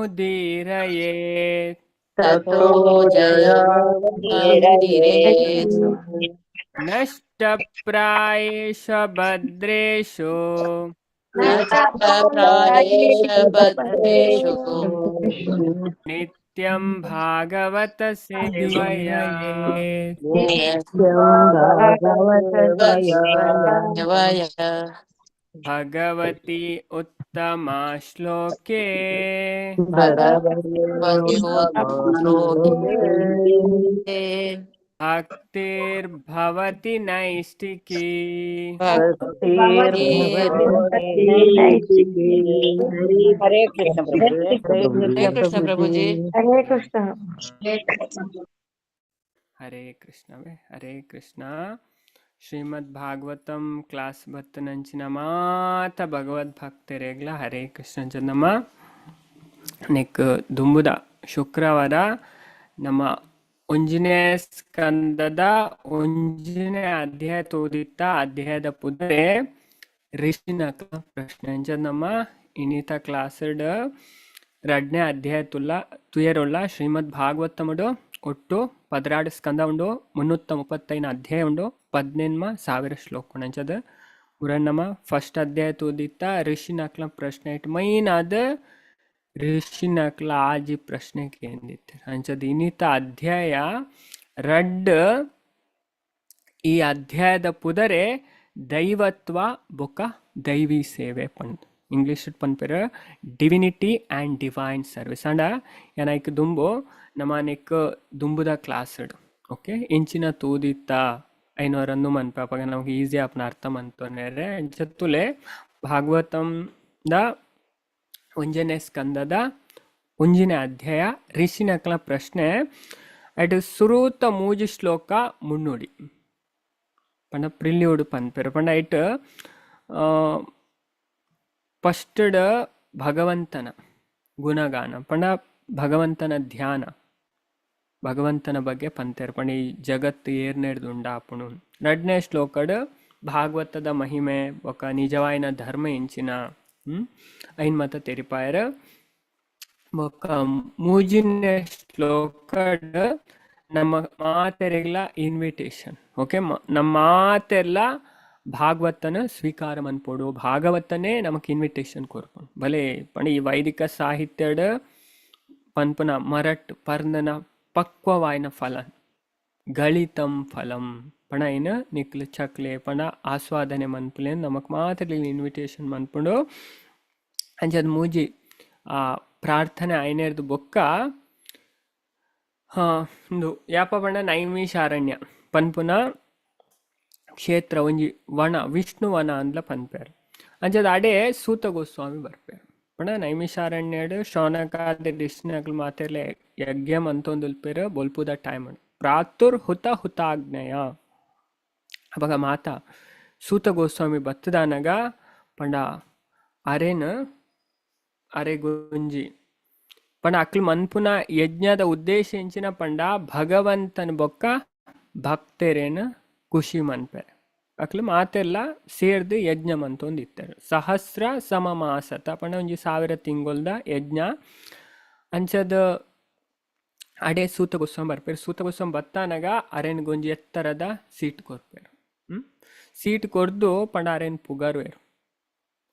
ಜಯಮುದೀರಯೇ. ತತೋ ಜಯಮುದೀರಯೇತ್. ನಷ್ಟಪ್ರಾಯೇಷು ಭದ್ರೇಷು. ನಷ್ಟಪ್ರಾಯೇಷು ಭದ್ರೇಷು. ನಿತ್ಯಂ ಭಾಗವತ ಸೇವಯಾ. ನಿತ್ಯಂ ಭಾಗವತ ಸೇವಯಾ. ಭಗವತಿ ಉತ್ತಮ ಶ್ಲೋಕೆ. ಭಗವತಿ ಉತ್ತಮ ಶ್ಲೋಕೆ. ಭಕ್ತಿರ್ಭವತಿ ನೈಷ್ಟಿಕಿ. ಹರೇ ಕೃಷ್ಣ ಪ್ರಭು. ಹರೇ ಕೃಷ್ಣ ಪ್ರಭುಜಿ. ಹರೇ ಕೃಷ್ಣ. ಹರೇ ಕೃಷ್ಣವೇ, ಹರೇ ಕೃಷ್ಣ. ಶ್ರೀಮದ್ ಭಾಗವತಂ ಕ್ಲಾಸ್ ಬತ್ತನಂಚಿನ ಮಾತ ಭಗವದ್ ಭಕ್ತರೆಗ್ಲ ಹರೇ ಕೃಷ್ಣ. ಚಂದಮ್ಮ ನೆಕ್ ದುಂಬುದ ಶುಕ್ರವಾರ ನಮ್ಮ ಒಂಜಿನೇ ಸ್ಕಂದದ ಒಂಜಿನೇ ಅಧ್ಯಾಯ ತೋದಿತ್ತ. ಅಧ್ಯಾಯದ ಪುದರೆ ಋಷಿನ ಪ್ರಶ್ನೆ. ಅಂಚ ನಮ್ಮ ಇನಿತ ಕ್ಲಾಸ್ಡ್ ರಡ್ನೇ ಅಧ್ಯಾಯ ತುಲ್ಲ ತುಯರುಳ್ಳ. ಶ್ರೀಮದ್ ಭಾಗವತಮುಡು ಒಟ್ಟು 12 ಸ್ಕಂದ ಉಂಡು, 335 ಅಧ್ಯಾಯ ಉಂಡು, 18,000 ಶ್ಲೋಕ ಉಂಡು. ಅಂಚದ ಮುರಣ್ಣಮ್ಮ ಫಸ್ಟ್ ಅಧ್ಯಾಯ ತೋದಿತ್ತ. ಋಷಿನಕ್ಲ ಪ್ರಶ್ನೆ ಇಟ್ಟು ಮೈನ್ ಆದ ಋಷಿನಕ್ಲ ಆಜಿ ಪ್ರಶ್ನೆ ಕೇಂದಿತ್ತೆ. ಅಂಚದ ಇನಿತ ಅಧ್ಯಾಯ ರಡ್ಡ್. ಈ ಅಧ್ಯಾಯದ ಪುದರೆ ದೈವತ್ವ ಬೊಕ ದೈವಿ ಸೇವೆ ಪಂದ್. ಇಂಗ್ಲೀಷ್ ಪನ್ಪೆರ್ ಡಿವಿನಿಟಿ ಆ್ಯಂಡ್ ಡಿವೈನ್ ಸರ್ವಿಸ್. ಅಂಡ ಏನಾಯ್ಕ್ ದುಂಬು ನಮನಿಕ್ ದುಂಬುದ ಕ್ಲಾಸ್ಡ್ ಓಕೆ ಇಂಚಿನ ತೂದಿತ್ತ ಐನೂರನ್ನು ಮನ್ಪ ಅಪಗ ನಮಗೆ ಈಸಿ ಆಪ್ನ ಅರ್ಥ ಮಂತೊನೆರೆ. ಅಂಚತ್ತುಲೆ ಭಾಗವತಂ the ಒಂಜನೇ ಸ್ಕಂದದ ಒಂಜಿನೇ ಅಧ್ಯಾಯ ಋಷಿನಕ್ಲ ಪ್ರಶ್ನೆ. ಅಟ್ ಸುರೂತ ಮೂಜಿ ಶ್ಲೋಕ ಮುನ್ನುಡಿ ಪಂಡ ಪ್ರಿಲ್ಯೂಡ್ ಪನ್ಪೆರ್. ಪಂಡ ಐಟ್ ಫಸ್ಟ್ಡ್ ಭಗವಂತನ ಗುಣಗಾನ, ಪಂಡ ಭಗವಂತನ ಧ್ಯಾನ, ಭಗವಂತನ ಬಗ್ಗೆ ಪಂತೆರ್. ಪಂಡ ಈ ಜಗತ್ತು ಏರ್ನೆಡ್ದು ಉಂಡಾಪುಣು. ರಡ್ನೇ ಶ್ಲೋಕಡ್ ಭಾಗವತದ ಮಹಿಮೆ ಬೊಕ ನಿಜವಾಯಿನ ಧರ್ಮ ಇಂಚಿನ ಐನ್ ಮತ ತೆರಿಪಾಯರ್. ಬೊಕ ಮೂಜಿನೇ ಶ್ಲೋಕಡ್ ನಮ್ಮ ಮಾತೆರೆಗ್ಲ ಇನ್ವಿಟೇಷನ್. ಓಕೆ, ನಮ್ಮ ಮಾತೆರ್ಲ ಭಾಗವತನ ಸ್ವೀಕಾರ ಮನ್ಪೊಡು. ಭಾಗವತನೇ ನಮಕ್ ಇನ್ವಿಟೇಷನ್ ಕೊರ್ಪುಂಡು ಭಲೆ. ಪಂಡ ಈ ವೈದಿಕ ಸಾಹಿತ್ಯಡ್ ಪನ್ಪುನ ಮರಟ್ ಪರ್ಂದನ ಪಕ್ವವಾಯಿನ ಫಲ, ಗಳಿತಂ ಫಲಂ ಪಣ ಐನ್ ನಿಕ್ಲ್ ಚಕ್ಲೆ ಪಂಡ ಆಸ್ವಾದನೆ ಮನ್ಪುಲೆ, ನಮಕ್ ಮಾತ್ರ ಇನ್ವಿಟೇಷನ್ ಮನ್ಪುಂಡು. ಅಂಚಾದ್ ಮೂಜಿ ಆ ಪ್ರಾರ್ಥನೆ ಐನೆರ್ದು ಬೊಕ್ಕ ಉಂದು ಯಾಪ ಪಂಡ ನೈಮಿಷಾರಣ್ಯ ಪನ್ಪುನ ಕ್ಷೇತ್ರ ಒಂಜಿ ವನ, ವಿಷ್ಣು ವನ ಅಂದ್ಲ ಪನ್ಪೆರ್. ಅಂಚಾದ್ ಅಡೆ ಸೂತ ಗೋಸ್ವಾಮಿ ಬರ್ಪೆರ್. ಪಂಡ ನೈಮಿಷಾರಣ್ಯಡ್ ಶೌನಕಾದಿ ಋಷಿನಕ್ಲು ಮಾತೆರ್ಲ ಯಜ್ಞ ಮಂತೊಂದುಲ್ಪೆರ್. ಬೊಲ್ಪುದ ಟೈಮ್ ಪ್ರಾತುರ್ ಹುತ ಹುತಾಗ್ನಯ. ಅಪಗ ಮಾತ ಸೂತ ಗೋಸ್ವಾಮಿ ಬತ್ತದಾನಗ ಪಂಡ ಅರೆನ್ ಅರೆಗೊಂಜಿ ಪಂಡ ಅಕ್ಲು ಮನ್ಪುನ ಯಜ್ಞದ ಉದ್ದೇಶ ಎಂಚಿನ ಪಂಡ ಭಗವಂತನ ಬೊಕ್ಕ ಭಕ್ತರೇನ ಖುಷಿ ಮನ್ಪೆರೆ. ಅಕ್ಲು ಮಾತೆಲ್ಲ ಸೇರ್ದು ಯಜ್ಞ ಮಂತೊಂದಿತ್ತೆರ್. ಸಹಸ್ರ ಸಮಮಾಸತ ಪಂಡ ಒಂಜಿ 1000 ತಿಂಗೊಲ್ದ ಯಜ್ಞ. ಅಂಚದ ಅಡೆ ಸೂತ ಗೋಸ್ವಾಮಿ ಬರ್ಪೆರ್. ಸೂತ ಗೋಸ್ವಾಮಿ ಬತ್ತಾನಗ ಅರೆನ್ ಗೊಂಜಿ ಎತ್ತರದ ಸೀಟ್ ಕೊರ್ಪೆರ್. ಸೀಟ್ ಕೊರ್ದು ಪಂಡ ಅರೆನ್ ಪುಗರುವೆರ್.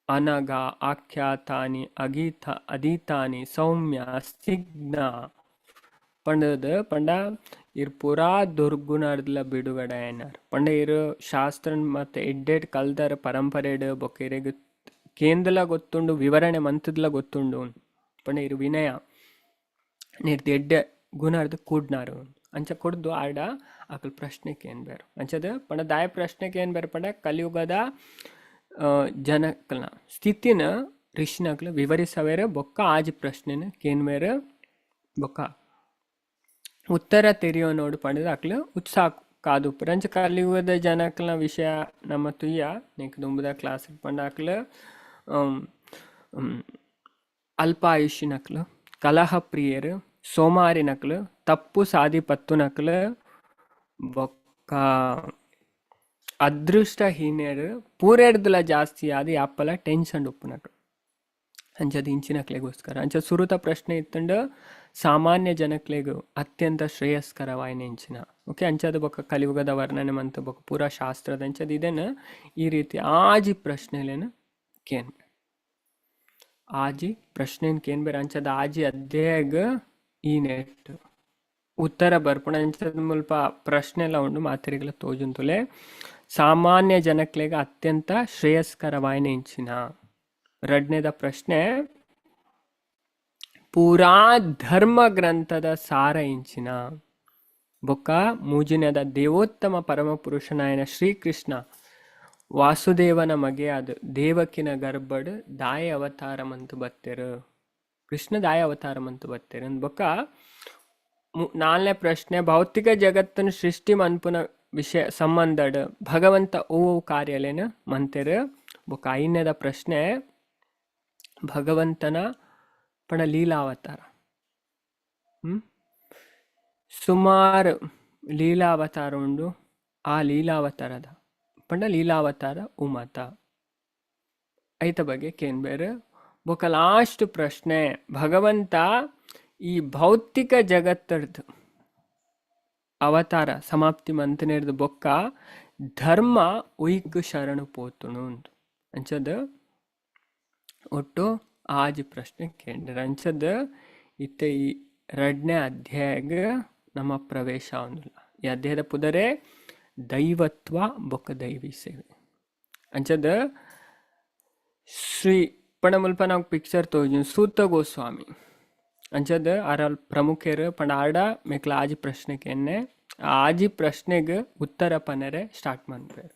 ಅನಗ ಆಖ್ಯಾತಾನಿ ಅಗೀತ ಅಧೀತಾನಿ ಸೌಮ್ಯ ಸ್ನಿಗ್ಧ ಪಂಡದ್ ಪಂಡ ಇರ್ ಪೂರಾ ದುರ್ಗುಣರ್ದ್ಲ ಬಿಡುಗಡೆ ಆಯ್ನಾರ್. ಪಂಡ ಇರ್ ಶಾಸ್ತ್ರ ಮತ್ತೆ ಎಡ್ಡೆಡ್ ಕಲ್ದರ್ ಪರಂಪರೆಡ್. ಬೊಕ್ಕ ಇರೆಗ್ ಕೇಂದ್ಲ ಗೊತ್ತುಂಡು, ವಿವರಣೆ ಮಂತದ್ಲ ಗೊತ್ತುಂಡು. ಪಂಡ ಇರ್ ವಿನಯ ನಿರ್ದ ಎಡ್ಡೆ ಗುಣರ್ದ್ ಕೂಡ್ನಾರು. ಅಂಚ ಕೊಡ್ದು ಆಡ ಅಕಲ್ ಪ್ರಶ್ನೆ ಕೇನ್ಬೇರು. ಅಂಚದ ಪಂಡ ದಾಯ ಪ್ರಶ್ನೆ ಕೇನ್ಬೇರು ಪಂಡ ಕಲಿಯುಗದ ಜನಕ್ಲನ ಸ್ಥಿತಿನ ಋಷಿನಕ್ಲು ವಿವರಿಸವೇರು. ಬೊಕ್ಕ ಆಜಿ ಪ್ರಶ್ನೆನ ಕೇನ್ವೇರು. ಬೊಕ್ಕ ಉತ್ತರ ತೆರಿಯೋ ನೋಡು ಪಂಡದ ಅಕ್ಲು ಉತ್ಸಾಹ ಕಾದು. ಅಂಚ ಕಲಿಯುಗದ ಜನಕ್ಲನ ವಿಷಯ ನಮ್ಮ ತುಯ್ಯ ನೆಕ್ ದುಂಬುದ ಕ್ಲಾಸ್. ಪಂಡ ಅಕ್ಲು ಅಲ್ಪಾಯುಷಿನಕ್ಲು, ಕಲಹ ಪ್ರಿಯರು, ಸೋಮಾರಿನಕ್ಲು, ತಪ್ಪು ಸಾದಿ ಪತ್ತುನಕ್ಲು, ಬೊಕ್ಕ ಅದೃಷ್ಟಹೀನರು, ಪೂರೆಡ್ದುಲ ಜಾಸ್ತಿ ಆದ್ ಯಾಪಲ ಟೆನ್ಷನ್ ಉಪ್ಪುನಕ್ಲು. ಅಂಚದ ಇಂಚಿನಕ್ಲೆಗೋಸ್ಕರ ಅಂಚ ಸುರುತ ಪ್ರಶ್ನೆ ಇತ್ತಂಡ ಸಾಮಾನ್ಯ ಜನಕ್ಲೆಗ್ ಅತ್ಯಂತ ಶ್ರೇಯಸ್ಕರವಾಯಿನ ಇಂಚಿನ. ಓಕೆ, ಅಂಚದ ಬೊಕ್ಕ ಕಲಿಯುಗದ ವರ್ಣನೆ ಮಂತ್ ಬೊಕ್ಕ ಪೂರಾ ಶಾಸ್ತ್ರದ ಅಂಚದ ಇದನ್ನ ಈ ರೀತಿ ಆಜಿ ಪ್ರಶ್ನೆಲೇನು ಕೇನ್ ಆಜಿ ಪ್ರಶ್ನೆನ್ ಕೇನ್ ಬೇರೆ ಅಂಚದ ಆಜಿ ಅಧ್ಯಾಯಗ್ ಈ ನೆಟ್ ಉತ್ತರ ಬರ್ಪುಣ. ಅಂಚದ ಮುಲ್ಪ ಪ್ರಶ್ನೆಲ ಉಂಡು ಮಾತೆರೆಗ್ಲ ತೋಜುಂತುಲೆ. ಸಾಮಾನ್ಯ ಜನಕ್ಲೆಗ್ ಅತ್ಯಂತ ಶ್ರೇಯಸ್ಕರವಾಯಿನ ಇಂಚಿನ. ರಡ್ನೇದ ಪ್ರಶ್ನೆ ಪೂರಾ ಧರ್ಮ ಗ್ರಂಥದ ಸಾರ ಇಂಚಿನ. ಬೊಕ್ಕ ಮೂಜಿನದ ದೇವೋತ್ತಮ ಪರಮಪುರುಷನಾಯನ ಶ್ರೀಕೃಷ್ಣ ವಾಸುದೇವನ ಮಗೆಯಾದ ದೇವಕಿನ ಗರ್ಭಡ್ ದಾಯ ಅವತಾರ ಮಂತು ಬತ್ತೆರು, ಕೃಷ್ಣ ದಾಯ ಅವತಾರ ಮಂತು ಬತ್ತೆರು. ಬೊಕ್ಕ ನಾಲ್ನೇ ಪ್ರಶ್ನೆ ಭೌತಿಕ ಜಗತ್ತನ್ನು ಸೃಷ್ಟಿ ಮನ್ಪುನ ವಿಷಯ ಸಂಬಂಧಡ್ ಭಗವಂತ ಓ ಕಾರ್ಯಲೇನ ಮಂತೆರು. ಬೊಕ್ಕ ಐದನೇದ ಪ್ರಶ್ನೆ ಭಗವಂತನ ಪಣ ಲೀಲಾವತಾರ. ಸುಮಾರು ಲೀಲಾವತಾರ ಉಂಡು, ಆ ಲೀಲಾವತಾರದ ಪಂಡ ಲೀಲಾವತಾರ ಉಮತ ಐತ ಬಗ್ಗೆ ಕೇನ್ಬೇರು. ಬೊಕ್ಕ ಲಾಸ್ಟ್ ಪ್ರಶ್ನೆ ಭಗವಂತ ಈ ಭೌತಿಕ ಜಗತ್ತರ್ದು ಅವತಾರ ಸಮಾಪ್ತಿ ಮಂತನೇರ್ದು ಬೊಕ್ಕ ಧರ್ಮ ಉಯ್ಕ್ ಶರಣು ಪೋತುನು ಅಂಚದ ಒಟ್ಟು ಆಜಿ ಪ್ರಶ್ನೆ ಕೇಂದ್ರ. ಅಂಚದ ಇತ್ತೆ ಈ ರಡ್ನೇ ಅಧ್ಯಾಯಗ ನಮ್ಮ ಪ್ರವೇಶ ಒಂದಿಲ್ಲ. ಈ ಅಧ್ಯಾಯದ ಪುದರೆ ದೈವತ್ವ ಬೊಕ್ಕ ದೈವಿ ಸೇವೆ. ಅಂಚದ ಶ್ರೀ ಪಣ ಮುಲ್ಪ ನಾವು ಪಿಕ್ಚರ್ ತೋಜು ಸೂತ ಗೋಸ್ವಾಮಿ ಅಂಚದ ಆರಲ್ ಪ್ರಮುಖರು ಪಂಡ ಆಡ ಮೇಕ್ಲ ಆಜಿ ಪ್ರಶ್ನೆ ಕೆನ್ನೆ ಆಜಿ ಪ್ರಶ್ನೆಗೆ ಉತ್ತರ ಪನರೆ ಸ್ಟಾರ್ಟ್ ಮಾಡ್ಬೇರು.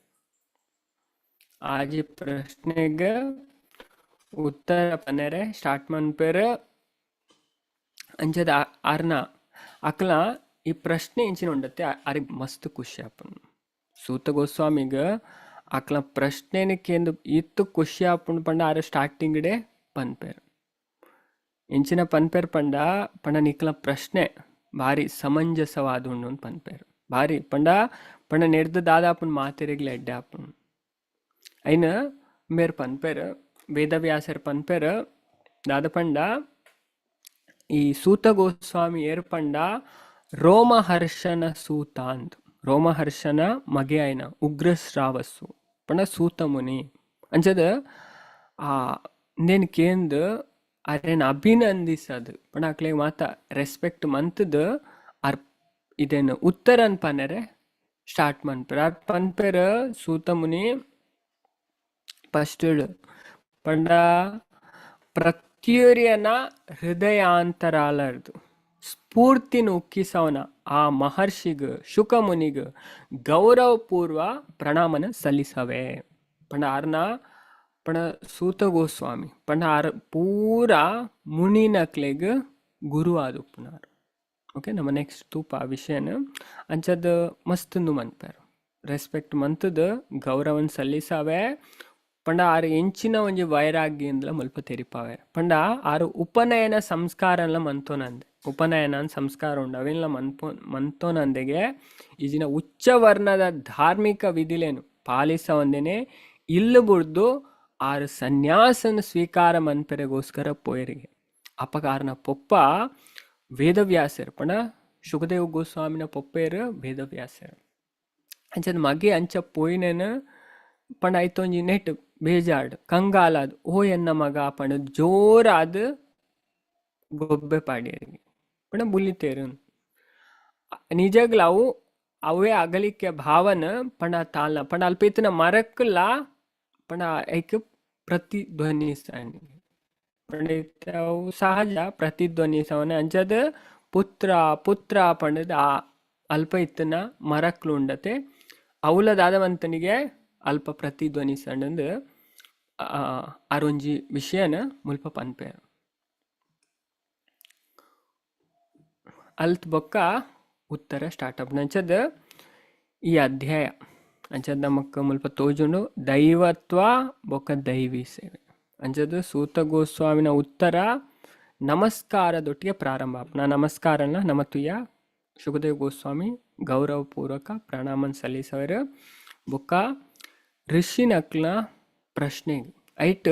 ಆಜಿ ಪ್ರಶ್ನೆಗೆ ಉತ್ತರ ಪನರೆ ಸ್ಟಾರ್ಟ್ ಮನ್ಪೇರು. ಅಂಚದ ಆರ್ನ ಅಕ್ಲ ಈ ಪ್ರಶ್ನೆ ಇಂಚಿನ ಉಂಡತ್ತೆ ಆರಿಗೆ ಮಸ್ತ್ ಖುಷಿ ಆಪುಂಡು. ಸೂತ ಗೋಸ್ವಾಮಿಗ ಅಕ್ಲ ಪ್ರಶ್ನೆನ ಕೇಂದು ಇತ್ತು ಖುಷಿ ಆಪುಂಡು ಪಂಡ ಆರು ಸ್ಟಾರ್ಟಿಂಗ್ ಡೇ ಪನ್ಪೇರು. ಇಂಚಿನ ಪನ್ಪೇರ್ ಪಂಡ ಪಂಡ ನಿಕ್ಲ ಪ್ರಶ್ನೆ ಭಾರಿ ಸಮಂಜಸವಾದ ಉಂಡು ಅಂತ ಪನ್ಪೇರು. ಭಾರಿ ಪಂಡ ಪಂಡ ನೆಡ್ದು ದಾದಾಪುನ್ ಮಾತೆರೆಗ್ಲ ಎಡ್ಡೆ ಆಪುಂಡು. ಐನ ಮೇರ್ ಪನ್ಪೇರು ವೇದವ್ಯಾಸರ್ ಪನ್ಪೇರು ದಾದ ಪಂಡ ಈ ಸೂತ ಗೋಸ್ವಾಮಿ ಏರ್ ಪಂಡ ರೋಮಹರ್ಷನ ಸೂತ ಅಂದ್, ರೋಮಹರ್ಷನ ಮಗೆ ಆಯ್ನ ಉಗ್ರಶ್ರಾವಸ್ಸು ಪಂಡ ಸೂತ ಮುನಿ ಅಂಚದ ಆ ನೇನ್ ಕೇಂದ್ ಅರೇನ್ ಅಭಿನಂದಿಸದು ಪಂಡ ಅಕ್ಲೆ ಮಾತ ರೆಸ್ಪೆಕ್ಟ್ ಮಂತದ ಅರ್ ಇದೇನು ಉತ್ತರನ್ ಪನರೆ ಸ್ಟಾರ್ಟ್ ಮನ್ಪೆರ್. ಅರ್ ಪನ್ಪೆರ್ ಸೂತ ಮುನಿ ಫಸ್ಟ್ ಪಂಡ ಪ್ರತ್ಯುರ್ಯನ ಹೃದಯಾಂತರಾಲರ್ದು ಸ್ಫೂರ್ತಿನ ಉಕ್ಕಿಸವನ ಆ ಮಹರ್ಷಿಗ್ ಶುಕಮುನಿಗ್ ಗೌರವಪೂರ್ವ ಪ್ರಣಾಮನ ಸಲ್ಲಿಸವೆ. ಪಂಡ ಆರ್ನ ಪಂಡ ಸೂತ ಗೋಸ್ವಾಮಿ ಪಂಡ ಆರ್ ಪೂರಾ ಮುನಿನಕ್ಲೆಗ್ ಗುರು ಆದುಪ್ಪುನಾರ್. ಓಕೆ, ನಮ್ಮ ನೆಕ್ಸ್ಟ್ ತೂಪ ವಿಷಯನ ಅಂಚದ ಮಸ್ತುಂದು ಮನ್ಪೆರ್ ರೆಸ್ಪೆಕ್ಟ್ ಮಂತದ ಗೌರವನ್ ಸಲ್ಲಿಸವೆ. ಪಂಡ ಆರು ಎಂಚಿನ ಒಂಜಿ ವೈರಾಗ್ಯಂದ್ಲ ಮುಲ್ಪ ತೆರಿಪಾವೆ. ಪಂಡ ಆರು ಉಪನಯನ ಸಂಸ್ಕಾರನ್ಲ ಮಂತೋನಂದೆ, ಉಪನಯನ ಸಂಸ್ಕಾರ ಉಂಡು ಅವೆಲ್ಲ ಮಂತೋನಂದೆಗೆ ಈಜಿನ ಉಚ್ಚ ವರ್ಣದ ಧಾರ್ಮಿಕ ವಿಧಿಲೇನು ಪಾಲಿಸವಂದೇನೆ ಇಲ್ಲು ಬುಡ್ದು ಆರು ಸನ್ಯಾಸನ ಸ್ವೀಕಾರ ಮನ್ಪೆರೆಗೋಸ್ಕರ ಪೋಯರಿಗೆ. ಅಪಕಾರನ ಪೊಪ್ಪ ವೇದವ್ಯಾಸರು ಪಂಡ ಶುಕದೇವ ಗೋಸ್ವಾಮಿನ ಪೊಪ್ಪೇರು ವೇದವ್ಯಾಸರು. ಅಂಚದ ಮಗೆ ಅಂಚ ಪೋಯಿನೇನ ಪಂಡ ಐತೊಂಜಿ ನೆಟ್ ಬೇಜಾಡ್ ಕಂಗಾಲಾದ್ ಓ ಎನ್ನ ಮಗ ಪಂಡ ಜೋರಾದ ಗೊಬ್ಬೆ ಪಾಡಿಯರಿಗೆ ಪಂಡ ಬುಲಿತೇರು. ನಿಜಗ್ಲ ಅವು ಅವೇ ಅಗಲಿಕೆ ಭಾವನ ಪಂಡ ತಾಲ್ನ ಪಂಡ ಅಲ್ಪ ಇತ್ತಿನ ಮರಕ್ಕಲ್ಲ ಪಂಡ ಐಕ್ ಪ್ರತಿಧ್ವನಿಸಂಡಿ ಪಂಡ ಅವು ಸಹಜ ಪ್ರತಿಧ್ವನಿಸವನ. ಅಂಚದ ಪುತ್ರ ಪುತ್ರ ಪಂಡದ ಆ ಅಲ್ಪ ಇತ್ತನ ಮರಕ್ಲು ಉಂಡತೆ ಅವಲ ದಾದವಂತನಿಗೆ ಅಲ್ಪ ಪ್ರತಿಧ್ವನಿಸಂಡಂದು ಆರೊಂಜಿ ವಿಷಯನ ಮುಲ್ಪ ಪನ್ಪೇರು. ಅಲ್ತ್ ಬೊಕ್ಕ ಉತ್ತರ ಸ್ಟಾರ್ಟ್ ಅಪ್ ಅಂಚದ ಈ ಅಧ್ಯಾಯ ಅಂಚದ ನಮಕ್ ಮುಲ್ಪ ತೋಜುಂಡು ದೈವತ್ವ ಬೊಕ್ಕ ದೈವಿ ಸೇವೆ. ಅಂಚದ ಸೂತ ಗೋಸ್ವಾಮಿನ ಉತ್ತರ ನಮಸ್ಕಾರದೊಟ್ಟಿಗೆ ಪ್ರಾರಂಭ. ನಾ ನಮಸ್ಕಾರನ ನಮತುಯ ಶುಕದೇವ್ ಗೋಸ್ವಾಮಿ ಗೌರವಪೂರ್ವಕ ಪ್ರಣಾಮನ್ ಸಲ್ಲಿಸವರು. ಬೊಕ್ಕ ಋಷಿನಕ್ಲ ಪ್ರಶ್ನೆ ಐಟ್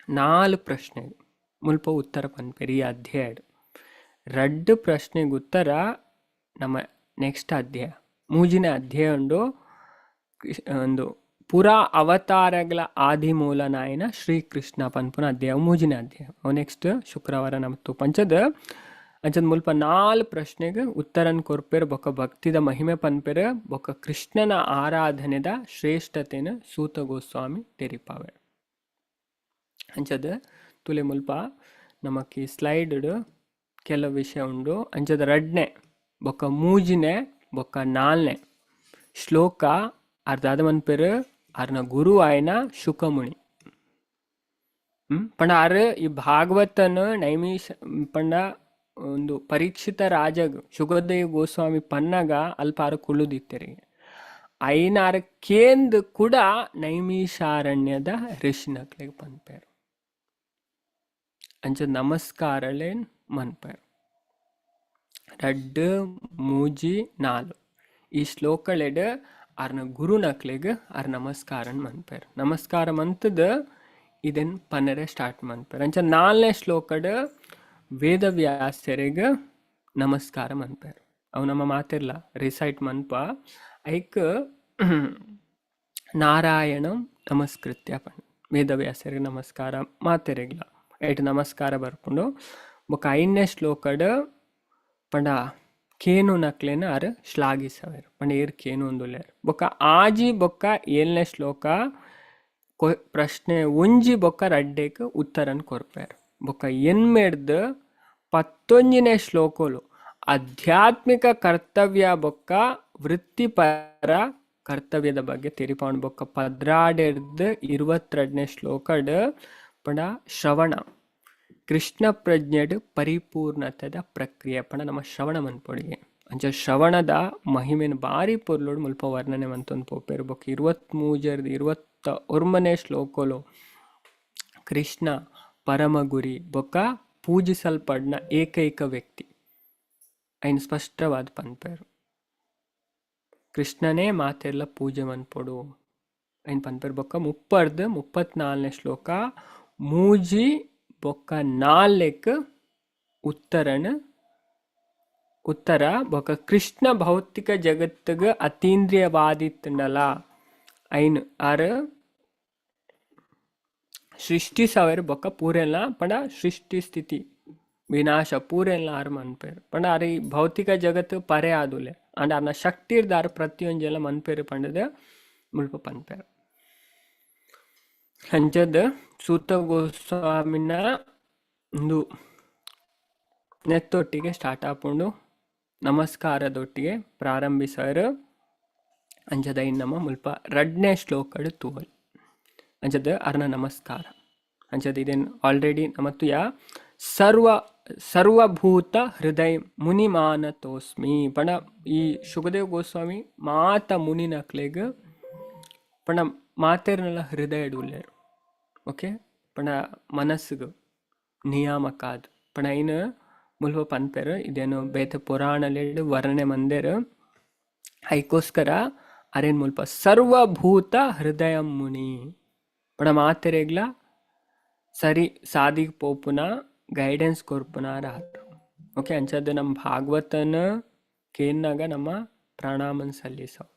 ನಾಲ್ ಪ್ರಶ್ನೆ ಮುಲ್ಪ ಉತ್ತರ ಪನ್ಪೆರ್ ಈ ಅಧ್ಯಾಯಡ್. ರಡ್ಡ್ ಪ್ರಶ್ನೆಗ್ ಉತ್ತರ ನಮ್ಮ ನೆಕ್ಸ್ಟ್ ಅಧ್ಯಾಯ ಮೂಜಿನ ಅಧ್ಯಾಯ ಉಂಡು. ಒಂದು ಪೂರಾ ಅವತಾರಗಳ ಆದಿಮೂಲನಾಯನ ಶ್ರೀಕೃಷ್ಣ ಪನ್ಪುನ ಅಧ್ಯಾಯ, ಮೂಜಿನ ಅಧ್ಯಾಯ. ಅವು ನೆಕ್ಸ್ಟ್ ಶುಕ್ರವಾರ ನಮ್ಮ ಪಂಚದ ಅಂಚದ ಮುಲ್ಪ ನಾಲ್ ಪ್ರಶ್ನೆಗ್ ಉತ್ತರನ್ ಕೊರ್ಪೆರ್, ಬೊಕ್ಕ ಭಕ್ತಿದ ಮಹಿಮೆ ಪನ್ಪೆರ್, ಬೊಕ್ಕ ಕೃಷ್ಣನ ಆರಾಧನೆದ ಶ್ರೇಷ್ಠತೆನ ಸೂತ ಗೋಸ್ವಾಮಿ ತೆರಿಪಾವೆ. ಅಂಚದ ತುಲೆ ಮುಲ್ಪ ನಮಕ್ ಈ ಸ್ಲೈಡ್ ಕೆಲವು ವಿಷಯ ಉಂಡು. ಅಂಚದ ರಡ್ನೆ ಬೊಕ್ಕ ಮೂಜಿನೆ ಬೊಕ್ಕ ನಾಲ್ನೆ ಶ್ಲೋಕ ಅರ್ಧಾದ ಮನ್ಪೆರ್ ಅರ್ನ ಗುರು ಆಯನ ಶುಕಮುನಿ. ಪಂಡ ಆರ್ ಈ ಭಾಗವತನ ನೈಮಿಷ ಪಂಡ ಒಂದು ಪರೀಕ್ಷಿತ ರಾಜಗ್ ಶುಕದೇವ್ ಗೋಸ್ವಾಮಿ ಪನ್ನಗ ಅಲ್ಪ ಆರ್ ಕುಳ್ಳುದಿತ್ತೆರ್. ಐನಾರ ಕೇಂದ್ ಕೂಡ ನೈಮಿಷಾರಣ್ಯದ ಋಷಿನಕ್ಲೆಗ್ ಪನ್ಪೆರ್. ಅಂಚ ನಮಸ್ಕಾರಲೇನ್ ಮನ್ಪೆರ್. ರಡ್ಡ್ ಮೂಜಿ ನಾಲ್ ಈ ಶ್ಲೋಕಳೆಡ್ ಆರ್ನ ಗುರುನಕ್ಲೆಗ್ ಆರ್ ನಮಸ್ಕಾರನ್ ಮನ್ಪೆರ್. ನಮಸ್ಕಾರ ಮಂತದ ಇದನ್ ಪನ್ನರೆ ಸ್ಟಾರ್ಟ್ ಮನ್ಪೆರ್. ಅಂಚ ನಾಲ್ನೇ ಶ್ಲೋಕಡ್ ವೇದವ್ಯಾಸರೆಗ್ ನಮಸ್ಕಾರ ಮನ್ಪೆರ್. ಅವು ನಮ್ಮ ಮಾತೆರ್ಲ ರಿಸೈಟ್ ಮನ್ಪ ಐಕ್ ನಾರಾಯಣಂ ನಮಸ್ಕೃತ್ಯ ಪಣ್ ವೇದವ್ಯಾಸರಿಗೆ ನಮಸ್ಕಾರ ಮಾತೆರೆಗ್ಲ ಐಟ್ ನಮಸ್ಕಾರ ಬರ್ಪುಂಡು. ಬೊಕ್ಕ ಐದನೇ ಶ್ಲೋಕಡ್ ಪಂಡ ಕೇನು ನಕ್ಲೆನ ಆರ್ ಶ್ಲಾಘಿಸವೆರ್, ಪಂಡ ಏರ್ ಕೇನು ಅಂದುಲ್ಲೆರ್. ಬೊಕ್ಕ ಆಜಿ ಬೊಕ್ಕ ಏಳನೇ ಶ್ಲೋಕ ಪ್ರಶ್ನೆ ಒಂಜಿ ಬೊಕ್ಕ ರಡ್ಡೆಕ್ ಉತ್ತರನ್ ಕೊರ್ಪೆರ್. ಬೊಕ್ಕ ಎನ್ಮೆಡ್ದ್ ಪತ್ತೊಂಜಿನೇ ಶ್ಲೋಕಲು ಆಧ್ಯಾತ್ಮಿಕ ಕರ್ತವ್ಯ ಬೊಕ್ಕ ವೃತ್ತಿಪರ ಕರ್ತವ್ಯದ ಬಗ್ಗೆ ತೆರಿಪಾವಣೆ. ಬೊಕ್ಕ ಪದ್ರಾಡೆರ್ದ್ 22ನೇ ಶ್ಲೋಕಡ್ ಪಂಡ ಶ್ರವಣ ಕೃಷ್ಣ ಪ್ರಜ್ಞೆಡ್ ಪರಿಪೂರ್ಣತೆದ ಪ್ರಕ್ರಿಯೆ ಪಂಡ ನಮ್ಮ ಶ್ರವಣ ಮನ್ಪೊಡಿಗೆ. ಅಂಚ ಶ್ರವಣದ ಮಹಿಮೆನ್ ಬಾರಿ ಪೊರ್ಲುಡು ಮುಲ್ಪ ವರ್ಣನೆ ಮಂತೊಂದು ಪೋಪೆರ್. ಬೊಕ್ಕ 23ರ್ದ್ 29ನೇ ಶ್ಲೋಕಲು ಕೃಷ್ಣ ಪರಮಗುರಿ ಬೊಕ್ಕ ಪೂಜಿಸಲ್ಪಡ್ನ ಏಕೈಕ ವ್ಯಕ್ತಿ ಐನ್ ಸ್ಪಷ್ಟವಾದ ಪನ್ಪೆರ್. ಕೃಷ್ಣನೇ ಮಾತೆರ್ಲ ಪೂಜೆ ಮನ್ಪೊಡು ಐನ್ ಪನ್ಪೆರ್. ಬೊಕ್ಕ 30ರ್ದ್ 34ನೇ ಶ್ಲೋಕ ಮೂಜಿ ಬೊಕ್ಕ ನಾಲ್ಕ್ ಉತ್ತರನ್ ಉತ್ತರ ಬೊಕ್ಕ ಕೃಷ್ಣ ಭೌತಿಕ ಜಗತ್ತಿಗೆ ಅತೀಂದ್ರಿಯವಾದಿತ್ತಂಡಲ ಐನ್ ಆರ್ ಸೃಷ್ಟಿಸವೆರ್ ಬೊಕ್ಕ ಪೂರೆಲ್ಲ ಪಂಡ ಸೃಷ್ಟಿ ಸ್ಥಿತಿ ವಿನಾಶ ಪೂರೆಲ್ಲ ಆರ್ ಮನ್ಪೆರ್. ಪಂಡ ಆರ್ ಈ ಭೌತಿಕ ಜಗತ್ತು ಪರೆ ಆದುಲೆ ಅಂಡ ಆರ್ನ ಶಕ್ತಿರ್ದ್ ಆರ್ ಪ್ರತಿಯೊಂಜೆಲ್ಲ ಮನ್ಪೆರ್ ಪಂಡದ ಮುಲ್ಪ ಪನ್ಪೆರ್. ಅಂಚದ ಸೂತ ಗೋಸ್ವಾಮಿನ ಒಂದು ನೆತ್ತೊಟ್ಟಿಗೆ ಸ್ಟಾರ್ಟ್ ಆಪುಂಡು, ನಮಸ್ಕಾರದೊಟ್ಟಿಗೆ ಪ್ರಾರಂಭಿಸರು. ಅಂಚದ ಇನ್ ನಮ್ಮ ಮುಲ್ಪ ರಡ್ನೇ ಶ್ಲೋಕಡ್ ತೂವಲ್. ಅಂಚದ ಅರ್ನ ನಮಸ್ಕಾರ ಅಂಚದ ಇದೇನ್ ಆಲ್ರೆಡಿ ನಮತ್ತುಯ ಸರ್ವ ಸರ್ವಭೂತ ಹೃದಯ ಮುನಿಮಾನತೋಸ್ಮಿ ಪಂಡ ಈ ಶುಕದೇವ್ ಗೋಸ್ವಾಮಿ ಮಾತ ಮುನಿನಕ್ಲೆಗ್ ಪಂಡ ಮಾತೆರ್ನಲ ಹೃದಯಡ್ ಉಲ್ಲೆರ್. ಓಕೆ, ಪಂಡ ಮನಸ್ಸುಗ್ ನಿಯಾಮಕಾದ್ ಪಂಡ ಐನ್ ಮುಲ್ಪ ಪನ್ಪೆರ್. ಇದೇನು ಬೇತೆ ಪುರಾಣಲೆಡ್ ವರ್ಣನೆ ಮಂದೆರ್. ಐಕೋಸ್ಕರ ಅರೇನ್ ಮುಲ್ಪ ಸರ್ವಭೂತ ಹೃದಯ ಮುನಿ ಪಂಡ ಮಾತೆರೆಗ್ಲ ಸರಿ ಸಾದಿಗ್ ಪೋಪುನ ಗೈಡೆನ್ಸ್ ಕೊರ್ಪುನ ಆರ್. ಓಕೆ, ಅಂಚದ ನಮ್ಮ ಭಾಗವತನ ಕೇನ್ನಾಗ ನಮ್ಮ ಪ್ರಣಾಮನ್ ಸಲ್ಲಿಸವು.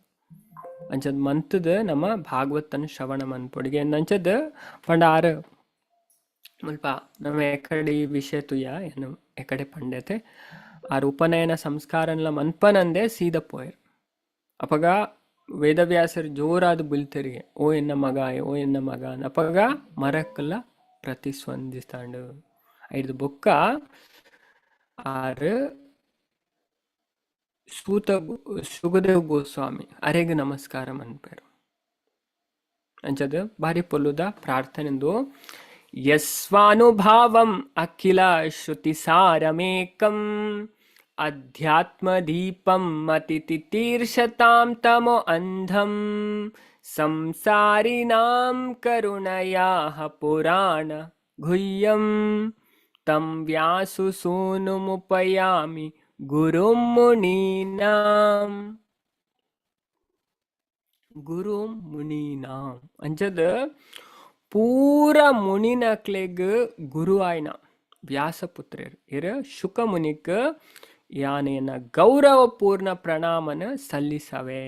ಅಂಚದ ಮಂತದ ನಮ್ಮ ಭಾಗವತನ ಶ್ರವಣ ಮನ್ಪೊಡಿಗೆ ಅಂಚದ ಪಂಡ ಆರ್ ಮುಲ್ಪ ನಮ್ಮ ಎಕಡೆ ಈ ವಿಷಯ ತುಯ್ಯ ಏನು ಎಕಡೆ ಪಂಡತೆ ಆರ್ ಉಪನಯನ ಸಂಸ್ಕಾರನ್ಲ ಮನ್ಪನಂದೆ ಸೀದ ಪೋಯರ್. ಅಪಗ ವೇದವ್ಯಾಸರು ಜೋರಾದ ಬುಲ್ತೆರಿಗೆ ಓ ಎನ್ನ ಮಗ ಓ ಎನ್ನ ಮಗ ಅಪಗ ಮರಕ್ಕಲ್ಲ ಪ್ರತಿಸ್ಪಂದಿಸ್ತಾಂಡು. ಐದು ಬೊಕ್ಕ ಆರ್ ಸೂತ ಸುಖದೇವ್ ಗೋಸ್ವಾಮಿ ಅರೆಗ್ ನಮಸ್ಕಾರ ಮನ್ಪೆರ್. ಅಂಚದ ಬಾರಿ ಪೊಲ್ಲುದ ಪ್ರಾರ್ಥನೆಂದು ಯಸ್ವಾನುಭಾವಂ ಅಖಿಲ ಶ್ರುತಿಸಾರಮೇಕಂ ಅಧ್ಯಾತ್ಮದೀಪಂ ಮತಿತಿತೀರ್ಷತಾಂ ತಮೋ ಅಂಧಂ ಸಂಸಾರಿಣಾಂ ಕರುಣಯಾಃ ಪುರಾಣ ಗುಹ್ಯಂ ತಂ ವ್ಯಾಸುಸೂನುಮುಪಯಾಮಿ ಗುರುಂ ಮುನೀನಾಂ. ಗುರುಂ ಮುನೀನಾಂ ಅಂಚದ ಪೂರ ಮುನಿನಕ್ಲೆಗ್ ಗುರು ಆಯ್ನ ವ್ಯಾಸಪುತ್ರೆರ್ ಇರ್ ಶುಕ ಮುನಿಕ್ ಯಾನೇನ ಗೌರವಪೂರ್ಣ ಪ್ರಣಾಮನ ಸಲ್ಲಿಸವೆ.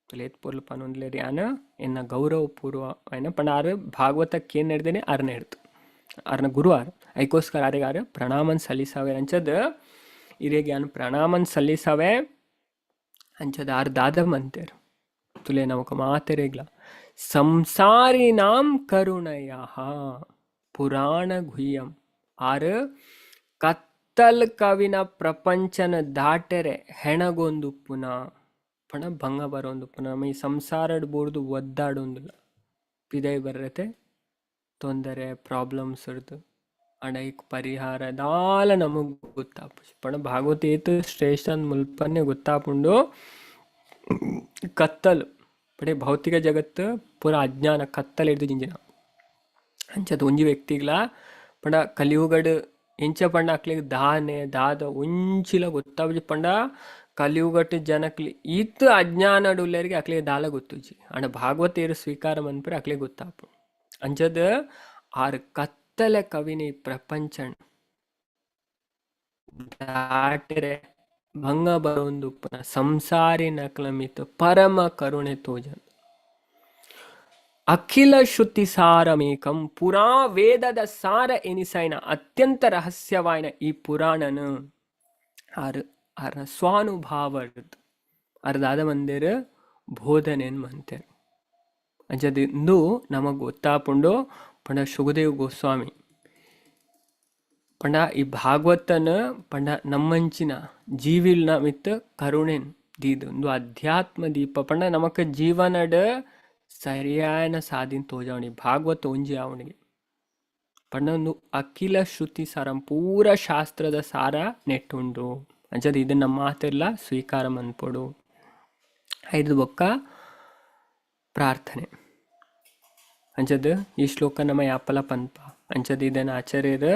ಲೇತ್ ಪೊರ್ಲು ಪನೊಂದ್ಲೇರ್ ಯಾನ್ ಎನ್ನ ಗೌರವಪೂರ್ವ ಆಯ್ನ ಪಂಡ ಆರ್ ಭಾಗವತಕ್ಕೆ ಏನ್ ಹಿಡ್ದೇನೆ ಅರ್ನ ಹಿಡ್ದು ಅರ್ನ ಗುರು ಆರ್ ಐಕೋಸ್ಕರ ಆರೆಗ್ ಆರ್ ಪ್ರಣಾಮನ್ ಸಲ್ಲಿಸವೆ. ಅಂಚದ ಇರೆಗ್ ಯಾನ್ ಪ್ರಣಾಮನ್ ಸಲ್ಲಿಸವೆ. ಅಂಚದ ಆರ್ ದಾದ ಮಂತೇರ್ ತುಲೆ ನಮಕ ಮಾತೆರೆಗ್ಲ ಸಂಸಾರಿನಾಂ ಕರುಣಯಃ ಪುರಾಣ ಗುಹ್ಯಂ. ಆರ್ ಕತ್ತಲ್ ಕವಿನ ಪ್ರಪಂಚನ ದಾಟೆರೆ ಹೆಣಗೊಂದುಪ್ಪುನ ಪಣ ಭಂಗ ಬರೋಂದುಪ್ಪುನ ನಮ್ಮ ಈ ಸಂಸಾರಡ್ ಬೋರ್ದು ಒದ್ದಾಡೊಂದುಲ್ಲ ಪಿದೈ ಬರ್ರತೆ ತೊಂದರೆ ಪ್ರಾಬ್ಲಮ್ಸ್ ಇರ್ದು ಅಂಡ ಐಕ್ ಪರಿಹಾರ ದಾಲ ನಮಗ್ ಗೊತ್ತಾಪುಜಿ. ಪಣ ಭಾಗವತ ಏತ್ ಶ್ರೇಷ್ಠ ಅಂದ್ ಮುಲ್ಪನೆ ಗೊತ್ತಾಪುಂಡು. ಕತ್ತಲು ಪಡೆ ಭೌತಿಕ ಜಗತ್ತು ಪೂರ ಅಜ್ಞಾನ ಕತ್ತಲು ಹಿಡ್ದು ಜಿಂಜಿನ ಅಂಚದ ಒಂಜಿ ವ್ಯಕ್ತಿಗ್ಲ ಪಂಡ ಕಲಿಯುಗಡ್ ಎಂಚ ಪಂಡ ಅಕ್ಲೆಗ್ ದಾನೆ ದಾದ ಒಂಚಿಲ ಗೊತ್ತಾಪುಜಿ. ಪಂಡ ಕಲಿಯುಗಟ್ ಜನಕ್ಲಿ ಈತ್ ಅಜ್ಞಾನಡ್ ಉಲ್ಲೆರ್ಗೆ ಅಕ್ಲೆಗ್ ದಾಲ ಗೊತ್ತುಜಿ. ಅಂಡ ಭಾಗವತ ಏರ್ ಸ್ವೀಕಾರ ಮನ್ಪೆರ್ ಅಕ್ಲೆಗ್ ಗೊತ್ತಾಪು. ಅಂಚದ ಆರ್ ಕತ್ತಲೆ ಕವಿನಿ ಪ್ರಪಂಚನ್ ದಾಟೆರೆ ಭಂಗ ಬರೋಂದುಪ್ಪುನ ಸಂಸಾರಿನಕ್ಲ ಮಿತ್ ಪರಮ ಕರುಣೆ ತೋಜನ್. ಅಖಿಲ ಶ್ರುತಿ ಸಾರಮೇಕಂ ಪುರಾ ವೇದದ ಸಾರ ಎನಿಸೈನ ಅತ್ಯಂತ ರಹಸ್ಯವಾಯಿನ ಈ ಪುರಾಣನ ಆರ್ ಆರ್ನ ಸ್ವಾನುಭಾವರ್ದ್ ಆರ್ ದಾದ ಮಂದಿರ್ ಬೋಧನೆನ್ ಮಂತೆರ್. ಅಂಚದ ಇಂದು ನಮಗ್ ಗೊತ್ತಾಪುಂಡು ಪಂಡ ಸುಖದೇವ್ ಗೋಸ್ವಾಮಿ ಪಂಡ ಈ ಭಾಗವತನ ಪಂಡ ನಮ್ಮಂಚಿನ ಜೀವಿಲ್ನ ಮಿತ್ ಕರುಣೆನ್ ದೀದ್ ಉಂದು ಅಧ್ಯಾತ್ಮ ದೀಪ ಪಂಡ ನಮಕ್ ಜೀವನಡ್ ಸರಿಯಾಯನ ಸಾದಿನ್ ತೋಜಾವಣಿ ಭಾಗವತ ಒಂಜಿ ಆವಣಿಗೆ ಪಂಡ ಒಂದು ಅಖಿಲ ಶ್ರುತಿ ಸಾರಂ ಪೂರ ಶಾಸ್ತ್ರದ ಸಾರ ನೆಟ್ಟುಂಡು. ಅಂಚದ ಇದನ್ನ ಮಾತೆರ್ಲ ಸ್ವೀಕಾರ ಮನ್ಪೊಡು. ಐದು ಬೊಕ್ಕ ಪ್ರಾರ್ಥನೆ. ಅಂಚದ ಈ ಶ್ಲೋಕ ನಮ್ಮ ಯಾಪಲ ಪನ್ಪ. ಅಂಚದ ಇದನ್ನ ಆಚಾರ್ಯರು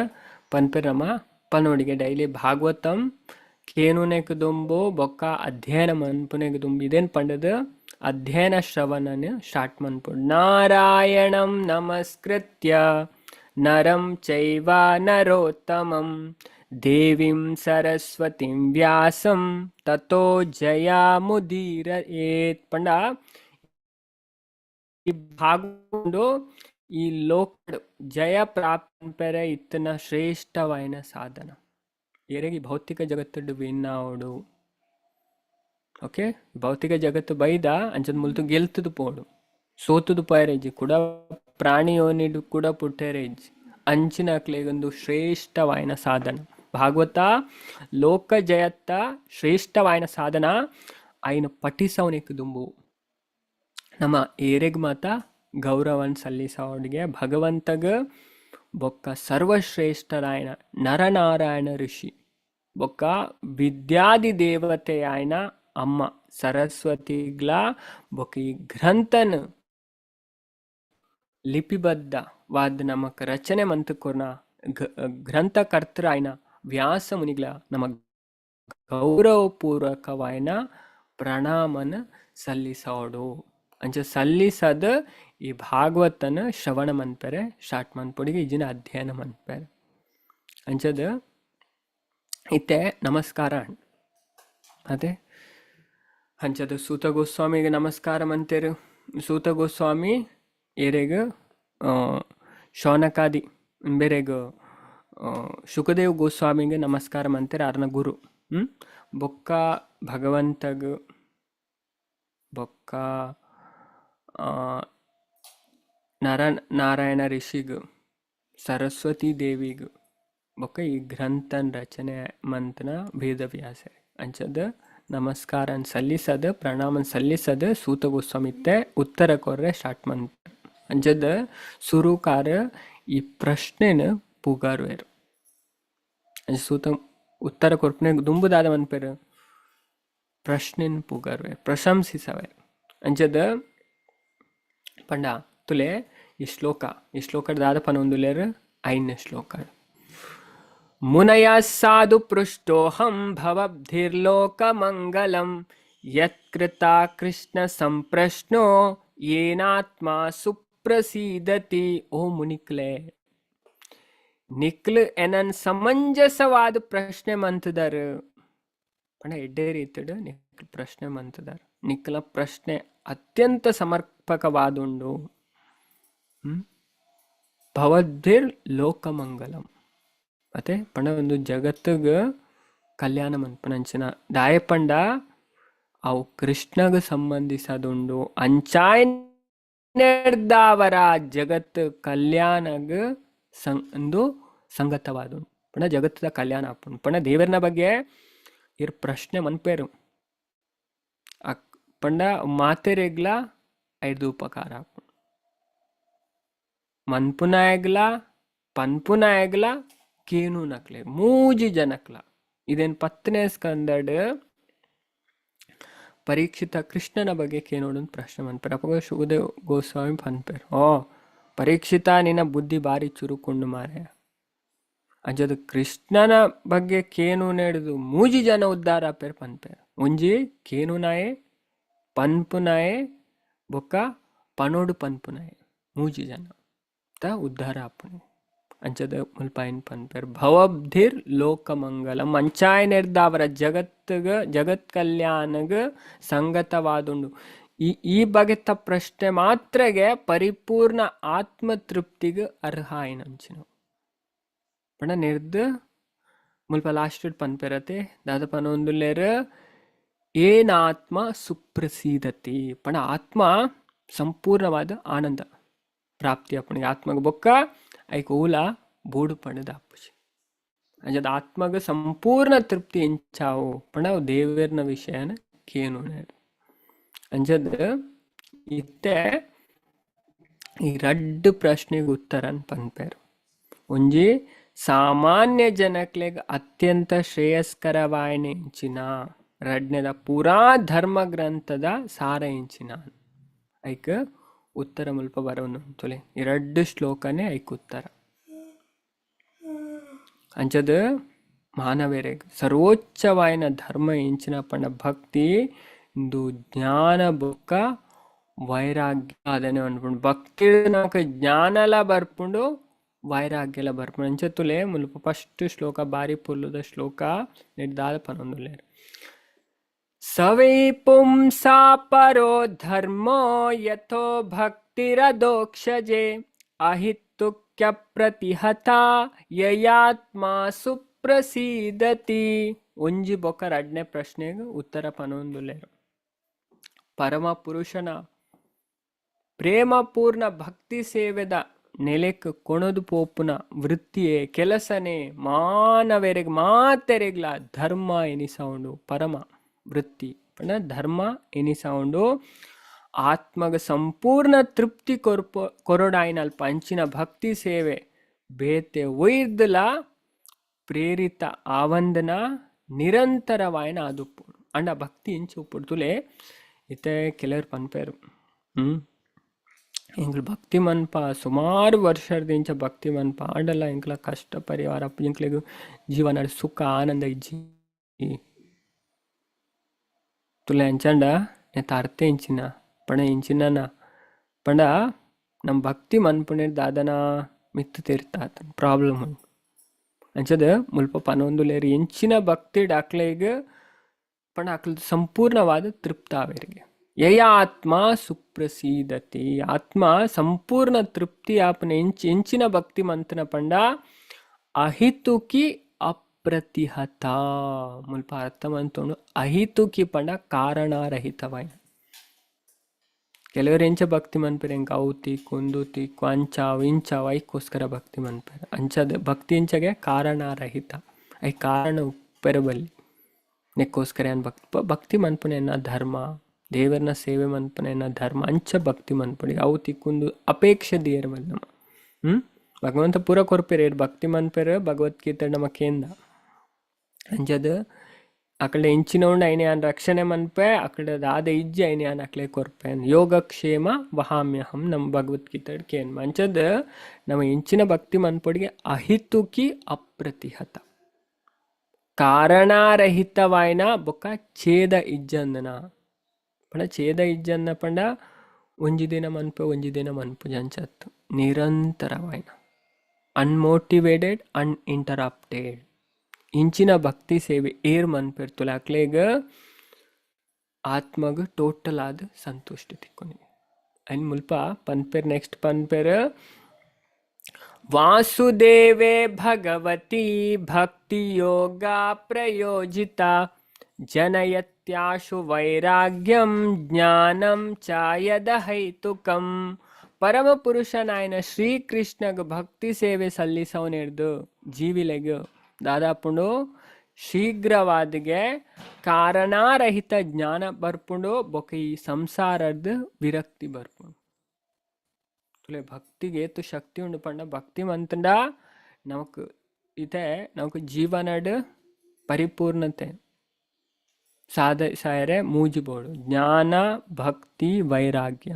ಪನ್ಪೆರ್ ನಮ್ಮ ಪನೋಡಿಗೆ ಡೈಲಿ ಭಾಗವತಂ ಕೇನುನೆಕ್ ದುಂಬು ಬೊಕ್ಕ ಅಧ್ಯಯನ ಮನ್ಪುನೆಗ್ ದುಂಬು ಇದೇನ್ ಪಂಡದ್ ಅಧ್ಯಯನ ಶ್ರವಣನ ಸ್ಟಾರ್ಟ್ ಮನ್ಪೊಡು. ನಾರಾಯಣಂ ನಮಸ್ಕೃತ್ಯ ನರಂ ಚೈವ ನರೋತ್ತಮಂ ದೇವಿಂ ಸರಸ್ವತಿಂ ವ್ಯಾಸಂ ತತೋ ಜಯಮುದೀರಯೇತ್. ಪಂಡ ಈ ಭಾಗವತ ಈ ಲೋಕ ಜಯ ಪ್ರಾಪ್ತಿಪೆರೆ ಇತ್ತನ ಶ್ರೇಷ್ಠವಾಯಿನ ಸಾಧನ. ಏರೆಗಿ ಭೌತಿಕ ಜಗತ್ತುಡು ವಿನ್ನಾವಡು ಓಕೆ ಭೌತಿಕ ಜಗತ್ತು ಬೈದ ಅಂಚದ ಮುಲ್ತು ಗೆಲ್ತದು ಪೋಡು ಸೋತುದು ಪೋಯರೆ ಕೂಡ ಪ್ರಾಣಿಯೋನಿಡು ಕೂಡ ಪುಟ್ಟೆರೆ ಇಜ್ಜಿ. ಅಂಚಿನ ಅಕ್ಲೆಗೊಂದು ಶ್ರೇಷ್ಠವಾಯಿನ ಸಾಧನ ಭಾಗವತ ಲೋಕ ಜಯತ್ತ ಶ್ರೇಷ್ಠವಾಯಿನ ಸಾಧನ. ಐನ ಪಠಿಸವನಿಕ್ ದುಂಬು ನಮ್ಮ ಏರೆಗ್ ಮಾತ ಗೌರವನ್ ಸಲ್ಲಿಸವನಿಗೆ ಭಗವಂತಗ ಬೊಕ್ಕ ಸರ್ವಶ್ರೇಷ್ಠರಾಯಣ ನರನಾರಾಯಣ ಋಷಿ ಬೊಕ್ಕ ವಿದ್ಯಾದಿ ದೇವತೆಯಾಯನ ಅಮ್ಮ ಸರಸ್ವತಿಗ್ಲ ಬೊಕ್ಕ ಈ ಗ್ರಂಥನ ಲಿಪಿಬದ್ಧ ವಾದ ನಮಕ್ ರಚನೆ ಮಂತುಕೊರ್ನ ಗ್ರಂಥಕರ್ತರಾಯನ ವ್ಯಾಸ ಮುನಿಗ್ಲ ನಮ್ಮ ಗೌರವಪೂರ್ವಕವಾಯನ ಪ್ರಣಾಮನ ಸಲ್ಲಿಸೋಡು. ಅಂಚ ಸಲ್ಲಿಸದ ಈ ಭಾಗವತನ ಶ್ರವಣ ಮನ್ಪೆರೆ ಸ್ಟಾರ್ಟ್ ಮನ್ಪೊಡಿಗೆ ಇಜಿನ ಅಧ್ಯಯನ ಮನ್ಪೆರೆ. ಅಂಚದ ಇತ್ತೆ ನಮಸ್ಕಾರ ಅದೇ ಅಂಚದ ಸೂತ ಗೋಸ್ವಾಮಿಗೆ ನಮಸ್ಕಾರ ಮಂತೇರು. ಸೂತ ಗೋಸ್ವಾಮಿ ಏರೆಗ್ ಶೌನಕಾದಿ ಬೇರೆಗ್ ಶುಕದೇವ್ ಗೋಸ್ವಾಮಿಗೆ ನಮಸ್ಕಾರ ಮಂತೇರು ಅರ್ನ ಗುರು. ಬೊಕ್ಕ ಭಗವಂತಗ್ ಬೊಕ್ಕ ನರನಾರಾಯಣ ಋಷಿಗ್ ಸರಸ್ವತಿ ದೇವಿಗ್ ಬೊಕ್ಕ ಈ ಗ್ರಂಥನ್ ರಚನೆ ಮಂತನ ವೇದವ್ಯಾಸ ಅಂಚದ ನಮಸ್ಕಾರನ್ ಸಲ್ಲಿಸದ ಪ್ರಣಾಮನ್ ಸಲ್ಲಿಸದ ಸೂತ ಗೋಸ್ವಾಮಿತ್ತೆ ಉತ್ತರ ಕೊರ್ರೆ ಸ್ಟಾರ್ಟ್ ಮಂತ. ಅಂಚದ ಸುರುಕಾರ ಈ ಪ್ರಶ್ನೆನ ಪುಗಾರ್ವೇರು. ಅಂಚ ಸೂತ ಉತ್ತರ ಕೊರ್ಪನೆ ದುಂಬುದಾದ ಮನ್ಪೆರು ಪ್ರಶ್ನೆನ್ ಪುಗಾರ್ವೆ ಪ್ರಶಂಸಿಸವೆ. ಅಂಚದ ಪಂಡ ತುಲೆ ಈ ಶ್ಲೋಕ ಈ ಶ್ಲೋಕದ ದಾದ ಪನೊಂದುಲೇರು ಐನ ಶ್ಲೋಕ. ಮುನಯ ಸಾಧು ಪೃಷ್ಟೋಹಂ ಭವಬ್ಧಿರ್ಲೋಕಮಂಗಲಂ ಯತ್ಕೃತಾ ಕೃಷ್ಣ ಸಂಪ್ರಶ್ನೋ ಯೇನಾತ್ಮಾ ಸುಪ್ರಸನ್ನತಾಂ. ಸುಪ್ರಸೀದತಿ. ಓ ಮುನಿಕ್ಲೆ, ನಿಕ್ಲು ಎನನ್ ಸಮಂಜಸವಾದ ಪ್ರಶ್ನೆ ಮಂತದಾರ ಪಂಡ ಎಡ್ಡೆ ರೀತಿಡ್ ನಿಕ್ಲು ಪ್ರಶ್ನೆ ಮಂತದಾರ. ನಿಕ್ಲ ಪ್ರಶ್ನೆ ಅತ್ಯಂತ ಸಮರ್ಪಕವಾದುಂಡು. ಭವದ್ಭಿರ್ ಲೋಕಮಂಗಲಂ ಅತೆ ಪಂಡ ಒಂದು ಜಗತ್ತಿಗ್ ಕಲ್ಯಾಣ ಮನ್ಪುನಂಚಿನ ದಾಯೆ ಪಂಡ ಅವು ಕೃಷ್ಣಗ್ ಸಂಬಂಧಿಸದುಂಡು. ಅಂಚಾಯ್ನೆರ್ದಾವರ ಜಗತ್ತು ಕಲ್ಯಾಣಗ್ ಒಂದು ಸಂಗತವಾದುಂಡು. ಪಂಡ ಜಗತ್ತದ ಕಲ್ಯಾಣ ಆಪುಂಡು. ಪಂಡ ದೇವರ್ನ ಬಗ್ಗೆ ಇರ್ ಪ್ರಶ್ನೆ ಮನ್ಪೇರು ಪಂಡ ಮಾತೆರೆಗ್ಲ ಐದು ಉಪಕಾರ ಆಪುಂಡು. ಮನ್ಪುನಾಯಗ್ಲ ಪನ್ಪುನಾಯಗ್ಲ ಕೇನುನಕ್ಲೆ ಮೂಜಿ ಜನಕ್ಲ. ಇದೇನ್ 10ನೇ ಸ್ಕಂದಡ್ ಪರೀಕ್ಷಿತ ಕೃಷ್ಣನ ಬಗ್ಗೆ ಕೇನೋಡೊಂದು ಪ್ರಶ್ನೆ ಮನ್ಪೇರು. ಅಪಗ ಶುಕದೇವ್ ಗೋಸ್ವಾಮಿ ಪನ್ಪೇರು, ಓ ಪರೀಕ್ಷಿತ ನಿನ್ನ ಬುದ್ಧಿ ಬಾರಿ ಚುರುಕುಂಡು ಮಾರೆ, ಅಂಚದ ಕೃಷ್ಣನ ಬಗ್ಗೆ ಕೇನು ನೆಡ್ದು ಮೂಜಿ ಜನ ಉದ್ಧಾರ ಆಪೇರು ಪನ್ಪೇರು. ಒಂಜಿ ಕೇನುನಾಯೆ, ಪನ್ಪುನಾಯೆ, ಬೊಕ್ಕ ಪನೋಡು ಪನ್ಪುನಾಯೆ, ಮೂಜಿ ಜನ ತ ಉದ್ಧಾರ ಆಪುಣೆ. ಅಂಚದ ಮುಲ್ಪಾಯಿನ್ ಪನ್ಪೇರು ಭವಬ್ಧಿರ್ ಲೋಕಮಂಗಲಂ ಅಂಚಾಯನೆರ್ದಾವರ ಜಗತ್ತಿಗ ಜಗತ್ ಕಲ್ಯಾಣಗ್ ಸಂಗತವಾದುಂಡು. ಈ ಈ ಬಗೆತ ಪ್ರಶ್ನೆ ಮಾತ್ರಗೆ ಪರಿಪೂರ್ಣ ಆತ್ಮತೃಪ್ತಿಗ್ ಅರ್ಹ ಆಯಿನಂಚಿನ ಪಂಡ ನೆರ್ದ್ ಮುಲ್ಪ ಲಾಸ್ಟ್ ಪನ್ಪೆರತೆ ದಾದ ಪನೊಂದುಲ್ಲೆರ್ ಏನಾತ್ಮ ಸುಪ್ರಸೀದತಿ ಪಂಡ ಆತ್ಮ ಸಂಪೂರ್ಣವಾದ ಆನಂದ ಪ್ರಾಪ್ತಿ ಆಪುಂಡು. ಆತ್ಮಗ್ ಬೊಕ್ಕ ಐಕ್ ಓಲ ಬೋಡು ಪಂಡದ ಆಪುಜಿ. ಅಂಚದ ಆತ್ಮಗ್ ಸಂಪೂರ್ಣ ತೃಪ್ತಿ ಎಂಚಾವು ಪಂಡ ಅವು ದೇವೆರ್ನ ವಿಷಯನ ಕೇನುನೆ. ಅಂಚದ ಇತ್ತೆ ಈ ರಡ್ಡ್ ಪ್ರಶ್ನೆಗ್ ಉತ್ತರನ್ ಪನ್ಪೆರ್. ಒಂಜಿ ಸಾಮಾನ್ಯ ಜನಕ್ಲೆಗ್ ಅತ್ಯಂತ ಶ್ರೇಯಸ್ಕರವಾಯಿನ ಎಂಚಿನ, ರಡ್ನೆದ ಪೂರಾ ಧರ್ಮ ಗ್ರಂಥದ ಸಾರ ಎಂಚಿನ, ಐಕ್ ಉತ್ತರ ಮುಲ್ಪ ಬರವೊಂದು ತುಲೆ. ಈ ರಡ್ಡ್ ಶ್ಲೋಕನೇ ಐಕ್ ಉತ್ತರ. ಅಂಚದ ಮಾನವೆರೆಗ್ ಸರ್ವೋಚ್ಚವಾಯಿನ ಧರ್ಮ ಎಂಚಿನ ಪಂಡ ಭಕ್ತಿ, ಇಂದು ಜ್ಞಾನ ಬೊಕ್ಕ ವೈರಾಗ್ಯ. ಅದನ್ನೇ ಅನ್ಪುಂಡು ಭಕ್ತಿ ನಮಕ್ ಜ್ಞಾನಲ ಬರ್ಪುಂಡು ವೈರಾಗ್ಯಲ ಬರ್ಪುಂಡು. ಅಂಚ ತುಲೆ ಮುಲ್ಪ ಫಸ್ಟ್ ಶ್ಲೋಕ ಬಾರಿ ಪೊರ್ಲುದ ಶ್ಲೋಕ ನೆಟ್ ದಾದ ಪನೊಂದುಲ್ಲೆರ್. ಸವೈ ಪುಂಸಾ ಪರೋ ಧರ್ಮೋ ಯಥೋ ಭಕ್ತಿರದೋಕ್ಷಜೆ ಅಹಿತುಕ್ಯ ಪ್ರತಿಹತ ಯಯಾತ್ಮ ಸುಪ್ರಸೀದತಿ. ಒಂಜಿ ಬೊಕ್ಕ ರಡ್ನೆ ಪ್ರಶ್ನೆಗ್ ಉತ್ತರ ಪನೊಂದುಲ್ಲೆರ್. ಪರಮ ಪುರುಷನ ಪ್ರೇಮಪೂರ್ಣ ಭಕ್ತಿ ಸೇವೆದ ನೆಲೆಕ್ ಕೊಣದು ಪೋಪುನ ವೃತ್ತಿಯೇ ಕೆಲಸನೇ ಮಾನವೆರೆಗ್ ಮಾತೆರೆಗ್ಲ ಧರ್ಮ ಎನಿಸೌಂಡು. ಪರಮ ವೃತ್ತಿ ಪಂಡ ಧರ್ಮ ಎನಿಸೌಂಡು. ಆತ್ಮಗ ಸಂಪೂರ್ಣ ತೃಪ್ತಿ ಕೊರ್ಪ ಕೊರೊಡಾಯಿನ ಅಲ್ಪ ಅಂಚಿನ ಭಕ್ತಿ ಸೇವೆ ಬೇತೆ ಒಯ್ದಲ ಪ್ರೇರಿತ ಆವಂದನ ನಿರಂತರವಾಯಿನ ಆದುಪ್ಪು. ಅಂಡ ಭಕ್ತಿ ಇಂಚ ಉಪ್ಪುಡು ತುಲೆ. ಇತ್ತೆ ಕೆಲವರು ಪನ್ಪೇರು ಎಂಕ್ಲು ಭಕ್ತಿ ಮನ್ಪ ಸುಮಾರು ವರ್ಷದ ಭಕ್ತಿ ಮನ್ಪ ಆಂಡಲ ಎಂಕ್ಲ ಕಷ್ಟ ಪರಿವಾರ ಎಂಕ್ಲೆಗ್ ಜೀವನ ಸುಖ ಆನಂದ ಇಜ್ಜಿ ತುಲೆ. ಅಂಚಂಡ ನೆತ್ತ ಅರ್ಥ ಎಂಚಿನ ಪಂಡ ಎಂಚಿನ ಪಂಡ ನಮ್ಮ ಭಕ್ತಿ ಮನ್ಪುನೆ ದಾದನ ಮಿತ್ತು ತೀರ್ತಾತ ಪ್ರಾಬ್ಲಮ್ ಉಂಡು. ಅಂಚದ ಮುಲ್ಪ ಪನೊಂದುಲ್ಲೆರ್ ಎಂಚಿನ ಭಕ್ತಿ ಅಕ್ಲೆಗ್ ಪಂಡ ಅಕ್ಲ ಸಂಪೂರ್ಣವಾದ ತೃಪ್ತ ಆವೆರಿಗೆ. ಯಯಾತ್ಮ ಸುಪ್ರಸೀದತಿ, ಆತ್ಮ ಸಂಪೂರ್ಣ ತೃಪ್ತಿ ಆಪನ ಎಂಚಿನ ಭಕ್ತಿ ಮಂತನ ಪಂಡ ಅಹಿತುಕಿ ಅಪ್ರತಿಹತ. ಮುಲ್ಪ ಅರ್ಥ ಮಂತೋಂಡು ಅಹಿತುಕಿ ಪಂಡ ಕಾರಣರಹಿತವಾಯಿನ. ಕೆಲವರು ಎಂಚ ಭಕ್ತಿ ಮನ್ಪೆರ್ ಎಂಕ್ ಅವು ತಿಕ್ಕು ಉಂದು ತಿಕ್ಕು ಅಂಚಾವು ಇಂಚಾವು ಐಕ್ಕೋಸ್ಕರ ಭಕ್ತಿ ಮನ್ಪೆರ್. ಅಂಚದ ಭಕ್ತಿ ಎಂಚಗೆ ಕಾರಣರಹಿತ, I ಕಾರಣ ಉಪ್ಪೆರೆ ಬಲ್ಲಿ ನೆಕ್ಕೋಸ್ಕರ ಏನ್ ಭಕ್ತಿ ಭಕ್ತಿ ಮನ್ಪುನ ಧರ್ಮ, ದೇವರನ್ನ ಸೇವೆ ಮನ್ಪುನ ಧರ್ಮ, ಅಂಚ ಭಕ್ತಿ ಮನ್ಪುನಿ ಅವು ತಿಕ್ಕೊಂದು ಅಪೇಕ್ಷೆ ದಿಯರ್ ಬಲ್ಲಿ ನಮ್ಮ. ಭಗವಂತ ಪೂರ ಕೊರ್ಪೆರ್ ಏರ್ ಭಕ್ತಿ ಮನ್ಪೆರ್ ಭಗವದ್ಗೀತೆ ನಮ್ಮ ಕೇಂದ. ಅಂಚದ ಅಕಲ್ಡ ಎಂಚಿನ ಉಂಡು ಐನ್ ಯಾನ್ ರಕ್ಷಣೆ ಮನ್ಪೆ, ಅಕಲ್ಡ ದಾದ ಇಜ್ಜಿ ಐನ್ ಯಾನ್ ಅಕ್ಲೆ ಕೊರ್ಪೆ. ಯೋಗಕ್ಷೇಮ ವಹಾಮ್ಯಹಂ ನಮ್ಮ ಭಗವದ್ಗೀತೆ ಕೇನ್. ಅಂಚದ ನಮ್ಮ ಎಂಚಿನ ಭಕ್ತಿ ಮನ್ಪೊಡಿಗೆ ಅಹಿತುಕಿ ಅಪ್ರತಿಹತ ಕಾರಣರಹಿತವಾಯಿನ ಬೊಕ್ಕ ಛೇದ ಇಜ್ಜಂದನ ಪಂಡ ಛೇದ ಇಜ್ಜಂದ ಪಂಡ ಒಂಜಿ ದಿನ ಮನ್ಪೆ ಒಂಜಿ ದಿನ ಮನ್ಪುಜ ಅಂಚತ್ತು ನಿರಂತರವಾಯಿನ ಅನ್ಮೋಟಿವೇಟೆಡ್ ಅನ್ಇಂಟರಪ್ಟೆಡ್ ಇಂಚಿನ ಭಕ್ತಿ ಸೇವೆ ಏರ್ ಮನ್ಪಿರ್ತುಲೆ ಅಕ್ಲೆಗ್ ಆತ್ಮಗ್ ಟೋಟಲ್ ಆದ್ ಸಂತುಷ್ಟಿ ತಿಕ್ಕೊನಿ. ಐನ್ ಮುಲ್ಪ ಪನ್ಪೆರ್ ನೆಕ್ಸ್ಟ್ ಪನ್ಪೆರ್ ವಾಸುದೇವೆ ಭಗವತಿ ಭಕ್ತಿ ಯೋಗ ಪ್ರಯೋಜಿತ ಜನಯತ್ಯಾಶು ವೈರಾಗ್ಯಂ ಜ್ಞಾನಂ ಚಾಯದ ಹೈತುಕಂ. ಪರಮ ಪುರುಷನಾಯನ ಶ್ರೀಕೃಷ್ಣಗ್ ಭಕ್ತಿ ಸೇವೆ ಸಲ್ಲಿಸವನಿರ್ದು ಜೀವಿಲೆಗ್ ದಾದಾಪುಂಡು ಶೀಘ್ರವಾದಿಗೆ ಕಾರಣಾರಹಿತ ಜ್ಞಾನ ಬರ್ಪುಂಡು ಬೊಕ ಈ ಸಂಸಾರದ್ ವಿರಕ್ತಿ ಬರ್ಪುಂಡು. ತುಲೆ ಭಕ್ತಿಗೆ ಏತು ಶಕ್ತಿ ಉಂಡು ಪಂಡ ಭಕ್ತಿ ಮಂತಂಡ ನಮಕ್ ಇತ್ತೆ ನಮಕ್ ಜೀವನಡ್ ಪರಿಪೂರ್ಣತೆ ಸಾಧ ಸಾಯರೆ ಮೂಜಿ ಬೋಡು ಜ್ಞಾನ ಭಕ್ತಿ ವೈರಾಗ್ಯ.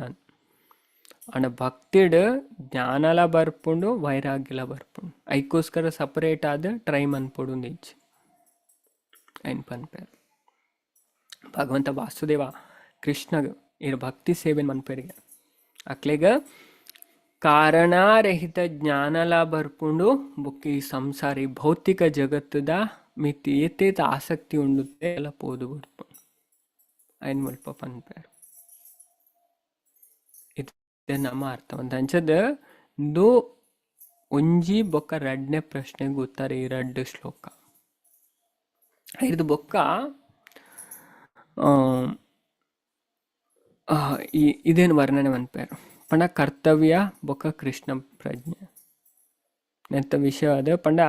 ಅಂಡ ಭಕ್ತಿಡ್ ಜ್ಞಾನಲ ಬರ್ಪುಂಡು ವೈರಾಗ್ಯಲ ಬರ್ಪುಂಡು ಐಕೋಸ್ಕರ ಸಪರೇಟ್ ಆದ್ ಟ್ರೈ ಮನ್ಪೊಡು ಇಜ್ಜಿ ಐನ್ ಪನ್ಪೆರ್. ಭಗವಂತ ವಾಸುದೇವ ಕೃಷ್ಣಗ್ ಇರ್ ಭಕ್ತಿ ಸೇವೆ ಮನ್ಪೆರಿಗೆ ಅಕ್ಲೆಗ್ ಕಾರಣಾರಹಿತ ಜ್ಞಾನಲ ಬರ್ಪುಂಡು ಬೊಕ್ಕ ಈ ಸಂಸಾರ ಈ ಭೌತಿಕ ಜಗತ್ತುದ ಮಿತಿ ಏತೇತ ಆಸಕ್ತಿ ಉಂಡು ಎಲ್ಲ ಪೋದು ಬರ್ಪುಂಡು ಐನ್ ಮುಲ್ಪ ಪನ್ಪೆರ್. ಇತ್ತೆ ನಮ್ಮ ಅರ್ಥ ಅಂಚದ ಇಂದು ಒಂಜಿ ಬೊಕ್ಕ ರಡ್ಡನೇ ಪ್ರಶ್ನೆಗ್ ಉತ್ತರ ಈ ರಡ್ಡ್ ಶ್ಲೋಕ. ಐರ್ದ್ ಬೊಕ್ಕ ಈ ಇದೇನು ವರ್ಣನೆ ಮನ್ಪೆರ್ ಪಂಡ ಕರ್ತವ್ಯ ಬೊಕ್ಕ ಕೃಷ್ಣ ಪ್ರಜ್ಞೆ ನೆತ್ತ ವಿಷಯ ಅದ ಪಂಡ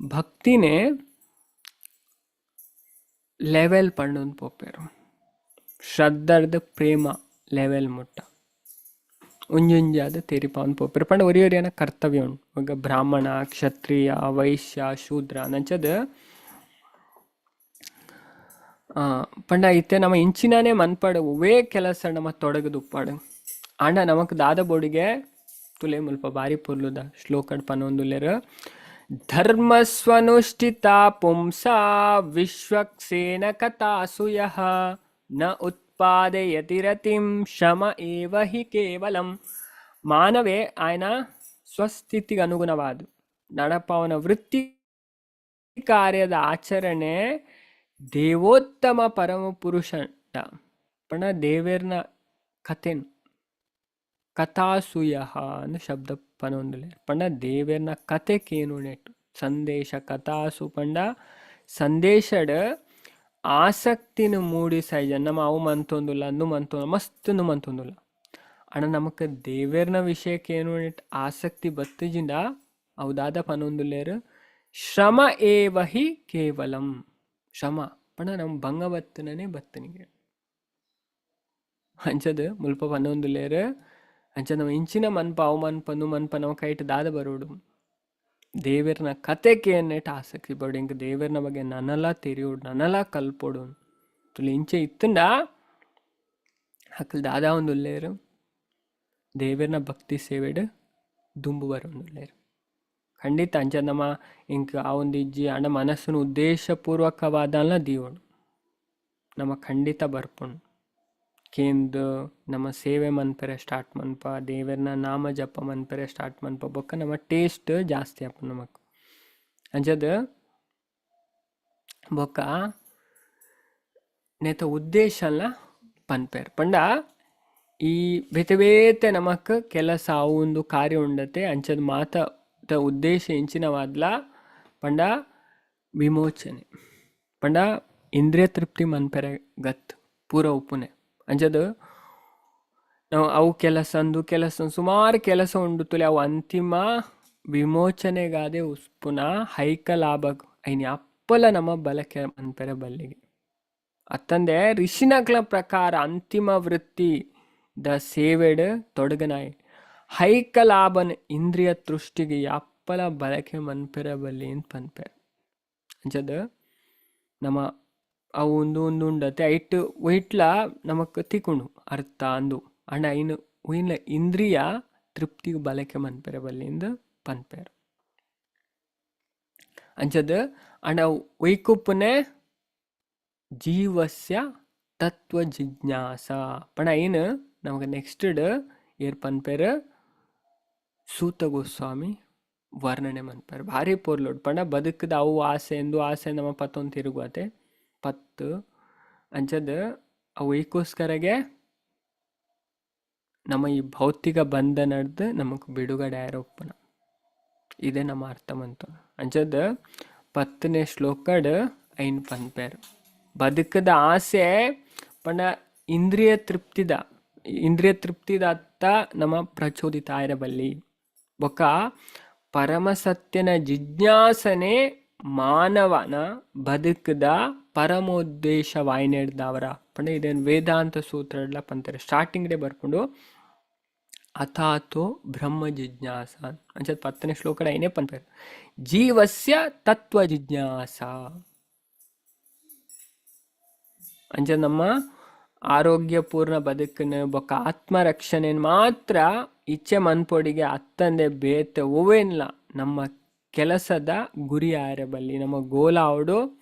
ಭಕ್ತಿನೇ ಲೆವೆಲ್ ಪಂಡೊಂದು ಪೋಪೆರ್ ಶ್ರದ್ಧರ್ದ್ ಪ್ರೇಮ ಲೆವೆಲ್ ಮುಟ್ಟ ಒಂಜೊಂಜಾದ್ ತೆರಿಪಾವೊಂದು ಪೋಪೆರ್ ಪಂಡ ಒರಿ ಒರಿಯನ ಕರ್ತವ್ಯ ಉಂಡು. ಈಗ ಬ್ರಾಹ್ಮಣ ಕ್ಷತ್ರಿಯ ವೈಶ್ಯ ಶೂದ್ರ ಅಂಚದ ಪಂಡ ಇತ್ತೆ ನಮ ಇಂಚಿನನೇ ಮನ್ಪಡ್ ಒವ್ವೇ ಕೆಲಸ ನಮ ತೊಡಗದುಪ್ಪಾಡು ಆಂಡ ನಮಕ್ ದಾದ ಬೋಡಿಗೆ ತುಲೆ ಮುಲ್ಪ ಬಾರಿ ಪೊರ್ಲುದ ಶ್ಲೋಕಡ್ ಪನೊಂದುಲ್ಲೆರ್ ಧರ್ಮಸ್ವನುಷ್ಠಿತ ಪುಂಸ ವಿಶ್ವಕ್ಸೇನ ಕಥಾಸು ಯಃ ನ ಉತ್ಪಾದಯತಿ ರತಿಂ ಶಮ ಏವ ಹಿ ಕೇವಲಂ. ಮಾನವೇ ಆಯನ ಸ್ವಸ್ಥಿತಿಗೆ ಅನುಗುಣವಾದ ನಡಪವನ ವೃತ್ತಿ ಕಾರ್ಯದ ಆಚರಣೆ ದೇವೋತ್ತಮ ಪರಮ ಪುರುಷ ಪಂಡ ದೇವೆರ್ನ ಕಥೆನ್ ಕಥಾಸುಯಃ ಅನ್ನು ಶಬ್ದ ಪನೊಂದುಲ್ಲೆರ್ ಪಂಡ ದೇವೆರ್ನ ಕತೆ ಕೇನುನೆಟ್ ಸಂದೇಶ ಕಥಾಸು ಪಂಡ ಸಂದೇಶಡ್ ಆಸಕ್ತಿನ ಮೂಡಿಸೈಜ ನಮ್ಮ ಅವು ಮಂತೊಂದುಲ್ಲ ಅಂದು ಮಂತೊಂದು ಮಸ್ತ್ ಮಂತೊಂದುಲ್ಲ ಅಣ್ಣ ನಮಕ್ ದೇವೆರ್ನ ವಿಷಯಕ್ಕೆ ಏನು ಆಸಕ್ತಿ ಬತ್ತಿಜಿಂದ ಅವು ದಾದ ಪನೊಂದುಲ್ಲೆರ್ ಶ್ರಮ ಏವ ಹಿ ಕೇವಲಂ. ಶ್ರಮ ಪಂಡ ನಮ್ಮ ಭಂಗ ಬತ್ತನೇ ಬತ್ತನಿಗೆ ಅಂಚದ ಮುಲ್ಪ ಪನೊಂದುಲ್ಲೆರ್ ಅಂಚ ನಮ್ಮ ಇಂಚಿನ ಮನ್ಪ ಅವು ಮನ್ಪ ಅಂದು ಮನ್ಪ ನಮ್ಮ ಕೈಟ್ ದಾದ ಬರೋಡು ದೇವೆರ್ನ ಕತೆ ಕೇನ್ನೆಟ್ ಆಸಕ್ತಿ ಬರೋಡು ಇಂಕ ದೇವೆರ್ನ ಬಗ್ಗೆ ನನಲ ತೆರಿಯೋಡು ನನಲ ಕಲ್ಪೊಡು ತುಲೆ ಇಂಚೆ ಇತ್ತಂಡ ಅಕ್ಲ್ ದಾದ ಒಂದು ಉಲ್ಲೇರು ದೇವೆರ್ನ ಭಕ್ತಿ ಸೇವೆಡ್ ದುಂಬು ಬರೋಂದುಲ್ಲೇರು ಖಂಡಿತ ಅಂಚ ನಮ್ಮ ಇಂಕ್ ಆ ಒಂದು ಇಜ್ಜಿ ಅಂಡ ಮನಸ್ಸುನು ಉದ್ದೇಶಪೂರ್ವಕವಾದಲ್ಲ ದೀವೋಡು ನಮ್ಮ ಖಂಡಿತ ಬರ್ಪುಂಡು ಕೇಂದ್ ನಮ್ಮ ಸೇವೆ ಮನ್ಪೆರೆ ಸ್ಟಾರ್ಟ್ ಮನ್ಪ ದೇವೆರ್ನ ನಾಮ ಜಪ ಮನ್ಪೆರೆ ಸ್ಟಾರ್ಟ್ ಮನ್ಪ ಬೊಕ್ಕ ನಮ್ಮ ಟೇಸ್ಟ್ ಜಾಸ್ತಿ ಆಪುಂಡು ನಮಕ್ ಅಂಚದ ಬೊಕ್ಕ ನೇತ ಉದ್ದೇಶಲ ಪನ್ಪೆರ್ ಪಂಡ ಈ ಬೇತೆ ಬೇತೆ ನಮಕ್ ಕೆಲಸ ಅವು ಒಂದು ಕಾರ್ಯ ಉಂಡತೆ ಅಂಚದ ಮಾತ ಉದ್ದೇಶ ಎಂಚಿನವಾದ್ಲ ಪಂಡ ವಿಮೋಚನೆ ಪಂಡ ಇಂದ್ರಿಯ ತೃಪ್ತಿ ಮನ್ಪೆರೆ ಗತ್ ಪೂರ ಉಪ್ಪುನೆ ಅಂಚದ ನಾವು ಅವು ಕೆಲಸ ಅಂದು ಕೆಲಸ ಸುಮಾರು ಕೆಲಸ ಉಂಡು ತುಲೆ ಅವು ಅಂತಿಮ ವಿಮೋಚನೆಗಾದೆ ಉಸ್ಪುನ ಹೈಕ ಲಾಭ ಐನಿ ಅಪ್ಪಲ ನಮ್ಮ ಬಳಕೆ ಮನ್ಪೆರೆ ಬಲ್ಲಿಗೆ ಅತ್ತಂದೆ ಋಷಿನಕ್ಲ ಪ್ರಕಾರ ಅಂತಿಮ ವೃತ್ತಿ the ಸೇವೆಡ್ ತೊಡಗನಾಯಿ ಹೈಕ ಲಾಭನ್ ಇಂದ್ರಿಯ ತೃಷ್ಟಿಗೆ ಯಾಪ್ಪಲ ಬಳಕೆ ಮನ್ಪೆರೆ ಬಲ್ಲಿ ಅಂತ ಪನ್ಪೆರ್ ಅಂಚದ ನಮ್ಮ ಅವು ಒಂದು ಒಂದು ಉಂಡತೆ ಐಟ್ ಒಯ್ಟ್ಲ ನಮಕ್ ತಿಕ್ಕುಂಡು ಅರ್ಥ ಅಂದು ಅಂಡ ಐನು ಒಯ್ನ ಇಂದ್ರಿಯ ತೃಪ್ತಿಗೆ ಬಳಕೆ ಮನ್ಪೆರೆ ಬಲ್ಲಿಂದ ಪನ್ಪೆರ್ ಅಂಚದ ಅಂಡ ಒಯ್ಕುಪ್ಪುನೆ ಜೀವಸ್ಯ ತತ್ವ ಜಿಜ್ಞಾಸ ಪಂಡ ಐನ್ ನಮಗೆ ನೆಕ್ಸ್ಟ್ ಏರ್ ಪನ್ಪೇರ್ ಸೂತ ಗೋಸ್ವಾಮಿ ವರ್ಣನೆ ಮನ್ಪೇರ್ ಭಾರಿ ಪೊರ್ಲುಡ್ ಪಂಡ ಬದುಕದ ಅವು ಆಸೆ ಎಂದು ಆಸೆ ನಮ್ಮ ಪತ್ತೊಂದು ತಿರುಗುವತೆ ಪತ್ತು ಅಂಚದ ಅವು ಏಕೋಸ್ಕರಗೆ ನಮ್ಮ ಈ ಭೌತಿಕ ಬಂಧನಡ್ದು ನಮಕ್ ಬಿಡುಗಡೆ ಆಯಿರೊಪ್ಪನ ಇದೇ ನಮ್ಮ ಅರ್ಥ ಮಂತ ಅಂಚದ 10ನೇ ಶ್ಲೋಕಡ್ ಐನ್ ಪನ್ಪೇರ್ ಬದುಕದ ಆಸೆ ಪಂಡ ಇಂದ್ರಿಯ ತೃಪ್ತಿದ ಇಂದ್ರಿಯ ತೃಪ್ತಿದತ್ತ ನಮ್ಮ ಪ್ರಚೋದಿತ ಆಯಿರಬಲ್ಲಿ ಬೊಕ್ಕ ಪರಮಸತ್ಯನ ಜಿಜ್ಞಾಸನೆ ಮಾನವನ ಬದುಕದ ಪರಮೋದ್ದೇಶ ವಾಯ್ನೆಡ್ದವರ ಪಂಡ ಇದೇನು ವೇದಾಂತ ಸೂತ್ರ ಪಂತಾರೆ ಸ್ಟಾರ್ಟಿಂಗ್ ಡೇ ಬರ್ಕೊಂಡು ಅಥಾತೋ ಬ್ರಹ್ಮ ಜಿಜ್ಞಾಸ ಅಂಚ 10ನೇ ಶ್ಲೋಕಡ ಏನೇ ಪನ್ಪೇರು ಜೀವಸ್ಯ ತತ್ವ ಜಿಜ್ಞಾಸ ಅಂಚ ನಮ್ಮ ಆರೋಗ್ಯಪೂರ್ಣ ಬದುಕನ್ನು ಬೊಕ್ಕ ಆತ್ಮರಕ್ಷಣೆ ಮಾತ್ರ ಇಚ್ಛೆ ಮನ್ಪೊಡಿಗೆ ಅತ್ತಂದೆ ಬೇತೆ ಓವೇನ್ಲ ನಮ್ಮ ಕೆಲಸದ ಗುರಿ ಆರಬಲ್ಲಿ ನಮ್ಮ ಗೋಲ ಅವಡು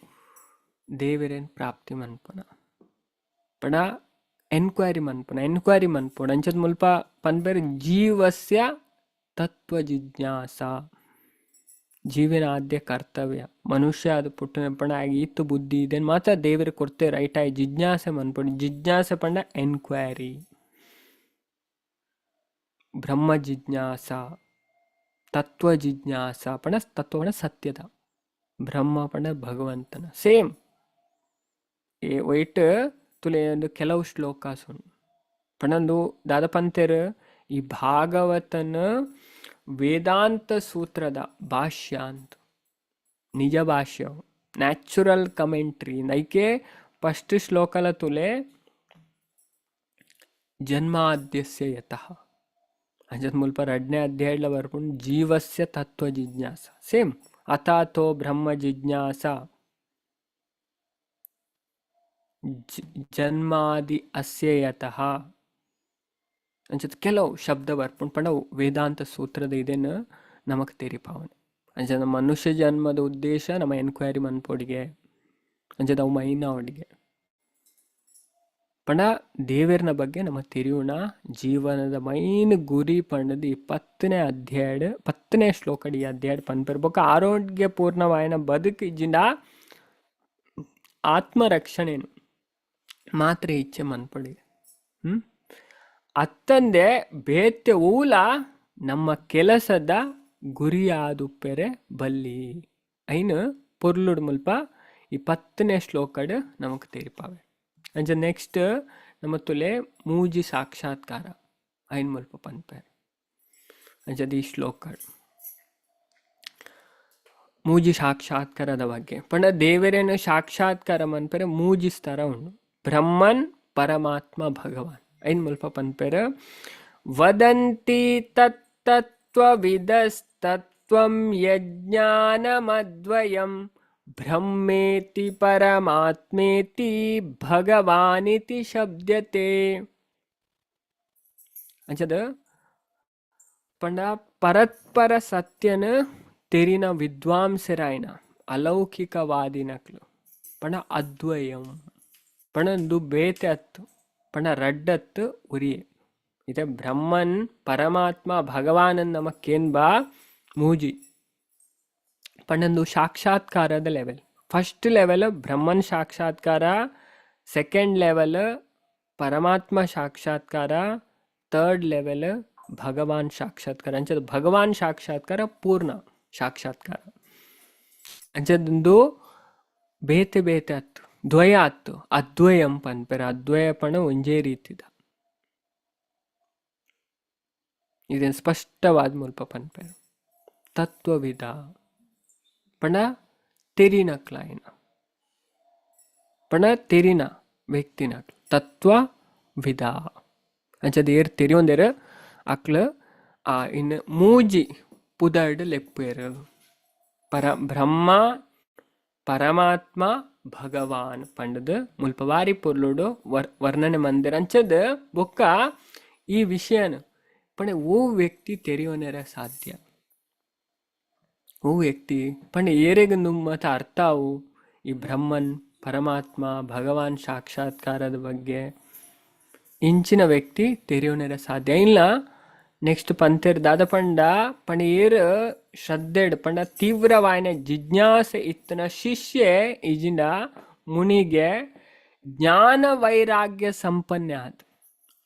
ದೇವರೇನ್ ಪ್ರಾಪ್ತಿ ಮನ್ಪುನ ಪಣ ಎನ್ಕ್ವೈರಿ ಮನ್ಪುನ ಎನ್ಕ್ವೈರಿ ಮನ್ಪುಣ ಅಂಚದ ಮುಲ್ಪ ಪನ್ಪೇರು ಜೀವಸ್ಯ ತತ್ವ ಜಿಜ್ಞಾಸ ಜೀವನ ಆದ್ಯ ಕರ್ತವ್ಯ ಮನುಷ್ಯ ಅದು ಪುಟ್ಟನ ಪಂಡ ಆಗಿ ಇತ್ತು ಬುದ್ಧಿ ಇದನ್ನು ಮಾತ್ರ ದೇವರು ಕೊಡ್ತೇ ರೈಟ್ ಆಗಿ ಜಿಜ್ಞಾಸೆ ಮನ್ಪೊಡಿ ಜಿಜ್ಞಾಸೆ ಪಂಡ ಎನ್ಕ್ವೈರಿ ಬ್ರಹ್ಮ ಜಿಜ್ಞಾಸ ತತ್ವ ಜಿಜ್ಞಾಸ ಪಂಡ ತತ್ವ ಪಂಡ ಸತ್ಯದ ಬ್ರಹ್ಮ ಪಂಡ ಭಗವಂತನ ಸೇಮ್ ಏ ಒಯ್ಟ್ ತುಲೆ ಒಂದು ಕೆಲವು ಶ್ಲೋಕ ಸುನ್ ಪಂಡಂದು ದಾದ ಪಂತೆರ್ ಈ ಭಾಗವತನ ವೇದಾಂತ ಸೂತ್ರದ ಭಾಷ್ಯ ಅಂತ ನಿಜ ಭಾಷ್ಯ ನ್ಯಾಚುರಲ್ ಕಮೆಂಟ್ರಿ ನೈಕೆ ಫಸ್ಟ್ ಶ್ಲೋಕಲ ತುಲೆ ಜನ್ಮಾದ್ಯಸ್ಯ ಯತಃ ಅಂಚದ ಮುಲ್ಪ ರಡ್ನೇ ಅಧ್ಯಾಯಲ ಬರ್ಪುಂಡು ಜೀವಸ್ಯ ತತ್ವ ಜಿಜ್ಞಾಸ ಸೇಮ್ ಅಥಾಥೋ ಬ್ರಹ್ಮ ಜಿಜ್ಞಾಸ ಜನ್ಮಾದಿ ಅಸ್ಯ ಯತಃ ಅಂಚದ ಕೆಲವು ಶಬ್ದ ಬರ್ಪುಂಡು ಪಂಡ ವೇದಾಂತ ಸೂತ್ರದ ಇದೇನು ನಮಕ್ ತೆರಿಪಾವನೆ ಅಂಚ ನಮ್ಮ ಮನುಷ್ಯ ಜನ್ಮದ ಉದ್ದೇಶ ನಮ್ಮ ಎನ್ಕ್ವೈರಿ ಮನ್ಪೊಡಿಗೆ ಅಂಚದ ಅವು ಮೈನ ಅವಡಿಗೆ ಪಂಡ ದೇವರನ ಬಗ್ಗೆ ನಮ್ಮ ತೆರಿಯುಣ ಜೀವನದ ಮೈನ್ ಗುರಿ ಪಂಡದು ಈ 10ನೇ ಅಧ್ಯಾಯ 10ನೇ ಶ್ಲೋಕಡಿ ಅಧ್ಯಾಯ ಪನ್ಪೆರ್ ಬೊಕ್ಕ ಆರೋಗ್ಯಪೂರ್ಣವಾಯಿನ ಬದುಕು ಇಜ್ಜಿಂಡ ಆತ್ಮರಕ್ಷಣೆನು ಮಾತ್ರ ಇಚ್ಛೆ ಮನ್ಪೊಡಿಗೆ ಅತ್ತಂದೆ ಬೇತೆ ಊಲ ನಮ್ಮ ಕೆಲಸದ ಗುರಿಯಾದುಪ್ಪೆರೆ ಬಲ್ಲಿ ಐನು ಪೊರ್ಲುಡ್ ಮುಲ್ಪ ಈ 10ನೇ ಶ್ಲೋಕಡ್ ನಮಕ್ ತೆರಿಪಾವೆ ಅಂಚ ನೆಕ್ಸ್ಟ್ ನಮ್ಮ ತುಲೆ ಮೂಜಿ ಸಾಕ್ಷಾತ್ಕಾರ ಐನ್ ಮುಲ್ಪ ಪನ್ಪೇರ್ ಅಂಚದ ಈ ಶ್ಲೋಕಡ್ ಮೂಜಿ ಸಾಕ್ಷಾತ್ಕಾರದ ಬಗ್ಗೆ ಪಂಡ ದೇವರೇನು ಸಾಕ್ಷಾತ್ಕಾರ ಮನ್ಪೆರೆ ಮೂಜಿ ಸ್ತರ ಉಂಡು ಬ್ರಹ್ಮನ್ ಪರಮಾತ್ಮ ಭಗವಾನ್ ಐನ್ ಮುಲ್ಪ ಪನ್ಪೇರ್ ವದಂತಿ ತತ್ತತ್ವವಿದಸ್ತತ್ವಂ ಯಜ್ಞಾನಮದ್ವಯಂ ಬ್ರಹ್ಮೇತಿ ಪರಮಾತ್ಮೇತಿ ಭಗವಾನಿತಿ ಶಬ್ದತೆ ಅಂಚದ ಪಂಡ ಪರತ್ಪರ ಸತ್ಯನ ತೆರಿನ ವಿದ್ವಾಂಸರಾಯನ ಅಲೌಕಿಕವಾದಿನಕ್ಲು ಪಂಡ ಅದ್ವಯಂ ಪಂಡ ಬೇತೆ ಅತ್ತು ಪಂಡ ರಡ್ಡತ್ತು ಉರಿಯೆ ಇದೆ ಬ್ರಹ್ಮನ್ ಪರಮಾತ್ಮ ಭಗವಾನನ್ ನಮಕ್ಕೇನ್ ಬಾ ಮೂಜಿ ಪಂಡಂದು ಸಾಕ್ಷಾತ್ಕಾರದ ಲೆವೆಲ್ ಫಸ್ಟ್ ಲೆವೆಲ್ ಬ್ರಹ್ಮನ್ ಸಾಕ್ಷಾತ್ಕಾರ ಸೆಕೆಂಡ್ ಲೆವೆಲ್ ಪರಮಾತ್ಮ ಸಾಕ್ಷಾತ್ಕಾರ ಥರ್ಡ್ ಲೆವೆಲ್ ಭಗವಾನ್ ಸಾಕ್ಷಾತ್ಕಾರ ಅಂಚದ ಭಗವಾನ್ ಸಾಕ್ಷಾತ್ಕಾರ ಪೂರ್ಣ ಸಾಕ್ಷಾತ್ಕಾರ ಅಂಚದಂದು ಬೇತೆ ಬೇತೆ ಅತ್ತು ದ್ವಯ ಅತ್ತು ಅದ್ವಯಂ ಪನ್ಪೆರ್ ಅದ್ವಯ ಪಣ ಒಂಜೇ ರೀತಿದ ಇದನ್ನು ಸ್ಪಷ್ಟವಾದ ಮುಲ್ಪ ಪನ್ಪೆರ್ ತತ್ವವಿದ ಪಂಡ ತೆರಿನ ಕ್ಲಾಯಿನ ಪಂಡ ತೆರಿನ ವ್ಯಕ್ತಿನ ತತ್ವ ವಿಧ ಅಂಚದ ಏರ್ ತೆರಿಯೊಂದೇರು ಅಕ್ಲು ಆ ಇನ್ನು ಮೂಜಿ ಪುದರ್ಡ್ ಲೆಪ್ಪೇರು ಪರ ಬ್ರಹ್ಮ ಪರಮಾತ್ಮ ಭಗವಾನ್ ಪಂಡದು ಮುಲ್ಪ ವಾರಿ ಪೊರ್ಲುಡು ವರ್ಣನೆ ಮಂದಿರ ಅಂಚದ ಬೊಕ್ಕ ಈ ವಿಷಯನ ಪಂಡ ಓ ವ್ಯಕ್ತಿ ತೆರಿಯೋನೆರ ಸಾಧ್ಯ ಓ ವ್ಯಕ್ತಿ ಪಂಡ ಏರೆಗ್ ನುಮ್ಮತ ಅರ್ಥ ಅವು ಈ ಬ್ರಹ್ಮನ್ ಪರಮಾತ್ಮ ಭಗವಾನ್ ಸಾಕ್ಷಾತ್ಕಾರದ ಬಗ್ಗೆ ಇಂಚಿನ ವ್ಯಕ್ತಿ ತೆರಿಯೋನೆರ ಸಾಧ್ಯ ಇಲ್ಲ. ನೆಕ್ಸ್ಟ್ ಪಂತೆರ್ ದಾದ ಪಂಡ ಪಂಡ ಏರ್ ಶ್ರದ್ಧೆಡ್ ಪಂಡ ತೀವ್ರವಾಯಿನ ಜಿಜ್ಞಾಸೆ ಇತ್ತನ ಶಿಷ್ಯೆ ಇಜಿಂಡ ಮುನಿಗೆ ಜ್ಞಾನ ವೈರಾಗ್ಯ ಸಂಪನ್ನ ಆತ್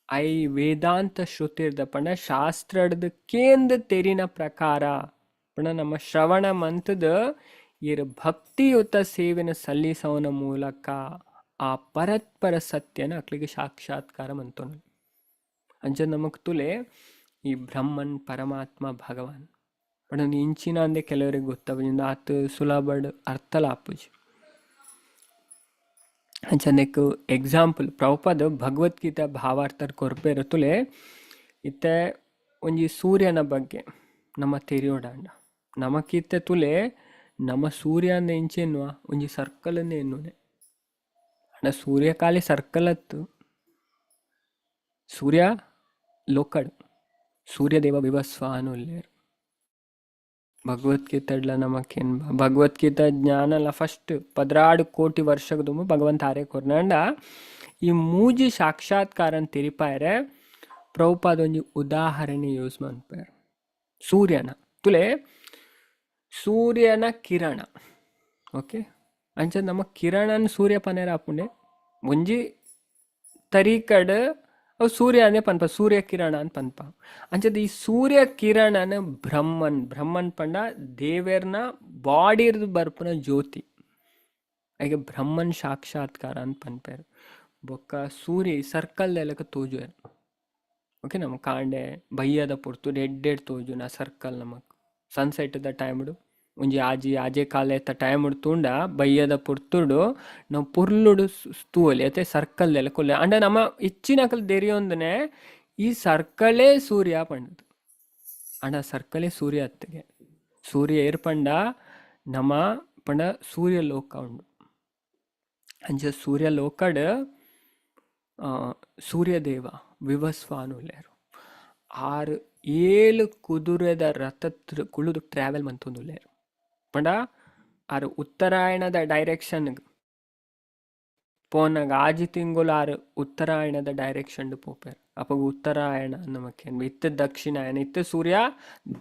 I ವೇದಾಂತ ಶ್ರುತಿರ್ದ ಪಂಡ ಶಾಸ್ತ್ರಡ್ದು ಕೇಂದ್ರ ತೆರಿನ ಪ್ರಕಾರ ಪಂಡ ನಮ್ಮ ಶ್ರವಣ ಮಂತದ ಏರ್ ಭಕ್ತಿಯುತ ಸೇವೆನ ಸಲ್ಲಿಸೋನ ಮೂಲಕ ಆ ಪರತ್ಪರ ಸತ್ಯನ ಅಕ್ಲಿಗೆ ಸಾಕ್ಷಾತ್ಕಾರ ಮಂತೋನ. ಅಂಚ ನಮಕ್ ತುಲೆ ಈ ಬ್ರಹ್ಮನ್ ಪರಮಾತ್ಮ ಭಗವಾನ್ ಪಂಡ ಇಂಚಿನ ಅಂದೆ ಕೆಲವರಿಗೆ ಗೊತ್ತಾಪುಜಿ, ಆತ್ ಸುಲಭಡ್ ಅರ್ಥಲ ಆಪುಜಿ. ಅಂಚ ನೆಕ್ ಎಕ್ಸಾಂಪಲ್ ಪ್ರಭುಪಾದ ಭಗವದ್ಗೀತಾ ಭಾವಾರ್ಥರ್ ಕೊರ್ಪೇರು ತುಲೆ ಇತ್ತೆ ಒಂಜಿ ಸೂರ್ಯನ ಬಗ್ಗೆ ನಮ್ಮ ತೆರಿಯೋಡಾಂಡ ನಮಕಿತ್ತೆ ತುಲೆ ನಮ್ಮ ಸೂರ್ಯ ಅಂದ ಇಂಚೆನ್ನುವ ಒಂಜಿ ಸರ್ಕಲ್ ಅಂದೆ ಎನ್ನುನೆ. ಅಂಡ ಸೂರ್ಯ ಖಾಲಿ ಸರ್ಕಲ್ ಅತ್ತು, ಸೂರ್ಯ ಲೋಕಡ್ ಸೂರ್ಯದೇವ ವಿವಸ್ವಾನು ಉಲ್ಲೇರು. ಭಗವದ್ಗೀತೆಡ್ಲ ನಮಕೇನ್ ಭಗವದ್ಗೀತಾ ಜ್ಞಾನಲ ಫಸ್ಟ್ 12 ಕೋಟಿ ವರ್ಷದ ಭಗವಂತ ಆರೇ ಕೊರ್ನಂಡ ಈ ಮೂಜಿ ಸಾಕ್ಷಾತ್ಕಾರ ತೆರಿಪಾಯರೆ ಪ್ರಭುಪಾದ ಒಂಜಿ ಉದಾಹರಣೆ ಯೂಸ್ ಮನ್ಪೇರ್. ಸೂರ್ಯನ ತುಲೆ ಸೂರ್ಯನ ಕಿರಣ ಓಕೆ ಅಂಚ ನಮ್ಮ ಕಿರಣನ್ ಸೂರ್ಯ ಪನೇರ ಆಪುಂಡೆ ಒಂಜಿ ತರೀಕಡ್ ಅವು ಸೂರ್ಯ ಅಂದೇ ಪನ್ಪ, ಸೂರ್ಯ ಕಿರಣ ಅಂತ ಪನ್ಪ. ಅಂಚದ ಈ ಸೂರ್ಯ ಕಿರಣನ ಬ್ರಹ್ಮನ್, ಬ್ರಹ್ಮನ್ ಪಂಡ ದೇವೆರ್ನ ಬಾಡಿರ್ದು ಬರ್ಪುನ ಜ್ಯೋತಿ, ಐಗೆ ಬ್ರಹ್ಮನ್ ಸಾಕ್ಷಾತ್ಕಾರ ಅಂತ ಪನ್ಪೇರು. ಬೊಕ್ಕ ಸೂರ್ಯ ಸರ್ಕಲ್ ದೆಲಕ ತೋಜುವೆರ್ ಓಕೆ. ನಮ್ಮ ಕಾಂಡೆ ಬಯ್ಯದ ಪೊರ್ತು ಎಡ್ಡೆಡ್ ತೋಜುನ ಸರ್ಕಲ್ ನಮಕ್ ಸನ್ಸೆಟ್ ದ ಟೈಮ್ಡು ಒಂಜಿ ಆಜಿ ಆಜೆ ಕಾಲ ಎತ್ತ ಟೈಮ್ ತೂಂಡ ಬಯ್ಯದ ಪೊರ್ತುಡು ನಾವು ಪೊರ್ಲುಡು ತೂವೊಲಿ ಅತ್ತೆ ಸರ್ಕಲ್ ದೆಲಕ ಉಲ್ಲೆ. ಅಂಡ ನಮ್ಮ ಹೆಚ್ಚಿನಕಲ್ ದೆರಿಯೊಂದನೆ ಈ ಸರ್ಕಲೇ ಸೂರ್ಯ ಪಂಡದು. ಅಂಡ ಸರ್ಕಲೇ ಸೂರ್ಯ ಅತ್ತಿಗೆ ಸೂರ್ಯ ಏರ್ ಪಂಡ ನಮ್ಮ ಪಂಡ ಸೂರ್ಯ ಲೋಕ ಉಂಡು. ಅಂಚ ಸೂರ್ಯ ಲೋಕಡ್ ಸೂರ್ಯದೇವ ವಿವಸ್ವಾನು ಉಲ್ಲೇರು. 6 7 ಕುದುರೆದ ರಥತ್ ಕುಳುದು ಟ್ರಾವೆಲ್ ಮಂತೊಂದುಲ್ಲೇರು. ಪಂಡ ಆರು ಉತ್ತರಾಯಣದ ಡೈರೆಕ್ಷನ್ ಪೋನಾಗ ಆಜಿ ತಿಂಗಳು ಆರು ಉತ್ತರಾಯಣದ ಡೈರೆಕ್ಷನ್ ಪೋಪೇರ್. ಅಪಗ ಉತ್ತರಾಯಣ ನಮಕೇನ್ ಇತ್ತ ದಕ್ಷಿಣಾಯನ ಇತ್ತ ಸೂರ್ಯ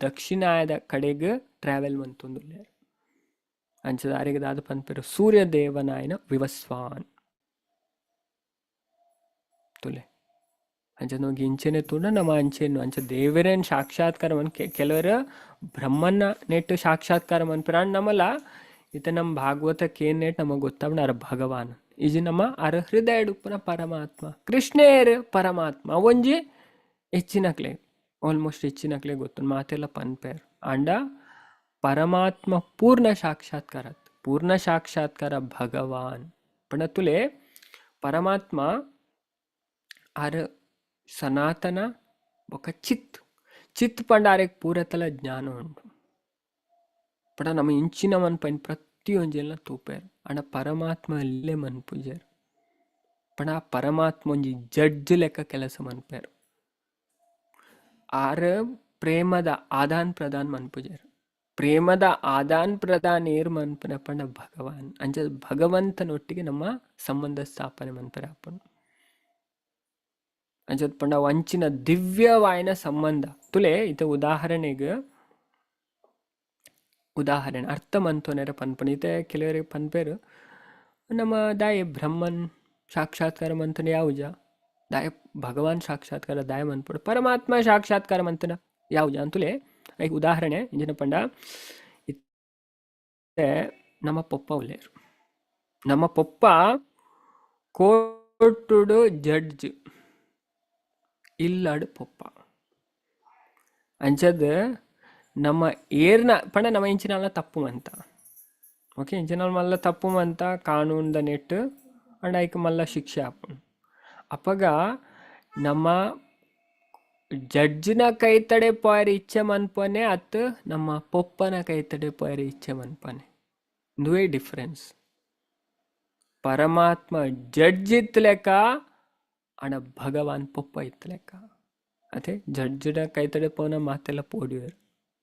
ದಕ್ಷಿಣಾಯದ ಕಡೆಗೆ ಟ್ರಾವೆಲ್ ಮಂತೊಂದುಲ್ಲೇರು. ಅಂಚದ ಆರೆಗ್ ದಾದ ಪನ್ಪೆರ್ ಸೂರ್ಯದೇವನಾಯನ ವಿವಸ್ವಾನ್ ತುಲೆ. ಅಂಚ ನಮಗೆ ಇಂಚೆನೆ ತೂಂಡ ನಮ್ಮ ಅಂಚೆನು ಅಂಚ ದೇವರೇನ್ ಸಾಕ್ಷಾತ್ಕಾರ ಮನ್ ಕೆಲವರು ಬ್ರಹ್ಮನ್ನ ನೆಟ್ಟು ಸಾಕ್ಷಾತ್ಕಾರ ಮನ್ಪೆರ್. ಅಂಡ್ ನಮ್ಮಲ ಇತ್ತ ನಮ್ಮ ಭಾಗವತಕ್ಕೆ ಏನ್ ನೆಟ್ ನಮಗೆ ಗೊತ್ತಾಪುಂಡು ಅರ ಭಗವಾನ್ ಇಜಿ ನಮ್ಮ ಅರ ಹೃದಯ ಉಪ್ಪುನ ಪರಮಾತ್ಮ ಕೃಷ್ಣೇರ್ ಪರಮಾತ್ಮ ಒಂಜಿ ಹೆಚ್ಚಿನಕ್ಲೆ ಆಲ್ಮೋಸ್ಟ್ ಹೆಚ್ಚಿನಕ್ಲೆ ಗೊತ್ತು ಮಾತೆಲ್ಲ ಪನ್ಪೇರ್. ಅಂಡ ಪರಮಾತ್ಮ ಪೂರ್ಣ ಸಾಕ್ಷಾತ್ಕಾರ ಪೂರ್ಣ ಸಾಕ್ಷಾತ್ಕಾರ ಭಗವಾನ್ ಪಂಡ ತುಲೆ ಪರಮಾತ್ಮ ಆರ್ ಸನಾತನ ಬೊಕ ಚಿತ್ ಚಿತ್ ಪಂಡ ಆರೆಗ್ ಪೂರತಲ ಜ್ಞಾನ ಉಂಡು. ಪಂಡ ನಮ್ಮ ಇಂಚಿನ ಮನ್ಪೈನ್ ಪ್ರತಿಯೊಂಜೆಲ್ಲ ತೂಪೇರ್. ಅಂಡ ಪರಮಾತ್ಮ ಅಲ್ಲೇ ಮನ್ಪುಜೆರ್. ಪಂಡ ಆ ಪರಮಾತ್ಮ ಒಂಜಿ ಜಡ್ಜ್ ಲೆಕ್ಕ ಕೆಲಸ ಮನ್ಪೇರ್. ಆರ್ ಪ್ರೇಮದ ಆದಾನ್ ಪ್ರದಾನ್ ಮನ್ಪುಜೆರ್. ಪ್ರೇಮದ ಆದಾನ್ ಪ್ರದಾನ್ ಏರ್ ಮನ್ಪುನ ಪಂಡ ಭಗವಾನ್. ಅಂಚ ಭಗವಂತನೊಟ್ಟಿಗೆ ನಮ್ಮ ಸಂಬಂಧ ಸ್ಥಾಪನೆ ಮನ್ಪೆರೆ ಆಪುಂಡು. ಅಂಚ ಪಂಡ ಅಂಚಿನ ದಿವ್ಯವಾಯಿನ ಸಂಬಂಧ ತುಲೆ ಇತ ಉದಾಹರಣೆಗೆ ಉದಾಹರಣೆ ಅರ್ಥ ಮಂತೊನೆರ ಪನ್ಪುನ. ಇತ್ತೆ ಕೆಲವರಿಗೆ ಪನ್ಪೇರು ನಮ್ಮ ದಾಯೆ ಬ್ರಹ್ಮನ್ ಸಾಕ್ಷಾತ್ಕಾರ ಮಂತನ ಯಾವುಜ ದಾಯೆ ಭಗವಾನ್ ಸಾಕ್ಷಾತ್ಕಾರ ದಾಯ ಮನ್ಪುಡು ಪರಮಾತ್ಮ ಸಾಕ್ಷಾತ್ಕಾರ ಮಂತನ ಯಾವುಜ ಅಂತುಲೆ. ಐಕ್ ಉದಾಹರಣೆ ಇಂಜಿನ ಪಂಡ ಇತ್ತೆ ನಮ್ಮ ಪೊಪ್ಪ ಉಲ್ಲೇರು. ನಮ್ಮ ಪೊಪ್ಪ ಕೋರ್ಟುಡು ಜಡ್ಜ್ ಇಲ್ಲಡ್ ಪೊಪ್ಪ. ಅಂಚದ ನಮ್ಮ ಏರ್ನ ಪಂಡ ನಮ್ಮ ಇಂಚಿನಲ್ಲ ತಪ್ಪು ಮಂತ ಓಕೆ ಇಂಚಿನ ಮಲ್ಲ ತಪ್ಪು ಮಂತ ಕಾನೂನ್ದ ನೆಟ್ ಅಂಡ್ ಐಕ್ ಮಲ್ಲ ಶಿಕ್ಷೆ ಆಪುಂಡು. ಅಪಗ ನಮ್ಮ ಜಡ್ಜ್ನ ಕೈತಡೆ ಪೋಯರೆ ಇಚ್ಛೆ ಮನ್ಪನೆ ಅತ್ ನಮ್ಮ ಪೊಪ್ಪನ ಕೈತಡೆ ಪೋಯರೆ ಇಚ್ಛೆ ಮನ್ಪನೆ ಇಂದುವೇ ಡಿಫರೆನ್ಸ್. ಪರಮಾತ್ಮ ಜಡ್ಜ್ ಇತ್ತು ಲೆಕ್ಕ ಅಣ ಭಗವಾನ್ ಪೊಪ್ಪ ಇತ್ತು ಲೆಕ್ಕ. ಅದೇ ಜಡ್ಜ್ನ ಕೈತಡೆ ಪೋನ ಮಾತೆಲ್ಲ ಪೋಡಿಯರ್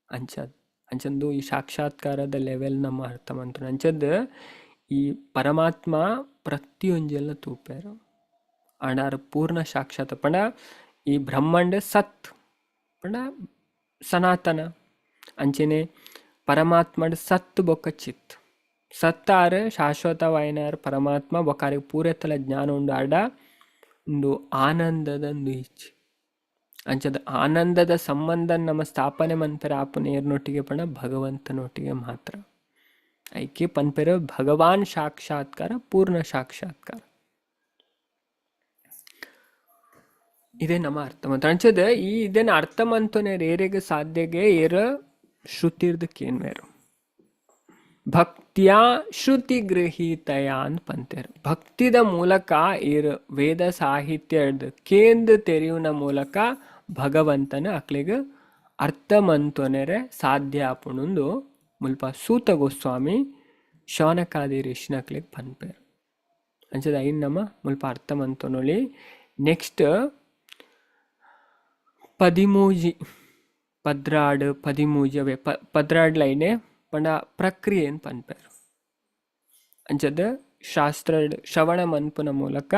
ಅಂಚದ್ ಅಂಚಂದು ಈ ಸಾಕ್ಷಾತ್ಕಾರದ ಲೆವೆಲ್ ನಮ್ಮ ಅರ್ಥ ಮಂತುಂಡು. ಅಂಚದ್ ಈ ಪರಮಾತ್ಮ ಪ್ರತಿಯೊಂಜೆಲ್ಲ ತೂಪೇರು. ಆಂಡ ಪೂರ್ಣ ಸಾಕ್ಷಾತ್ ಪಂಡ ಈ ಬ್ರಹ್ಮಾಂಡ ಸತ್ ಪಂಡ ಸನಾತನ ಅಂಚನೆ ಪರಮಾತ್ಮಡ್ ಸತ್ ಬೊಕ್ಕ ಚಿತ್ ಸತ್ತಾರು ಶಾಶ್ವತವಾಯಿನಾರ್ ಪರಮಾತ್ಮ ಬೊಕ್ಕಾರಿಗೆ ಪೂರೆತ್ತಲ ಜ್ಞಾನ ಉಂಡು ಆಡ ಉಂದು ಆನಂದದ ಒಂದು ಇಚ್ಛೆ ಅಂಚದ ಆನಂದದ ಸಂಬಂಧ ನಮ್ಮ ಸ್ಥಾಪನೆ ಮನ್ಪೆರ ಆಪುನ ಏರ್ನೊಟ್ಟಿಗೆ ಪಂಡ ಭಗವಂತನೊಟ್ಟಿಗೆ ಮಾತ್ರ. ಐಕೆ ಪನ್ಪೆರ ಭಗವಾನ್ ಸಾಕ್ಷಾತ್ಕಾರ ಪೂರ್ಣ ಸಾಕ್ಷಾತ್ಕಾರ. ಇದೇ ನಮ್ಮ ಅರ್ಥ ಮಂತ್ರ. ಅಂಚದ ಈ ಇದೇನ ಅರ್ಥ ಮಂತುನೆ ಏರೆಗ್ ಸಾಧ್ಯಗೆ ಏರ ಶ್ರುತಿರ್ದಕ್ಕೇನ್ವೇರು ಭಕ್ತಿಯ ಶ್ರುತಿ ಗೃಹೀತಯ ಅಂತ ಪಂತೇರು. ಭಕ್ತಿದ ಮೂಲಕ ಏರ್ ವೇದ ಸಾಹಿತ್ಯ ಕೇಂದ್ರ ತೆರೆಯುವ ಮೂಲಕ ಭಗವಂತನ ಅಕ್ಲೆಗ್ ಅರ್ಥ ಮಂತೊನೆರೆ ಸಾಧ್ಯ ಆಪುಣುಂದು ಮುಲ್ಪ ಸೂತ ಗೋಸ್ವಾಮಿ ಶೌನಕಾದಿ ಋಷಿನಕ್ಲೆಗ್ ಪನ್ಪೇರು. ಅಂಚದ ಐನ್ ನಮ್ಮ ಮುಲ್ಪ ಅರ್ಥ ಮಂತೊನೊಲಿ. ನೆಕ್ಸ್ಟ್ ಪದಿಮೂಜಿ ಪದ್ರಾಡ್ ಪದಿಮೂಜಿ ಅವೇ ಪದ್ರಾಡ್ ಲೈನೆ ಪಂಡ ಪ್ರಕ್ರಿಯೆನ್ ಪನ್ಪೇರು. ಅಂಚದ ಶಾಸ್ತ್ರ ಶ್ರವಣ ಮನ್ಪುನ ಮೂಲಕ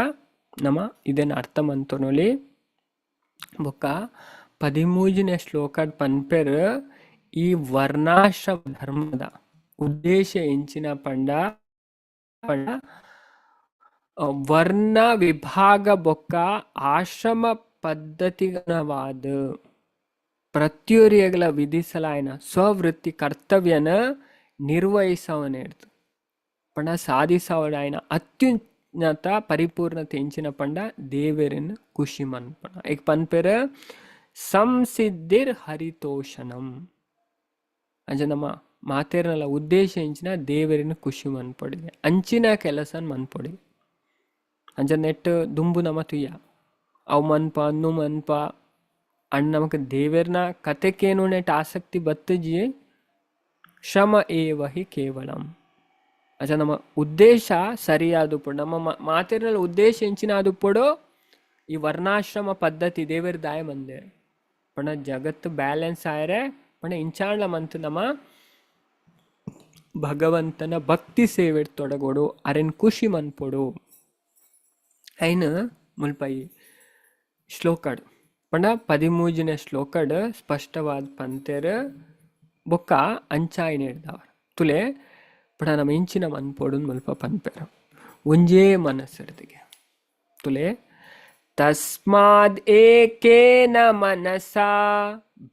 ನಮ ಇದನ್ನ ಅರ್ಥ ಮಂತೊನೊಲಿ. ಬೊಕ್ಕ ಪದಿಮೂಜಿನ ಶ್ಲೋಕ ಪನ್ಪೆರ್ ಈ ವರ್ಣಾಶ್ರಮ ಧರ್ಮದ ಉದ್ದೇಶ ಎಂಚಿನ ಪಂಡ ಪಂಡ ವರ್ಣ ವಿಭಾಗ ಬೊಕ್ಕ ಆಶ್ರಮ ಪದ್ಧತಿಗಣವಾದ ಪ್ರತ್ಯುರಿಯಗಳ ವಿಧಿಸಲಾಯನ ಸ್ವವೃತ್ತಿ ಕರ್ತವ್ಯನ ನಿರ್ವಹಿಸವನೇಡ್ತು ಪಂಡ ಸಾಧಿಸವನಾಯನ ಅತ್ಯುನ್ನತ ಪರಿಪೂರ್ಣತೆ ಎಂಚಿನ ಪಂಡ ದೇವರನ್ನು ಖುಷಿ ಮನ್ಪಣ. ಈಗ ಪನ್ಪೆರ ಸಂಸಿದ್ಧಿರ್ ಹರಿತೋಷಣಂ. ಅಂಚ ನಮ್ಮ ಮಾತೇರ್ನಲ್ಲ ಉದ್ದೇಶ ಎಂಚಿನ ದೇವರನ್ನು ಖುಷಿ ಮನ್ಪೊಡಿಗೆ ಅಂಚಿನ ಕೆಲಸ ಮನ್ಪೊಡಿ. ಅಂಚ ನೆಟ್ ದುಂಬು ನಮ ತುಯ್ಯ ಅವು ಮನ್ಪ ಅನ್ನು ಮನ್ಪ ಅಣ್ಣ ನಮಕ್ ದೇವರ್ನ ಕತೆಕೇನು ನೆಟ್ ಆಸಕ್ತಿ ಬತ್ತಜಿ ಶ್ರಮ ಏವ ಹಿ ಕೇವಲಂ. ಅಚ್ಚ ನಮ್ಮ ಉದ್ದೇಶ ಸರಿಯಾದ ಪೊಡು ನಮ್ಮ ಮಾತಿನಲ್ಲಿ ಉದ್ದೇಶ ಎಂಚಿನ ಅದು ಪೊಡು ಈ ವರ್ಣಾಶ್ರಮ ಪದ್ಧತಿ ದೇವರ ದಾಯ ಮಂದೆ ಪಣ ಜಗತ್ತು ಬ್ಯಾಲೆನ್ಸ್ ಆಯರೆ ಪಣ ಇಂಚಾಂಡ್ಲ ಮಂತ್ ನಮ್ಮ ಭಗವಂತನ ಭಕ್ತಿ ಸೇವೆ ತೊಡಗೋಡು ಅರೆನ್ ಖುಷಿ ಮನ್ಪೊಡು ಐನ್ ಮುಲ್ಪ ಈ ಶ್ಲೋಕಡ್ ಪಂಡ ಪದಿಮೂಜಿನ ಶ್ಲೋಕಡ್ ಸ್ಪಷ್ಟವಾದ ಪಂತೆರ್ ಬೊಕ್ಕ ಅಂಚಾಯಿನ ಹಿಡ್ದವರ್ ತುಲೆ ಪಣ ನಮ್ಮ ಇಂಚಿನ ಮನ್ಪೊಡು ಮುಲ್ಪ ಪನ್ಪೆರ್ ಒಂಜೇ ಮನಸ್ಸಿಡ್ದಿಗೆ ತುಲೆ ತಸ್ಮಾದ್ ಏಕೇನ ಮನಸಾ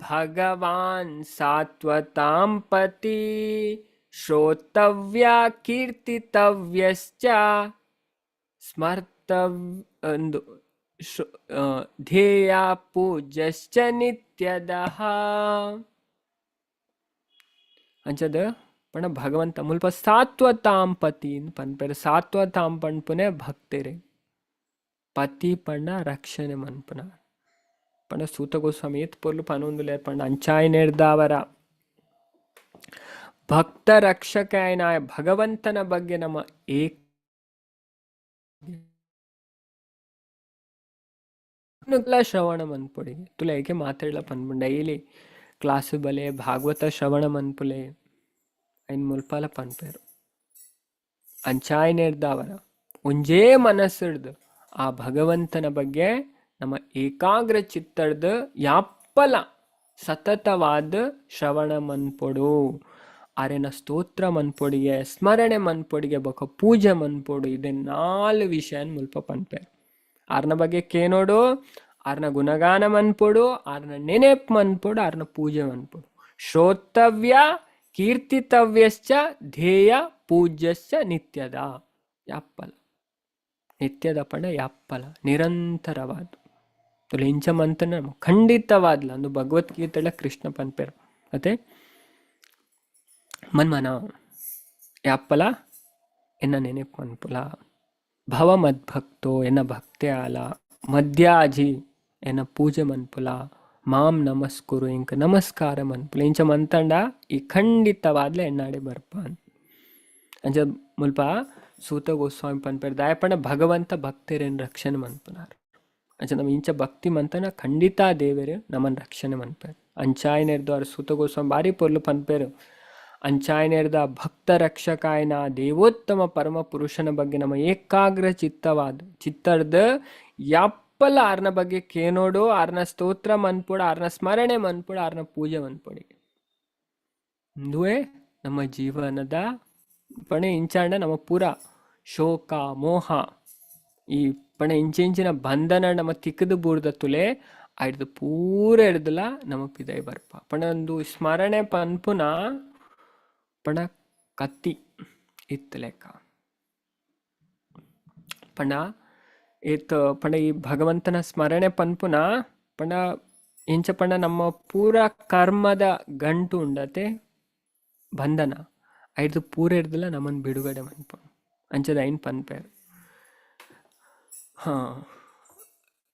ಭಗವಾನ್ ಸಾತ್ವತಾಂ ಪತಿ ಶ್ರೋತವ್ಯ ಕೀರ್ತಿತವ್ಯಶ್ಚ ಸ್ಮರ್ತವ್ಯ ಒಂದು ಧ್ಯೇಯ ಪೂಜ್ಯಶ್ಚ ನಿತ್ಯದಃ. ಅಂಚದ ಪಂಡ ಭಗವಂತ ಮುಲ್ಪ ಸಾತ್ವತಾಂ ಪತಿ ಪನ್ಪೆರ್. ಸಾತ್ವತಾಂ ಪನ್ಪುನೆ ಭಕ್ತೆರೆ ಪತಿ ಪಂಡ ರಕ್ಷಣೆ ಮನ್ಪುನ ಪಂಡ ಸೂತ ಗೋಸ್ವಾಮಿ ಏತ್ ಪೊರ್ಲು ಪನೊಂದುಲ್ಲೆರ್ ಪಂಡ ಅಂಚಾಯಿನೆರ್ದಾವರ ಭಕ್ತ ರಕ್ಷಕ ಭಗವಂತನ ಬಗ್ಗೆ ನಮ್ಮ ಏಕ ಶ್ರವಣ ಮನ್ಪೊಡಿ ತುಲೆ ಏಕೆ ಮಾತಾಡ್ಲ ಪನ್ಪುಂಡು ಡೈಲಿ ಕ್ಲಾಸ್ ಬಲೆ ಭಾಗವತ ಶ್ರವಣ ಮನ್ಪುಲೆ ಐನ್ ಮುಲ್ಪಾಲ ಪನ್ಪೇರು. ಅಂಚಾಯಿನೆರ್ದಾವರ ಒಂಜೇ ಮನಸ್ಸಿಡ್ದು ಆ ಭಗವಂತನ ಬಗ್ಗೆ ನಮ್ಮ ಏಕಾಗ್ರ ಚಿತ್ತಡ್ದು ಯಾಪ್ಪಲ ಸತತವಾದ ಶ್ರವಣ ಮನ್ಪೊಡು ಆರೆನ ಸ್ತೋತ್ರ ಮನ್ಪೊಡಿಗೆ ಸ್ಮರಣೆ ಮನ್ಪೊಡಿಗೆ ಬೊಕ ಪೂಜೆ ಮನ್ಪೊಡು ಇದೆ ನಾಲ್ ವಿಷಯ ಮುಲ್ಪ ಪನ್ಪೇರು. ಆರ್ನ ಬಗ್ಗೆ ಕೇನೋಡು ಆರ್ನ ಗುಣಗಾನ ಮನ್ಪೊಡು ಆರ್ನ ನೆನೆಪ್ ಮನ್ಪೊಡು ಆರ್ನ ಪೂಜೆ ಮನ್ಪೊಡು. ಶ್ರೋತವ್ಯ ಕೀರ್ತಿತವ್ಯಶ್ಚ ಧ್ಯೇಯ ಪೂಜ್ಯಶ್ಚ ನಿತ್ಯದ ಯಾಪ್ಪಲ ನಿತ್ಯದ ಪಂಡ ಯಾಪ್ಪಲ ನಿರಂತರವಾದ ಇಂಚ ಮಂತನ ಖಂಡಿತವಾದ್ಲ ಅಂದು ಭಗವದ್ಗೀತೆಳ ಕೃಷ್ಣ ಪನ್ಪೇರು. ಮತ್ತೆ ಮನ್ಮನ ಯಾಪ್ಪಲ ಎನ್ನ ನೆನೆಪು ಮನ್ಪುಲ ಭವ ಮದ್ಭಕ್ತೋ ಎನ್ನ ಭಕ್ತೆ ಆಲ ಮಧ್ಯಾಜಿ ಎನ್ನ ಪೂಜೆ ಮನ್ಪುಲ ಮಾಂ ನಮಸ್ಕುರು ಇಂಕ ನಮಸ್ಕಾರ ಮನ್ಪುಲ ಇಂಚ ಮಂತಂಡ ಈ ಖಂಡಿತವಾದ್ಲೆ ಎನ್ನಾಡೆ ಬರ್ಪಾನ್. ಅಂಚ ಮುಲ್ಪ ಸೂತ ಗೋಸ್ವಾಮಿ ಪನ್ಪೇರು ದಾಯಪಂಡ ಭಗವಂತ ಭಕ್ತರೇನು ರಕ್ಷಣೆ ಮನ್ಪುನಾರ್. ಅಂಚ ನಮ್ಮ ಇಂಚ ಭಕ್ತಿ ಮಂತನ ಖಂಡಿತ ದೇವರು ನಮ್ಮನ್ನು ರಕ್ಷಣೆ ಮನ್ಪೇರು. ಅಂಚಾಯಿನೆರ್ದು ಅವ್ರ ಸೂತ ಗೋಸ್ವಾಮಿ ಭಾರಿ ಪೊರ್ಲು ಪನ್ಪೇರು. ಅಂಚಾಯಿನೆರ್ದ ಭಕ್ತ ರಕ್ಷಕಾಯನ ದೇವೋತ್ತಮ ಪರಮ ಪುರುಷನ ಬಗ್ಗೆ ನಮ್ಮ ಏಕಾಗ್ರ ಚಿತ್ತವಾದ ಚಿತ್ತರ್ದ ಯಾಪ್ಪಲ ಆರ್ನ ಬಗ್ಗೆ ಕೇನೋಡು, ಆರ್ನ ಸ್ತೋತ್ರ ಮನ್ಪೊಡು, ಆರ್ನ ಸ್ಮರಣೆ ಮನ್ಪೊಡು, ಆರ್ನ ಪೂಜೆ ಮನ್ಪೊಡಿ. ಇಂದುವೇ ನಮ್ಮ ಜೀವನದ ಪಣೆ ಇಂಚಾಂಡ ನಮ್ಮ ಪೂರ ಶೋಕ ಮೋಹ ಈ ಪಣೆ ಇಂಚಿಂಚಿನ ಬಂಧನ ನಮ್ಮ ತಿಕ್ಕದು ಬೂರ್ದ ತುಲೆ ಐಡ್ದು ಪೂರ ಹಿಡ್ದಲ ನಮ್ಮ ಪಿದೈ ಬರ್ಪ. ಪಣ ಒಂದು ಸ್ಮರಣೆ ಪನ್ಪುನ ಪಣ ಕತ್ತಿ ಇತ್ತು ಲೆಕ್ಕ. ಪಂಡ ಏತ್ ಪಂಡ ಈ ಭಗವಂತನ ಸ್ಮರಣೆ ಪನ್ಪುನ ಪಂಡ ಇಂಚ ಪಂಡ ನಮ್ಮ ಪೂರ ಕರ್ಮದ ಗಂಟು ಉಂಡತೆ ಬಂಧನ ಐಡ್ದು ಪೂರ ಹಿಡ್ದಲ ನಮ್ಮನ್ನು ಬಿಡುಗಡೆ ಮನ್ಪು ಅಂಚದ ಐನ್ ಪನ್ಪೇರು. ಹಾ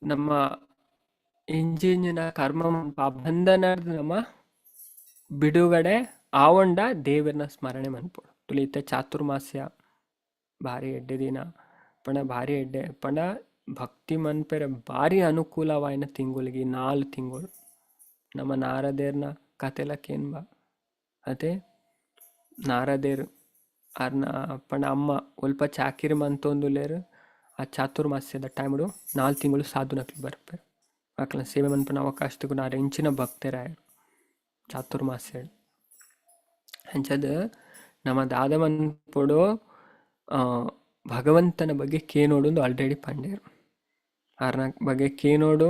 ನಮ್ಮ ಇಂಜಿನ ಕರ್ಮ ಆ ಬಂಧನ ನಮ್ಮ ಬಿಡುಗಡೆ ಆವಂಡ ದೇವರನ್ನ ಸ್ಮರಣೆ ಮನ್ಪೋಡು. ತುಳಿತ ಚಾತುರ್ಮಾಸ್ಯ ಭಾರಿ ಎಡ್ಡೆ ದಿನ ಪಂಡ ಭಾರಿ ಎಡ್ಡೆ ಪಂಡ ಭಕ್ತಿ ಮನ್ಪೆರೆ ಭಾರಿ ಅನುಕೂಲವಾಯಿನ ತಿಂಗಳಿಗೆ 4 ತಿಂಗಳು. ನಮ್ಮ ನಾರದೇರ್ನ ಕತೆಲ ಕೇನ್ಬ ಅದೇ ನಾರದೇರು ಆರ್ನ ಪಂಡ ಅಮ್ಮ ಒಲ್ಪ ಚಾಕಿರಿ ಮಂತೊಂದುಲ್ಲೇರು ಆ ಚಾತುರ್ಮಾಸ್ಯದ ಟೈಮ್ಡು 4 ತಿಂಗಳು ಸಾಧುನಕ್ಲು ಬರ್ಪೇರು. ಅಕ್ಲ ಸೇವೆ ಮನ್ಪುನ ಅವಕಾಶ ತಗೊಂಡು ಆರ್ ಎಂಚಿನ ಭಕ್ತರಾಯರು ಚಾತುರ್ಮಾಸ್ಯ ಅಂಚದ ನಮ್ಮ ದಾದ ಮನ್ಪೊಡು ಭಗವಂತನ ಬಗ್ಗೆ ಕೇನೋಡು ಆಲ್ರೆಡಿ ಪಂಡೇರು. ಆರ್ನ ಬಗ್ಗೆ ಕೇನೋಡು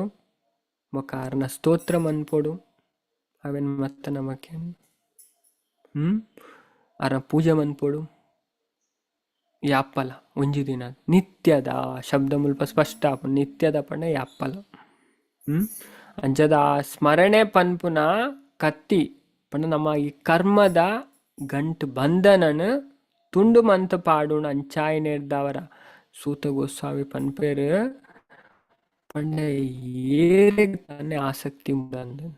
ಬೊಕ್ಕ ಆರ್ನ ಸ್ತೋತ್ರ ಮನ್ಪೊಡು ಅವೇನು ಮತ್ತೆ ನಮಕ್ಕೆ ಆರ್ನ ಪೂಜೆ ಮನ್ಪೊಡು. ಯಾಪ್ಪಲ ಒಂಜಿ ದಿನ ನಿತ್ಯದ ಶಬ್ದ ಮುಲ್ಪ ಸ್ಪಷ್ಟ ಆಪುಂಡು, ನಿತ್ಯದ ಪಂಡ ಯಾಪ್ಪಲ. ಅಂಚದ ಆ ಸ್ಮರಣೆ ಪನ್ಪುನ ಕತ್ತಿ ಪಂಡ ನಮ್ಮ ಈ ಕರ್ಮದ ಗಂಟು ಬಂಧನನು ತುಂಡು ಮಂತ ಪಾಡುಣ ಅಂಚಾಯಿನೆರ್ದವರ ಸೂತ ಗೋಸ್ವಾಮಿ ಪನ್ಪೇರು ಪಂಡ ಏರೆಗ್ ತಾನೆ ಆಸಕ್ತಿ ಉಂಡು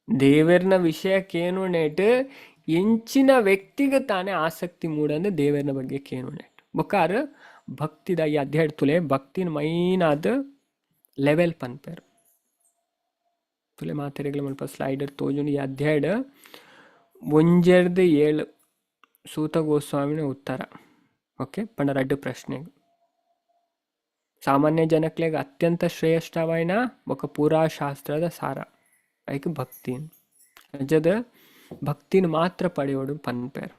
ದೇವೆರ್ನ ವಿಷಯಕ್ಕೇನು ನೆಟ್ ಎಂಚಿನ ವ್ಯಕ್ತಿಗೆ ತಾನೇ ಆಸಕ್ತಿ ಮೂಡಂದು ದೇವೆರ್ನ ಬಗ್ಗೆ ಕೇನು ನೆಟ್. ಬೊಕ್ಕಾರ ಭಕ್ತಿದ ಈ ಅಧ್ಯಾಯ ತುಲೆ ಭಕ್ತಿನ ಮೈನಾದ ಲೆವೆಲ್ ಪನ್ಪೇರು. ತುಲೆ ಮಾತೆರೆಗ್ಲ ಮುಲ್ಪ ಸ್ಲೈಡರ್ ತೋಜುಂಡು. ಈ ಅಧ್ಯಾಯಡ್ 1-7 ಸೂತ ಗೋಸ್ವಾಮಿನ ಉತ್ತರ. ಓಕೆ ಪಂಡ ರಡ್ಡು ಪ್ರಶ್ನೆ. ಸಾಮಾನ್ಯ ಜನಕ್ಲೆಗ್ ಅತ್ಯಂತ ಶ್ರೇಷ್ಠವಾಯಿನ ಬೊಕ ಪೂರಾ ಶಾಸ್ತ್ರದ ಸಾರ ಐಕ್ ಭಕ್ತಿ. ಅಂಚದ ಭಕ್ತಿನ ಮಾತ್ರ ಪಡೆಯೋಡು ಪನ್ಪೇರು.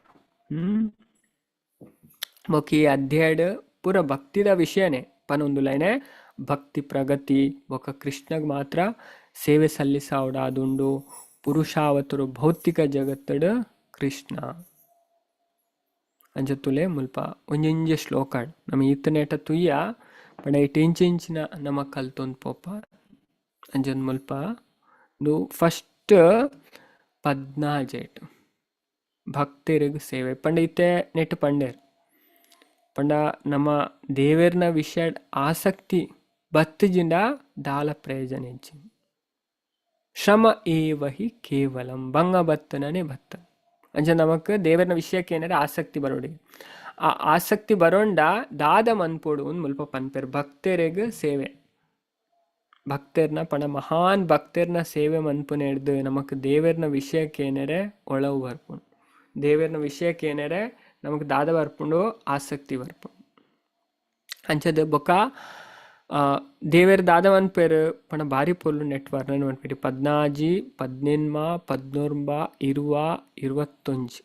ಬೊಕ ಈ ಅಧ್ಯಾಯಡ್ ಪೂರ ಭಕ್ತಿದ ವಿಷಯನೇ ಪನೊಂದುಲೈನೆ ಭಕ್ತಿ ಪ್ರಗತಿ ಬೊಕ ಕೃಷ್ಣಗ್ ಮಾತ್ರ ಸೇವೆ ಸಲ್ಲಿಸಾವಡಾದುಂಡು ಪುರುಷಾವತರು ಭೌತಿಕ ಜಗತ್ತಡು ಕೃಷ್ಣ ಅಂಚ ತುಲೆ ಮುಲ್ಪ ಒಂಜೊಂಜೆ ಶ್ಲೋಕ ನಮ್ಮ ಈತನೇಟ ತುಯ್ಯ ಪಂಡ ಇಟ್ ಇಂಚಿಂಚಿನ ನಮ್ಮ ಕಲ್ತೊಂದು ಪೋಪ ಅಂಜನ್ ಮುಲ್ಪ ಫಸ್ಟ್ 14 ಭಕ್ತರಿಗೆ ಸೇವೆ ಪಂಡ ಇತ್ತೆ ನೆಟ್ ಪಂಡೇರ್ ಪಂಡ ನಮ್ಮ ದೇವೇರ್ನ ವಿಷಯ ಆಸಕ್ತಿ ಬತ್ತಿಜಿಂದ ದಾಲ ಪ್ರಯೋಜನ ಇಜ್ಜಿ. ಶ್ರಮ ಏವ ಹಿ ಕೇವಲಂ ಬಂಗ ಬತ್ತನೇ ಬತ್ತ ಅಂಚ ನಮಕ್ ದೇವರನ ವಿಷಯಕ್ಕೆ ಏನಾರ ಆಸಕ್ತಿ ಬರೋಡಿ ಆ ಆಸಕ್ತಿ ಬರೋಂಡ ದಾದ ಮನ್ಪೋಡು ಒಂದು ಮುಲ್ಪ ಪನ್ಪೇರು ಭಕ್ತರಿಗೆ ಸೇವೆ ಭಕ್ತರ್ನ ಪಣ ಮಹಾನ್ ಭಕ್ತರ್ನ ಸೇವೆ ಮನ್ಪುನ ಹಿಡ್ದು ನಮಕ್ ದೇವರನ ವಿಷಯಕ್ಕೆ ಏನಾರೆ ಒಳವು ಬರ್ಪುಂಡು ದೇವರನ ವಿಷಯಕ್ಕೆ ಏನಾರೆ ನಮಕ್ ದಾದ ಬರ್ಪುಂಡು ಆಸಕ್ತಿ ಬರ್ಪುಂಡು ಅಂಚದ ಬೊಕ ದೇವೇರ್ ದಾದ ಮನ್ಪೇರು ಪಣ ಭಾರಿ ಪೊರ್ಲು ನೆಟ್ ವರ್ಣನೆ ಮನ್ಪೇರು 14 18 19 20 21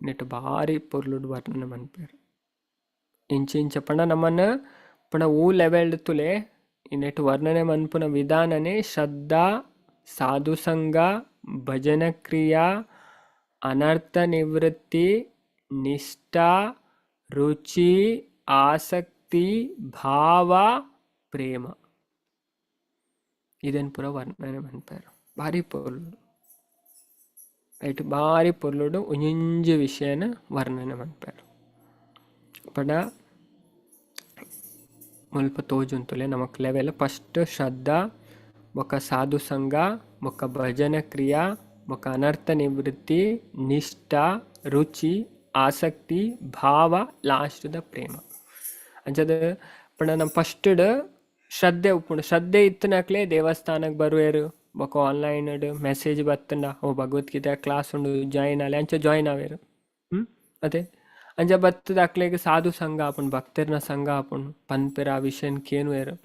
ನೆಟ್ ಭಾರಿ ಪೊರ್ಲುಡು ವರ್ಣನೆ ಮನ್ಪೇರು. ಇಂಚ ಇಂಚ ಪಣ ನಮ್ಮನ್ನ ಪಣ ಊ ಲೆವೆಲ್ ತುಲೆ ಈ ನೆಟ್ ವರ್ಣನೆ ಮನ್ಪುನ ವಿಧಾನನೇ ಶ್ರದ್ಧಾ ಸಾಧುಸಂಗ ಭಜನಕ್ರಿಯಾ ಅನರ್ಥ ನಿವೃತ್ತಿ ನಿಷ್ಠಾ ರುಚಿ ಆಸಕ್ತಿ ಭಾವ ಪ್ರೇಮ ಇದನ್ನು ಪೂರ ವರ್ಣನೆ ಮನ್ಪೇರು. ಭಾರಿ ಪೊರ್ಲು ರೈಟ್ ಭಾರಿ ಪೊರ್ಲುಡು ಒಂಜೊಂಜಿ ವಿಷಯನ ವರ್ಣನೆ ಮನ್ಪೇರು. ಪಂಡ ಮುಲ್ಪ ತೋಜುಂತುಲೆ ನಮಕ್ ಲೆವೆಲ್ ಫಸ್ಟ್ ಶ್ರದ್ಧಾ ಬೊಕ ಸಾಧು ಸಂಘ ಬೊಕ ಭಜನ ಕ್ರಿಯಾ ಬೊಕ ಅನರ್ಥ ನಿವೃತ್ತಿ ನಿಷ್ಠಾ ರುಚಿ ಆಸಕ್ತಿ ಭಾವ ಲಾಸ್ಟ್ the ಪ್ರೇಮ. ಅಂಚದ ಪಂಡ ನಮ್ಮ ಫಸ್ಟ್ ಶ್ರದ್ಧೆ ಉಪ್ಪುಂಡು. ಶ್ರದ್ಧೆ ಇತ್ತನಕ್ಲೆ ದೇವಸ್ಥಾನಕ್ಕೆ ಬರುವೇರು ಬೊಕ ಆನ್ಲೈನ್ ಮೆಸೇಜ್ ಬತ್ತಂಡ ಓ ಭಗವದ್ಗೀತೆ ಕ್ಲಾಸ್ ಉಂಡು ಜಾಯಿನ್ ಆಲೆ ಅಂಚ ಜಾಯಿನ್ ಆವೇರು. ಅದೇ ಅಂಚ ಬತ್ತದ ಅಕ್ಲೆಗ್ ಸಾಧು ಸಂಘ ಆಪುಂಡು ಭಕ್ತರ್ನ ಸಂಘ ಆಪುಂಡು ಪನ್ಪೆರ್ ಆ ವಿಷಯನ್ ಕೇನುವೆರು.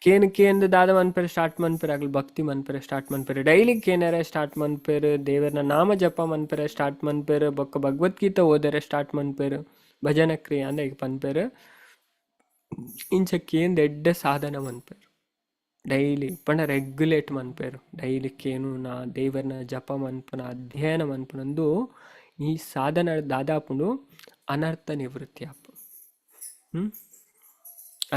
ಕೇನ್ ಕೇಂದ್ ದಾದ ಮನ್ಪೆರೆ ಸ್ಟಾರ್ಟ್ ಮನ್ಪೆರೆ ಅಕ್ಲು ಭಕ್ತಿ ಮನ್ಪೆರೆ ಸ್ಟಾರ್ಟ್ ಮನ್ಪೆರೆ ಡೈಲಿ ಕೇನೆರೆ ಸ್ಟಾರ್ಟ್ ಮನ್ಪೆರ್ ದೇವರ್ನ ನಾಮ ಜಪ ಮನ್ಪೆರೆ ಸ್ಟಾರ್ಟ್ ಮನ್ಪೆರ್ ಬೊಕ್ಕ ಭಗವದ್ಗೀತೆ ಓದೆರೆ ಸ್ಟಾರ್ಟ್ ಮನ್ಪೆರ್ ಭಜನ ಕ್ರಿಯೆ ಅಂದ ಈಗ ಪನ್ಪೆರ್ ಇಂಚ ಕೇಂದ್ ಎಡ್ಡೆ ಸಾಧನ ಮನ್ಪೆರ್ ಡೈಲಿ ಪಂಡ ರೆಗ್ಯುಲೇಟ್ ಮನ್ಪೆರ್ ಡೈಲಿ ಕೇನುನ ದೇವರ್ನ ಜಪ ಮನ್ಪುನ ಅಧ್ಯಯನ ಮನ್ಪುನಂದು ಈ ಸಾಧನ ದಾದಾಪುಂಡು ಅನರ್ಥ ನಿವೃತ್ತಿ ಆಪುಂಡು.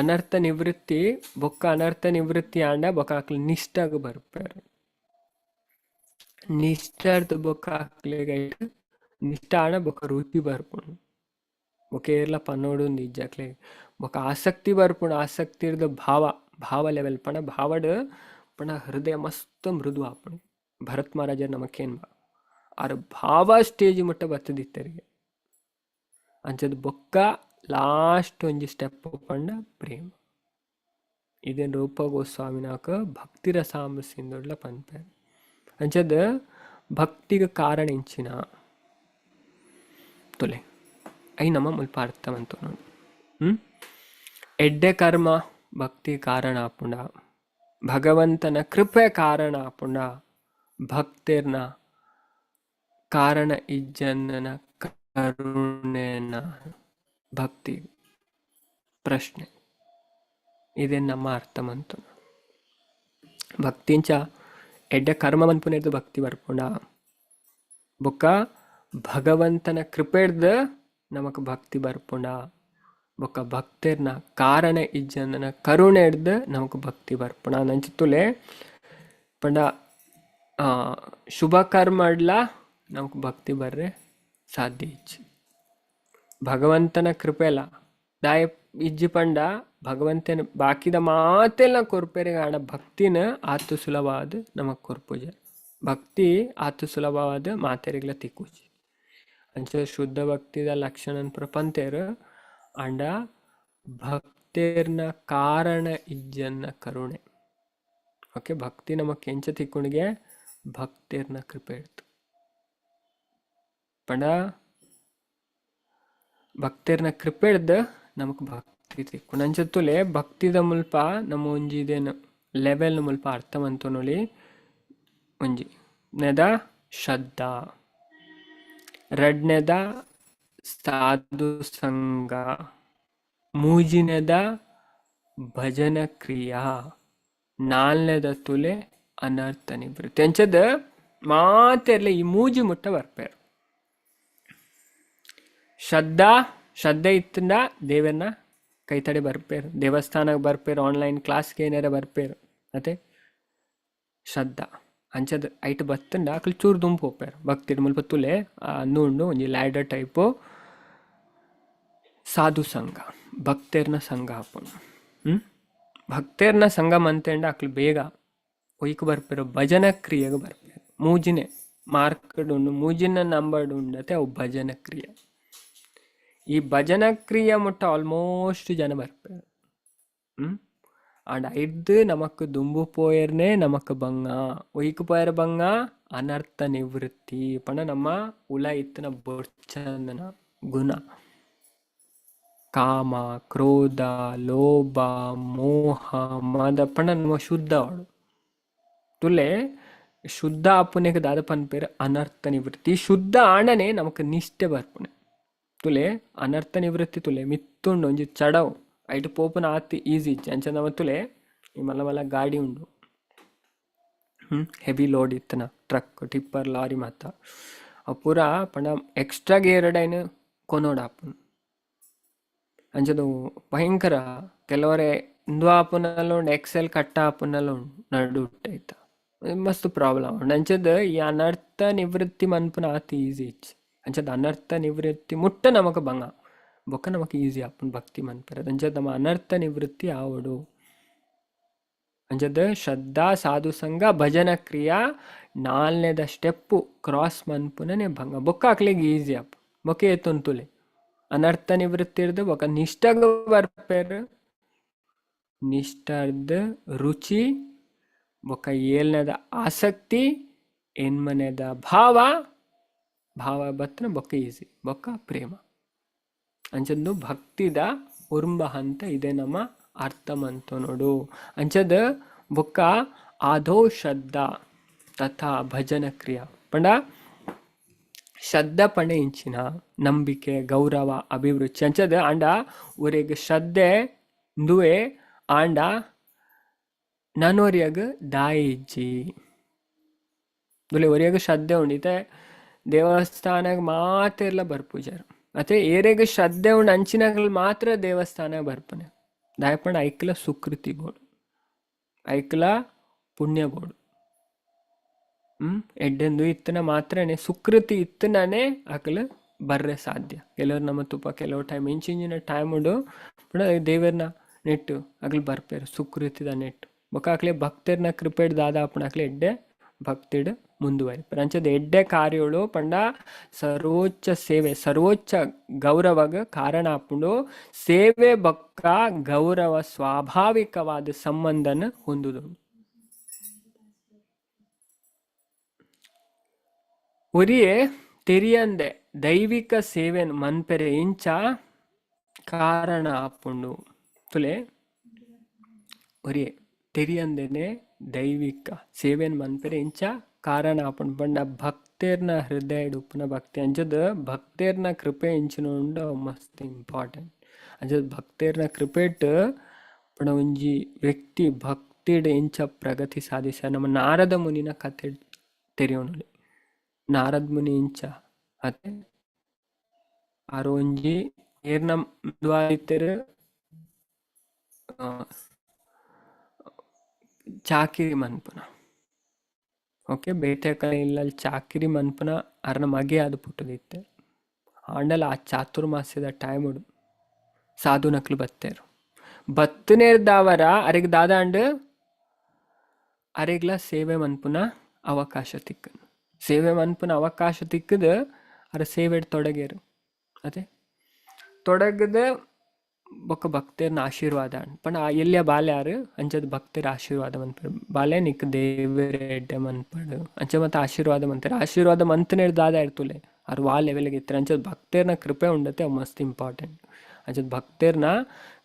ಅನರ್ಥ ನಿವೃತ್ತಿ ಬೊಕ್ಕ ಅನರ್ಥ ನಿವೃತ್ತಿ ಆಂಡ ಬೊಕ್ಕ ಅಕ್ಲು ನಿಷ್ಠಗ್ ಬರ್ಪೆರ್ ನಿಷ್ಠರ್ದ್ ಬೊಕ್ಕ ಅಕ್ಲೆಗ್ ನಿಷ್ಠ ಆಂಡ ಬೊಕ್ಕ ರುಚಿ ಬರ್ಪುಂಡು ಬೊಕ್ಕ ಏರ್ಲ ಪನೊಡುಂದು ಇಜ್ಜಿ ಅಕ್ಲೆಗ್ ಬೊಕ್ಕ ಆಸಕ್ತಿ ಬರ್ಪುಂಡು ಆಸಕ್ತಿರ್ದ್ ಭಾವ ಭಾವ ಲೆವೆಲ್ ಪಂಡ ಭಾವಡ್ ಪಂಡ ಹೃದಯ ಮಸ್ತ್ ಮೃದು ಆಪುಂಡು. ಭರತ್ ಮಹಾರಾಜರ್ ನಮಕೇನ್ ಆರ್ ಭಾವ ಸ್ಟೇಜ್ ಮುಟ್ಟ ಬತ್ತದಿತ್ತೆರಿಗೆ ಅಂಚದ ಬೊಕ್ಕ ಲಾಸ್ಟ್ ಒಂಜಿ ಸ್ಟೆಪ್ ಪಂಡ ಪ್ರೇಮ. ಇದೇನ್ ರೂಪ ಗೋಸ್ವಾಮಿನಾಕ ಭಕ್ತಿ ರಸಾಂಬ ಪನ್ಪೆರ್ ಅಂಚದ ಭಕ್ತಿಗೆ ಕಾರಣ ಇಂಚಿನ ತುಲೆ I ನಮ್ಮ ಮುಲ್ಪ ಅರ್ಥ ಮಂತು ನೋಡಿ. ಎಡ್ಡೆ ಕರ್ಮ ಭಕ್ತಿ ಕಾರಣ ಆಪುಂಡ, ಭಗವಂತನ ಕೃಪೆ ಕಾರಣ ಆಪುಂಡ, ಭಕ್ತಿರ್ನ ಕಾರಣ ಇಜ್ಜನ್ನ ಕರುಣೆನ ಭಕ್ತಿ ಪ್ರಶ್ನೆ. ಇದೇ ನಮ್ಮ ಅರ್ಥ ಮಂತು. ಭಕ್ತಿಂಚ ಎಡ್ಡೆ ಕರ್ಮ ಮನ್ಪುನೆರ್ದ್ ಭಕ್ತಿ ಬರ್ಪುಂಡ, ಬೊಕ್ಕ ಭಗವಂತನ ಕೃಪೆರ್ದ್ ನಮಕ್ ಭಕ್ತಿ ಬರ್ಪುಂಡ, ಬೊಕ್ಕ ಭಕ್ತಿರ್ನ ಕಾರಣ ಇಜ್ಜಂದನ ಕರುಣೆರ್ದ್ ನಮಕ್ ಭಕ್ತಿ ಬರ್ಪುಂಡ. ನಂಚಿತ್ತುಲೆ ಪಂಡ ಶುಭ ಕರ್ಮಡ್ಲ ನಮಕ್ ಭಕ್ತಿ ಬರ್ರೆ ಸಾಧ್ಯ ಇಜ್ಜಿ. ಭಗವಂತನ ಕೃಪೆಲ ದಾಯ ಇಜ್ಜಿ ಪಂಡ ಭಗವಂತನ ಬಾಕಿದ ಮಾತೆಲ್ಲ ಕೊರ್ಪೆರೆ ಆಂಡ ಭಕ್ತಿನ ಆತು ಸುಲಭವಾದ ನಮಕ್ ಕೊರ್ಪುಜೆ, ಭಕ್ತಿ ಆತು ಸುಲಭವಾದ ಮಾತೆರಿಗ್ಲ ತಿಕ್ಕುಜಿ. ಅಂಚ ಶುದ್ಧ ಭಕ್ತಿದ ಲಕ್ಷಣ ಪಂತೇರ್ ಆಂಡ ಭಕ್ತೇರ್ನ ಕಾರಣ ಇಜ್ಜನ್ನ ಕರುಣೆ. ಓಕೆ, ಭಕ್ತಿ ನಮಕ್ ಎಂಚ ತಿಕ್ಕುಣಿಗೆ ಭಕ್ತೇರ್ನ ಕೃಪೆ ಇರ್ತು ಪಂಡ ಭಕ್ತೇರ್ನ ಕೃಪೆ ಇಡ್ದು ನಮಕ್ ಭಕ್ತಿ ತಿಕ್ಕು. ನಂಚತ್ತುಲೆ ಭಕ್ತಿದ ಮುಲ್ಪ ನಮ್ಮ ಒಂಜಿ ಇದೇನು ಲೆವೆಲ್ ಮುಲ್ಪ ಅರ್ಥ ಮಂತೊನೊಲಿ. ಒಂಜಿ ನೆದ ಶ್ರದ್ಧಾ, ರಡ್ನೆದ ಸಾಧು ಸಂಘ, ಮೂಜಿನೆದ ಭಜನ ಕ್ರಿಯಾ, ನಾಲ್ನೆದ ತುಲೆ ಅನರ್ಥ ನಿವೃತ್ತಿ. ಅಂಚದ ಮಾತೆರ್ಲೆ ಈ ಮೂಜಿ ಮುಟ್ಟ ಬರ್ಪೇರು. ಶ್ರದ್ಧಾ, ಶ್ರದ್ಧೆ ಇತ್ತಂಡ ದೇವರನ್ನ ಕೈತಡೆ ಬರ್ಪೇರು, ದೇವಸ್ಥಾನಕ್ಕೆ ಬರ್ಪೇರು, ಆನ್ಲೈನ್ ಕ್ಲಾಸ್ಗೆ ಏನಾರ ಬರ್ಪೇರು. ಅತೆ ಶ್ರದ್ಧಾ ಅಂಚದ ಐಟ್ ಬತ್ತಂಡ ಅಕ್ಲು ಚೂರು ದುಂಪು ಹೋಗ್ಪೇರು ಭಕ್ತಿ ಮುಲ್ಪ ತುಲೆ ಅಂದು ಒಂಜಿ ಲ್ಯಾಡರ್ ಟೈಪು. ಸಾಧು ಸಂಘ, ಭಕ್ತರ್ನ ಸಂಘ ಆಪುಂಡು. ಭಕ್ತರ್ನ ಸಂಘ ಮಂತೇಂಡ ಅಕ್ಲು ಬೇಗ ಒಯ್ಕ್ ಬರ್ಪೇರು, ಭಜನ ಕ್ರಿಯೆಗೆ ಬರ್ಪೇರು. ಮೂಜಿನೆ ಮಾರ್ಕಡ್ ಉಂಡು, ಮೂಜಿನ ನಂಬರ್ಡ್ ಉಂಡತೆ ಅವು ಭಜನ ಕ್ರಿಯೆ. ಈ ಭಜನ ಕ್ರಿಯೆ ಮುಟ್ಟ ಆಲ್ಮೋಸ್ಟ್ ಜನ ಬರ್ಪೇರು. ಆಂಡ ಐಡ್ದು ನಮಕ್ ದುಂಬು ಪೋಯರ್ನೆ ನಮಕ್ ಬಂಗ, ಒಯ್ಕ್ ಪೋಯರ್ ಬಂಗ ಅನರ್ಥ ನಿವೃತ್ತಿ ಪಂಡ ನಮ್ಮ ಉಲ ಇತ್ತಿನ ಬೊರ್ಚಂದನ ಗುಣ ಕಾಮ ಕ್ರೋಧ ಲೋಭ ಮೋಹ ಮದ ಪಂಡ ನಮ್ಮ ಶುದ್ಧ ಅವಳು ತುಲೆ ಶುದ್ಧ ಆಪುನೆಗ್ ದಾದ ಪನ್ಪೇರು ಅನರ್ಥ ನಿವೃತ್ತಿ. ಶುದ್ಧ ಆಂಡನೆ ನಮಕ್ ನಿಷ್ಠೆ ಬರ್ಪುನೆ. ತುಲೆ ಅನರ್ಥ ನಿವೃತ್ತಿ ತುಲೆ ಮಿತ್ತುಂಡು ಒಂಜಿ ಚಡವು ಐಟ್ ಪೋಪುನ ಆತ್ ಈಸಿ ಇಜ್ಜಿ. ಅಂಚ ನಮ ತುಲೆ ಈ ಮಲ್ಲ ಮಲ್ಲ ಗಾಡಿ ಉಂಡು, ಹೆವಿ ಲೋಡ್ ಇತ್ತನ ಟ್ರಕ್ ಟಿಪ್ಪರ್ ಲಾರಿ ಮಾತ ಅವು ಪೂರ ಪಂಡ ಎಕ್ಸ್ಟ್ರಾ ಗೇರ್ಡ್ ಐನ್ ಕೊನೊಡು ಆಪುಂಡು. ಅಂಚದ ಭಯಂಕರ ಕೆಲವರೆ ಇಂದು ಆಪುನಲ ಉಂಡು, ಎಕ್ಸೆಲ್ ಕಟ್ಟ ಆಪುನಲ ಉಂಡು ನಡು ಐತ ಮಸ್ತ್ ಪ್ರಾಬ್ಲಮ್ ಉಂಡು. ಅಂಚದ ಈ ಅನರ್ಥ ನಿವೃತ್ತಿ ಮನ್ಪುನ ಆತ್ ಈಸಿ ಇಜ್ಜಿ. ಅಂಚದ ಅನರ್ಥ ನಿವೃತ್ತಿ ಮುಟ್ಟ ನಮಕ್ ಬಂಗ ಬೊಕ್ಕ ನಮಕ್ ಈಸಿ ಆಪುಂಡು ಭಕ್ತಿ ಮನ್ಪೆರೆ. ಅಂಚದ ನಮ್ಮ ಅನರ್ಥ ನಿವೃತ್ತಿ ಆವೊಡು. ಅಂಚದ ಶ್ರದ್ಧಾ ಸಾಧು ಸಂಘ ಭಜನ ಕ್ರಿಯಾ ನಾಲ್ನೇದ ಸ್ಟೆಪ್ಪು ಕ್ರಾಸ್ ಮನ್ಪುನನೆ ಭಂಗ ಬೊಕ್ಕ ಅಕ್ಲೆಗ್ ಈಸಿ ಆಪು. ಬೊಕ್ಕ ಏತೊಂತುಲೆ ಅನರ್ಥ ನಿವೃತ್ತಿ ಇರ್ದು ಬೊಕ್ಕ ನಿಷ್ಠಗ್ ಬರ್ಪೆರ್. ನಿಷ್ಠರ್ದ್ ರುಚಿ ಬೊಕ್ಕ ಏಳ್ನೇದ ಆಸಕ್ತಿ ಎನ್ಮನೆದ ಭಾವ, ಭಾವ ಬತ್ತನ ಬೊಕ್ಕ ಈಸಿ ಬೊಕ್ಕ ಪ್ರೇಮ. ಅಂಚಂದು ಭಕ್ತಿದ ಉರ್ಂಬ ಹಂತ ಇದೆ ನಮ್ಮ ಅರ್ಥ ಮಂತೊನೊಡು. ಅಂಚದ ಬೊಕ್ಕ ಆದೋ ಶ್ರದ್ಧಾ ತಥಾ ಭಜನ ಕ್ರಿಯಾ ಪಂಡ ಶ್ರದ್ಧಾ ಪಂಡ ಇಂಚಿನ ನಂಬಿಕೆ, ಗೌರವ, ಅಭಿರುಚಿ ಅಂಚದ ಆಂಡ ಒರೆಗ್ ಶ್ರದ್ಧೆ ಂದುವೆ ಆಂಡ ನನೊರಿಯಗ್ ದಾಯಿ ಇಜ್ಜಿ. ಬೊಲೆ ಒರಿಯಗ್ ಶ್ರದ್ಧೆ ಉಂಡು, ಇತ್ತೆ ದೇವಸ್ಥಾನಗ್ ಮಾತೆರ್ಲ ಬರ್ಪುಜೆರ್. ಅತೆ ಏರೆಗ್ ಶ್ರದ್ಧೆ ಉಂಡು ಅಂಚಿನಕುಲು ಮಾತ್ರ ದೇವಸ್ಥಾನ ಬರ್ಪುನೆ. ದಾಯೆ ಪಂಡ ಐಕ್ಲ ಸುಕೃತಿ ಬೋಡು, ಐಕ್ಲ ಪುಣ್ಯ ಬೋಡು. ಎಡ್ಡೆಂದು ಇತ್ತನ ಮಾತ್ರನೇ ಸುಕೃತಿ ಇತ್ತನೇ ಅಕಲ್ ಬರ್ರೆ ಸಾಧ್ಯ. ಕೆಲವ್ರು ನಮ್ಮ ತುಪ್ಪ ಕೆಲವು ಟೈಮ್ ಇಂಚಿಂಚಿನ ಟೈಮ್ ಉಂಡು ಪಂಡ ದೇವೆರ್ನ ನೆಟ್ಟು ಅಕಲ್ ಬರ್ಪೇರು ಸುಕೃತಿದ ನೆಟ್ಟು. ಬೊಕ್ಕ ಅಕ್ಲೆ ಭಕ್ತೆರ್ನ ಕೃಪೆಡ್ ದಾದ ಆಪುಂಡು ಅಕ್ಲೆ ಎಡ್ಡೆ ಭಕ್ತಿಡ್ ಮುಂದುವರಿಪೆರ್. ಅಂಚದ ಎಡ್ಡೆ ಕಾರ್ಯಗಳು ಪಂಡ ಸರ್ವೋಚ್ಚ ಸೇವೆ, ಸರ್ವೋಚ್ಚ ಗೌರವಗ್ ಕಾರಣ ಆಪುಂಡು. ಸೇವೆ ಬೊಕ್ಕ ಗೌರವ ಸ್ವಾಭಾವಿಕವಾದ ಸಂಬಂಧನ ಹೊಂದುದು. ಒರಿಯೇ ತೆರಿಯಂದೆ ದೈವಿಕ ಸೇವೆನ್ ಮನ್ಪೆರೆ ಇಂಚ ಕಾರಣ ಆಪುಂಡು. ತುಲೆ ಒರಿಯೇ ತೆರಿಯಂದೆನೆ ದೈವಿಕ ಸೇವೆನ್ ಮನ್ಪೆರೆ ಇಂಚ ಕಾರಣ ಆಪುಂಡು ಪಂಡ ಭಕ್ತೆರ್ನ ಹೃದಯಡ್ ಉಪ್ಪುನ ಭಕ್ತಿ. ಅಂಚದ ಭಕ್ತೆರ್ನ ಕೃಪೆ ಇಂಚಿನ ಉಂಡು ಮಸ್ತ್ ಇಂಪಾರ್ಟೆಂಟ್. ಅಂಚದ ಭಕ್ತೆರ್ನ ಕೃಪೆಟ್ ಪಂಡ ಒಂಜಿ ವ್ಯಕ್ತಿ ಭಕ್ತಿಡ್ ಇಂಚ ಪ್ರಗತಿ ಸಾಧಿಸ. ನಮ್ಮ ನಾರದ ಮುನಿನ ಕತೆ ತೆರಿಯೋಣಲಿ. ನಾರದ ಮುನಿ ಇಂಚ ಅತೆ ಆರ್ ಒಂಜಿ ಏರ್ನ ದ್ವಾರಿತೆರ್ ಚಾಕಿರಿ ಮನ್ಪುನ, ಓಕೆ, ಬೇತೆ ಕಡೆ ಇಲ್ಲಲ್ಲಿ ಚಾಕಿರಿ ಮನ್ಪುನ ಅರ್ನ ಮಗೆ ಅದು ಪುಟ್ಟದಿತ್ತೆ. ಆಂಡಲ ಆ ಚಾತುರ್ಮಾಸ್ಯದ ಟೈಮ್ ಸಾಧು ನಕ್ಲು ಬತ್ತೇರು. ಬತ್ತನೇರ್ದಾವರ ಅರೆಗ್ ದಾದಾಂಡ್ ಅರೆಗ್ಲ ಸೇವೆ ಮನ್ಪುನ ಅವಕಾಶ ತಿಕ್ಕದು. ಸೇವೆ ಮನ್ಪುನ ಅವಕಾಶ ತಿಕ್ಕದು ಅರ ಸೇವೆಡ್ ತೊಡಗೇರು. ಅದೇ ತೊಡಗದ ಬೊಕ್ಕ ಭಕ್ತೆರ್ನ ಆಶೀರ್ವಾದ ಪಂಡ ಆ ಎಲ್ಲಿಯ ಬಾಲ್ಯಾರು ಅಂಚದ ಭಕ್ತರ ಆಶೀರ್ವಾದ ಮನ್ಪಡು. ಬಾಲ್ಯ ನಿಕ್ ದೇವರ ಎಡ್ಡೆ ಮನ್ಪಡು ಅಂಚ ಮತ್ತೆ ಆಶೀರ್ವಾದ ಮಂತಾರೆ. ಆಶೀರ್ವಾದ ಮಂತನೇರ್ ದಾದ ಇರ್ತುಲೆ ಅವ್ರು ವಾ ಲೆವೆಲ್ಗೆ ಇರ್ತಾರೆ. ಅಂಚದ ಭಕ್ತೆರ್ನ ಕೃಪೆ ಉಂಡತೆ ಅವು ಮಸ್ತ್ ಇಂಪಾರ್ಟೆಂಟ್. ಅಂಚದ ಭಕ್ತೆರ್ನ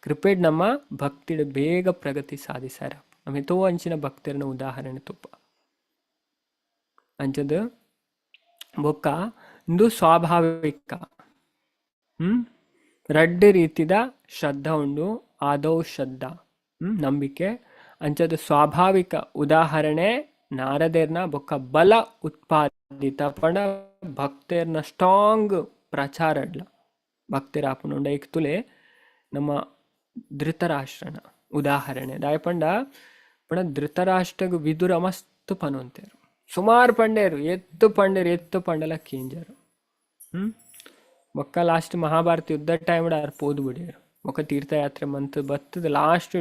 ಕೃಪೆಡ್ ನಮ್ಮ ಭಕ್ತಿಡ್ ಬೇಗ ಪ್ರಗತಿ ಸಾಧಿಸಾರ. ನಮ್ಮ ತೋ ಅಂಚಿನ ಭಕ್ತೆರ್ನ ಉದಾಹರಣೆ ತುಪ್ಪ. ಅಂಚದ ಬೊಕ್ಕ ಇಂದು ಸ್ವಾಭಾವಿಕ ರಡ್ಡ್ ರೀತಿದ ಶ್ರದ್ಧಾ ಉಂಡು. ಆದೌ ಶ್ರದ್ಧಾ ನಂಬಿಕೆ ಅಂಚದ ಸ್ವಾಭಾವಿಕ ಉದಾಹರಣೆ ನಾರದೇರ್ನ ಬೊಕ್ಕ ಬಲ ಉತ್ಪಾದಿತ ಪಂಡ ಭಕ್ತೆರ್ನ ಸ್ಟ್ರಾಂಗ್ ಪ್ರಚಾರ ಅಡ್ಲ ಭಕ್ತೆರ್ ಆಪುಂಡು. ಐಕ್ ತುಲೆ ನಮ್ಮ ಧೃತರಾಷ್ಟ್ರನ ಉದಾಹರಣೆ. ದಾಯೆ ಪಂಡ ಪಂಡ ಧೃತರಾಷ್ಟ್ರಗ್ ವಿದುರ ಮಸ್ತ್ ಪನೊಂತೇರು, ಸುಮಾರು ಪಂಡೇರು, ಎತ್ತು ಪಂಡೇರು, ಎತ್ತು ಪಂಡಲ ಕೇಂಜರು. ಬೊಕ್ಕ ಲಾಸ್ಟ್ ಮಹಾಭಾರತ ಯುದ್ಧ ಟೈಮ್ ಆರ್ ಪೋದು ಬಿಡಿಯರು. ಬೊಕ್ಕ ತೀರ್ಥಯಾತ್ರೆ ಮಂತ್ ಬತ್ತದ ಲಾಸ್ಟ್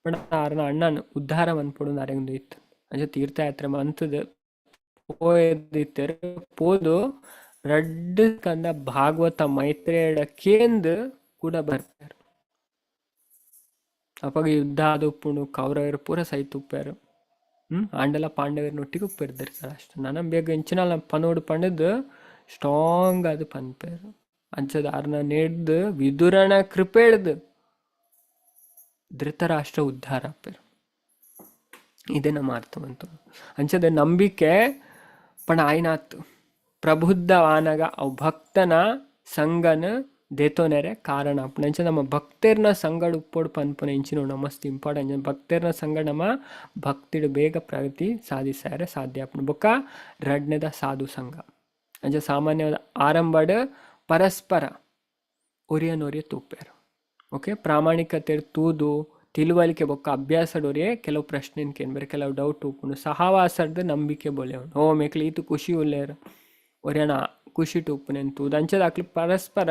ಪಂಡ ಆರ್ನ ಅಣ್ಣನ್ ಉದ್ಧಾರ ಮನ್ಪೊಡು ಅರೆಂದು ಇತ್ತು. ಅಂಚ ತೀರ್ಥಯಾತ್ರೆ ಮಂತದ ಪೋಯದಿತ್ತೆರ್. ಪೋದು ರಡ್ಡ್ ಕಂದ ಭಾಗವತ ಮೈತ್ರೇಯಡ ಕೇಂದ್ ಕೂಡ ಬರ್ಪೆರ್. ಅಪಗ ಯುದ್ಧ ಆದುಪ್ಪುಂಡು, ಕೌರವರು ಪೂರ ಸೈತುಪ್ಪೆರ್. ಆಂಡಲ ಪಾಂಡವರನೊಟ್ಟಿಗೆ ಉಪ್ಪೆರ್ ಧೃತರಾಷ್ಟ್ರ. ನನ ಬೇಗ ಇಂಚಿನ ಪನೋಡು ಪಂಡದ್ ಸ್ಟ್ರಾಂಗ್ ಆದ್ ಪನ್ಪೆರ್. ಅಂಚದ ಆರ್ನ ನೆಡ್ದ್ ವಿದುರನ ಕೃಪೆಡ್ದ್ ಧೃತರಾಷ್ಟ್ರ ಉದ್ಧಾರ ಆಪೆರ್. ಇದೇ ನಮ್ಮ ಅರ್ಥವಂತು. ಅಂಚದ ನಂಬಿಕೆ ಪಂಡ ಆಯ್ನಾತ್ ಪ್ರಬುದ್ಧ ಆನಗ ಅವು ಭಕ್ತನ ಸಂಗನ ದೇತೋನೆರೆ ಕಾರಣ ಆಪುಂಡು. ಅಂಚ ನಮ್ಮ ಭಕ್ತೆರ್ನ ಸಂಗಡ ಉಪ್ಪೊಡು ಪನ್ಪುನ ಇಂಚಿನ ಮಸ್ತ್ ಇಂಪಾರ್ಟೆಂಟ್. ಭಕ್ತೆರ್ನ ಸಂಗಡ ನಮ್ಮ ಭಕ್ತಿಡ್ ಬೇಗ ಪ್ರಗತಿ ಸಾಧಿಸಾರೆ ಸಾಧ್ಯ ಆಪುಂಡು. ಬೊಕ್ಕ ರಡ್ನೆದ ಸಾಧು ಸಂಘ. ಅಂಚ ಸಾಮಾನ್ಯವಾದ ಆರಂಭಡ್ ಪರಸ್ಪರ ಒರಿಯನೊರಿಯ ತೂಪೆರ್. ಓಕೆ, ಪ್ರಾಮಾಣಿಕತೆ ತೂದು ತಿಳುವಳಿಕೆ ಬೊಕ್ಕ ಅಭ್ಯಾಸಡೊರಿಯೇ ಕೆಲವು ಪ್ರಶ್ನೆ ಕೇನ್ಬೆರ್, ಕೆಲವು ಡೌಟ್ ಉಪ್ಪುಂಡು. ಸಹವಾಸಡ್ದು ನಂಬಿಕೆ ಬೊಲೆವುಂಡು. ಓ ಮೇಕ್ಲು ಈತ್ ಖುಷಿ ಉಲ್ಲೇರ್ ಒರಿಯನ ಖುಷಿಟ್ ಉಪ್ಪುನೆನ್ ತೂದು ಅಂಚದ ಅಕ್ಲು ಪರಸ್ಪರ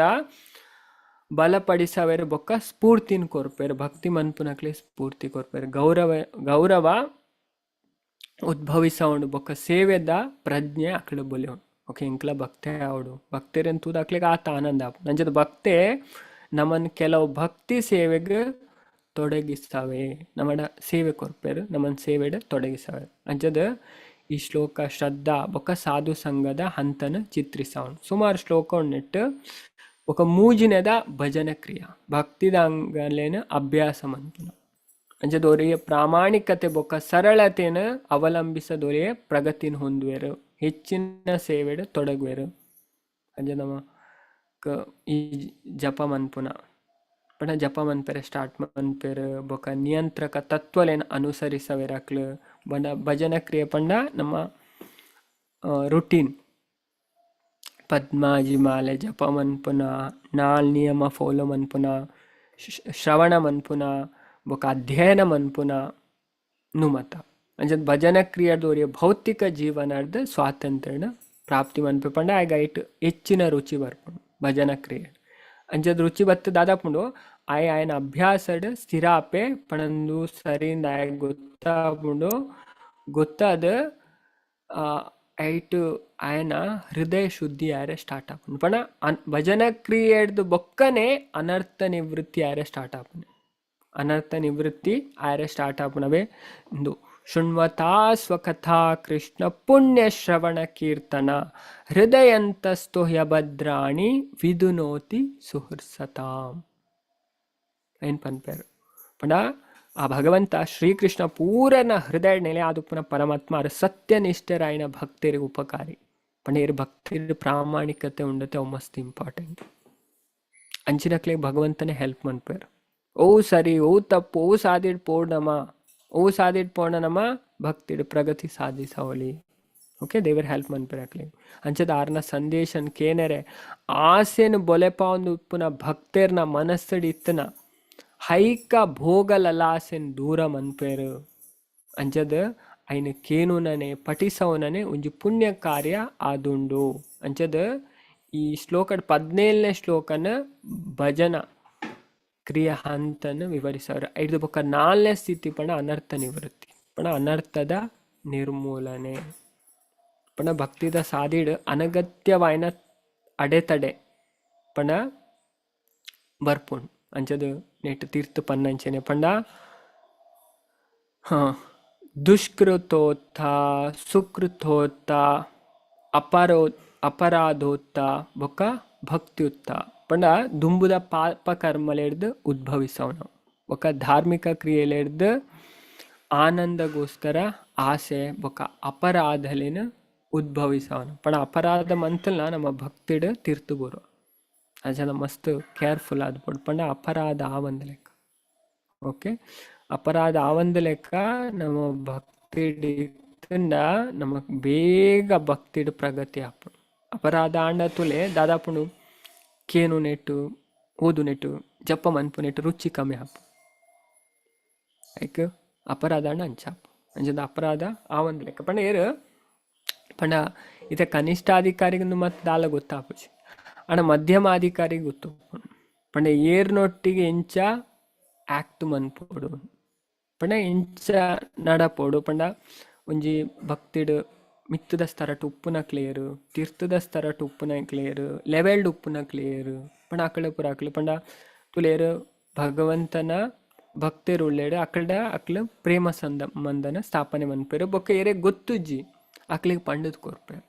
ಬಲಪಡಿಸವೆರ್ ಬೊಕ್ಕ ಸ್ಫೂರ್ತಿನ್ ಕೊರ್ಪೆರ್. ಭಕ್ತಿ ಮನ್ಪುನಕ್ಲೆ ಸ್ಫೂರ್ತಿ ಕೊರ್ಪೆರ್. ಗೌರವ ಗೌರವ ಉದ್ಭವಿಸವುಂಡು ಬೊಕ್ಕ ಸೇವೆದ ಪ್ರಜ್ಞೆ ಅಕ್ಲು ಬೊಲೆವುಂಡು. ಓಕೆ, ಇಂಕ್ಲ ಭಕ್ತೆ ಆವಡು ಭಕ್ತೆರೆನ್ ತೂದು ಅಕ್ಲೆಗ್ ಆತ ಆನಂದ ಆಪುಂಡು. ಅಂಚದ ಭಕ್ತೆ ನಮನ್ ಕೆಲವು ಭಕ್ತಿ ಸೇವೆಗ್ ತೊಡಗಿಸವೆ, ನಮಡ ಸೇವೆ ಕೊರ್ಪೆರ್, ನಮನ್ ಸೇವೆಡ್ ತೊಡಗಿಸವೆ. ಅಂಚದ ಈ ಶ್ಲೋಕ ಶ್ರದ್ಧಾ ಬೊಕ್ಕ ಸಾಧು ಸಂಘದ ಹಂತನ ಚಿತ್ರಿಸವನು. ಸುಮಾರು ಶ್ಲೋಕ ಉಂಡಿಟ್ಟು ಬೊಕ ಮೂಜಿನೆದ ಭಜನ ಕ್ರಿಯಾ ಭಕ್ತಿದ ಅಂಗಲೇನ ಅಭ್ಯಾಸ ಮನ್ಪುನ ಅಂಚ ದೊರೆಯ ಪ್ರಾಮಾಣಿಕತೆ ಬೊಕ ಸರಳತೆನ ಅವಲಂಬಿಸದೊರೆಯ ಪ್ರಗತಿನ ಹೊಂದುವೆರು ಹೆಚ್ಚಿನ ಸೇವೆಡ್ ತೊಡಗುವೆರು. ಅಂಚ ನಮ ಈ ಜಪ ಮನ್ಪುನ ಪಂಡ ಜಪ ಮನ್ಪೆರೆ ಸ್ಟಾರ್ಟ್ ಮನ್ಪೆರ್ ಬೊಕ ನಿಯಂತ್ರಕ ತತ್ವಲೇನ ಅನುಸರಿಸವೆರ್ ಅಕ್ಲು. ಬನ ಭಜನ ಕ್ರಿಯೆ ಪಂಡ ನಮ್ಮ ರುಟೀನ್ ಪದ್ಮಾಜಿ ಮಾಲೆ ಜಪ ಮನ್ಪುನ, ನಾಲ್ ನಿಯಮ ಫಾಲೋ ಮನ್ಪುನ, ಶ್ರವಣ ಮನ್ಪುನ ಬೊಕ ಅಧ್ಯಯನ ಮನ್ಪುನ ನುಮತ. ಅಂಚ ಭಜನ ಕ್ರಿಯೆದೋರಿಯ ಭೌತಿಕ ಜೀವನದ ಸ್ವಾತಂತ್ರ್ಯನ ಪ್ರಾಪ್ತಿ ಮನ್ಪೆ ಪಂಡ ಆಗ ಐಟ್ ಹೆಚ್ಚಿನ ರುಚಿ ಬರ್ಪುಂಡು ಭಜನ ಕ್ರಿಯೆ. ಅಂಚದ ರುಚಿ ಬತ್ತು ದಾದಾಪುಂಡು ಆಯ್ ಆಯನ ಅಭ್ಯಾಸಡ್ ಸ್ಥಿರ ಆಪೆ ಪಣಂದು ಸರಿಂದ ಆಯ್ ಗೊತ್ತಾಪುಂಡು ಗೊತ್ತಾದ ಐಟ್ ಆಯನ ಹೃದಯ ಶುದ್ಧಿ ಆರೆ ಸ್ಟಾರ್ಟ್ ಆಪುಂಡು. ಪಂಡ ಭಜನ ಕ್ರಿಯೆಡ್ದು ಬೊಕ್ಕನೆ ಅನರ್ಥ ನಿವೃತ್ತಿ ಆರೆ ಸ್ಟಾರ್ಟ್ ಆಪುಂಡು. ಅನರ್ಥ ನಿವೃತ್ತಿ ಆರೆ ಸ್ಟಾರ್ಟ್ ಆಪುನವೇ ಇಂದು ಶೃಣ್ವತಾ ಸ್ವಕಥಾ ಕೃಷ್ಣ ಪುಣ್ಯ ಶ್ರವಣ ಕೀರ್ತನ ಹೃದಯಂತಸ್ತು ಹ್ಯಭದ್ರಾಣಿ ವಿದುನೋತಿ ಸುಹೃತ್ಸತಾಂ ಏನ್ ಪನ್ಪೇರು. ಪಂಡ ಆ ಭಗವಂತ ಶ್ರೀಕೃಷ್ಣ ಪೂರನ ಹೃದಯ ನೆಲೆ ಆದುಪ್ಪುನ ಪರಮಾತ್ಮ ಅರ ಸತ್ಯನಿಷ್ಠರಾಯಿನ ಭಕ್ತರಿಗೆ ಉಪಕಾರಿ. ಪಂಡ ಇರ್ ಭಕ್ತರ ಪ್ರಾಮಾಣಿಕತೆ ಉಂಡತೆ ಅವು ಮಸ್ತ್ ಇಂಪಾರ್ಟೆಂಟ್. ಅಂಚಿನಕ್ಲೆ ಭಗವಂತನೇ ಹೆಲ್ಪ್ ಮನ್ಪೇರು. ಓ ಸರಿ ಓ ತಪ್ಪು ಓ ಸಾದಿಡ್ ಪೋಡಮ ಓ ಸಾದಿಡ್ ಪೋಣ ನಮ್ಮ ಭಕ್ತಿಡ್ ಪ್ರಗತಿ ಸಾಧಿಸವಲಿ. ಓಕೆ, ದೇವರ ಹೆಲ್ಪ್ ಮನ್ಪೇರು ಅಕ್ಲೆ. ಅಂಚದ ಆರ್ನ ಸಂದೇಶನ್ ಕೇನರೆ ಆಸೆನು ಬೊಲೆಪಾವೊಂದು ಉಪ್ಪುನ ಭಕ್ತರ್ನ ಮನಸ್ಸುಡ್ ಇತ್ತನ ಹೈಕ ಭೋಗಲಲಾಸೆನ್ ದೂರ ಮನ್ಪೇರು. ಅಂಚದ ಐನ ಕೇನುನನೆ ಪಠಿಸವನನೆ ಒಂಜಿ ಪುಣ್ಯ ಕಾರ್ಯ ಆದುಂಡು. ಅಂಚದ ಈ ಶ್ಲೋಕಡ್ 17ನೇ ಶ್ಲೋಕನ ಭಜನ ಕ್ರಿಯಾ ಹಂತನ ವಿವರಿಸವ್ರೆ. ಐದು ಬೊಕ್ಕ 4ನೇ ಸ್ಥಿತಿ ಪಂಡ ಅನರ್ಥ ನಿವೃತ್ತಿ ಪಂಡ ಅನರ್ಥದ ನಿರ್ಮೂಲನೆ. ಪಂಡ ಭಕ್ತಿದ ಸಾದಿಡ್ ಅನಗತ್ಯವಾಯಿನ ಅಡೆತಡೆ ಪಂಡ ಬರ್ಪುಂಡು. ಅಂಚದ ನೆಟ್ ತೀರ್ಥ ಪನ್ನಂಚನೆ ಪಂಡ ದುಷ್ಕೃತೋತ್ಥ ಸುಕೃತೋತ್ಥ ಅಪರಾಧೋತ್ತ ಬೊಕ್ಕ ಭಕ್ತಿಯುತ್ತ ಪಂಡ ದುಂಬುದ ಪಾಪ ಕರ್ಮಲೆಡ್ದು ಉದ್ಭವಿಸವನು ಬೊಕ್ಕ ಧಾರ್ಮಿಕ ಕ್ರಿಯೆಲೆಡ್ದು ಆನಂದಗೋಸ್ಕರ ಆಸೆ ಬೊಕ್ಕ ಅಪರಾಧಲೇನ ಉದ್ಭವಿಸವನು. ಪಂಡ ಅಪರಾಧ ಮಂತಲ್ನ ನಮ್ಮ ಭಕ್ತಿಡ್ ತೀರ್ತು ಬೋರು ಅಜನ ಮಸ್ತ್ ಕೇರ್ಫುಲ್ ಆದ್ಪೊಡು. ಪಂಡ ಅಪರಾಧ ಆವಂದ ಲೆಕ್ಕ. ಓಕೆ, ಅಪರಾಧ ಆವಂದ ಲೆಕ್ಕ ನಮ್ಮ ಭಕ್ತಿಡ್ ಇತ್ತಂಡ ನಮಕ್ ಬೇಗ ಭಕ್ತಿಡ್ ಪ್ರಗತಿ ಆಪುಂಡು. ಅಪರಾಧ ಆಂಡ ತುಲೆ ದಾದಾಪುಂಡು ಕೇನು ನೆಟ್ಟು ಓದು ನೆಟ್ಟು ಜಪ ಮನ್ಪು ನೆಟ್ಟು ರುಚಿ ಕಮ್ಮಿ ಆಪು. ಐಕ್ ಅಪರಾಧ ಆಂಡ ಅಂಚಾಪು. ಅಂಚದ ಅಪರಾಧ ಆವಂದ ಲೆಕ್ಕ ಪಂಡ ಏರು ಪಂಡ ಇತ್ತೆ ಕನಿಷ್ಠಾಧಿಕಾರಿಗೂ ಮತ್ತೆ ದಾಲ ಗೊತ್ತಾಪುಜಿ, ಆಂಡ ಮಧ್ಯಮಾಧಿಕಾರಿಗೆ ಗೊತ್ತು. ಪಂಡ ಏರ್ನೊಟ್ಟಿಗೆ ಎಂಚ ಆಕ್ಟ್ ಮನ್ಪೊಡು ಪಂಡ ಎಂಚ ನಡಪೊಡು ಪಂಡ ಒಂಜಿ ಭಕ್ತಿಡ್ ಮಿತ್ತದ ಸ್ತರಟ್ ಉಪ್ಪುನ ಕ್ಲಿಯರ್, ತೀರ್ಥದ ಸ್ತರಟ್ ಉಪ್ಪುನ ಕ್ಲಿಯರ್, ಲೆವೆಲ್ಡ್ ಉಪ್ಪುನ ಕ್ಲಿಯರ್ ಪಂಡ ಅಕಳ ಪೂರ ಅಕ್ಲು ಪಂಡ ತುಲೇರು ಭಗವಂತನ ಭಕ್ತರು ಉಳ್ಳೇಡು ಅಕಲ್ಡ ಅಕ್ಲು ಪ್ರೇಮ ಸಂಬಂಧನ ಸ್ಥಾಪನೆ ಮನ್ಪೇರು. ಬೊಕ್ಕ ಏರೆ ಗೊತ್ತುಜ್ಜಿ ಅಕ್ಲಿಗೆ ಪಂಡದ್ ಕೊರ್ಪೇರು.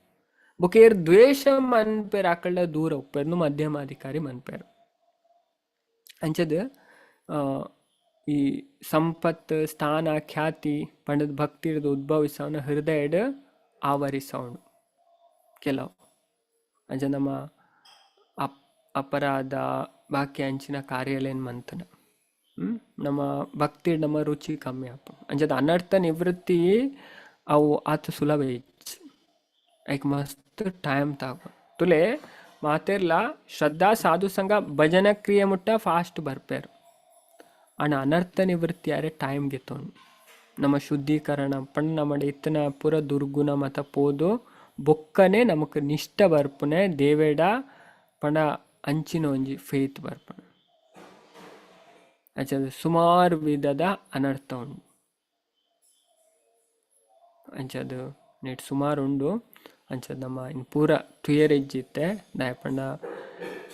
ಬೊಕ್ಕ ಏರ್ ದ್ವೇಷ ಮನ್ಪೇರು ಅಕಲ್ಡ ದೂರ ಉಪ್ಪೇರ್ನು ಮಧ್ಯಮಾಧಿಕಾರಿ ಮನ್ಪೇರು. ಅಂಚದ ಈ ಸಂಪತ್ತು ಸ್ಥಾನ ಖ್ಯಾತಿ ಪಂಡದ ಭಕ್ತಿರ್ದು ಉದ್ಭವಿಸವನ ಹೃದಯಡ್ ಆವರಿಸವನು ಕೆಲವು. ಅಂಚ ನಮ್ಮ ಅಪರಾಧ ಬಾಕಿ ಅಂಚಿನ ಕಾರ್ಯಲೇನ್ ಮಂತನ ನಮ್ಮ ಭಕ್ತಿ ನಮ್ಮ ರುಚಿ ಕಮ್ಮಿ ಆಪ. ಅಂಚದ ಅನರ್ಥ ನಿವೃತ್ತಿ ಅವು ಆತ ಸುಲಭ ಇಚ್ಚು ಐಕ್ ಮಸ್ತ್ ಟೈಮ್ ತಾಗು ತುಲೆ ಮಾತೆರ್ಲ ಶ್ರದ್ಧಾ ಸಾಧು ಸಂಘ ಭಜನ ಕ್ರಿಯೆ ಮುಟ್ಟ ಫಾಸ್ಟ್ ಬರ್ಪೇರು. ಆಂಡ ಅನರ್ಥ ನಿವೃತ್ತಿ ಆರೆ ಟೈಮ್ ಗೆತ್ತೋನು. ನಮ್ಮ ಶುದ್ಧೀಕರಣ ಪಂಡ ನಮ್ಮ ಇತ್ತನ ಪೂರ ದುರ್ಗುಣ ಮತ ಪೋದು ಬೊಕ್ಕನೆ ನಮಕ್ ನಿಷ್ಠ ಬರ್ಪುನೆ ದೇವೇಡ ಪಂಡ ಅಂಚಿನ ಒಂಜಿ ಫೇತ್ ಬರ್ಪುನೆ. ಅಂಚ ಸುಮಾರು ವಿಧದ ಅನರ್ಥ ಉಂಡು. ಅಂಚದು ನೆಟ್ ಸುಮಾರು ಉಂಡು. ಅಂಚದ ನಮ್ಮ ಇನ್ ಪೂರ ತುಯರೆಜ್ಜಿತ್ತೆ ದಾಯೆ ಪಂಡ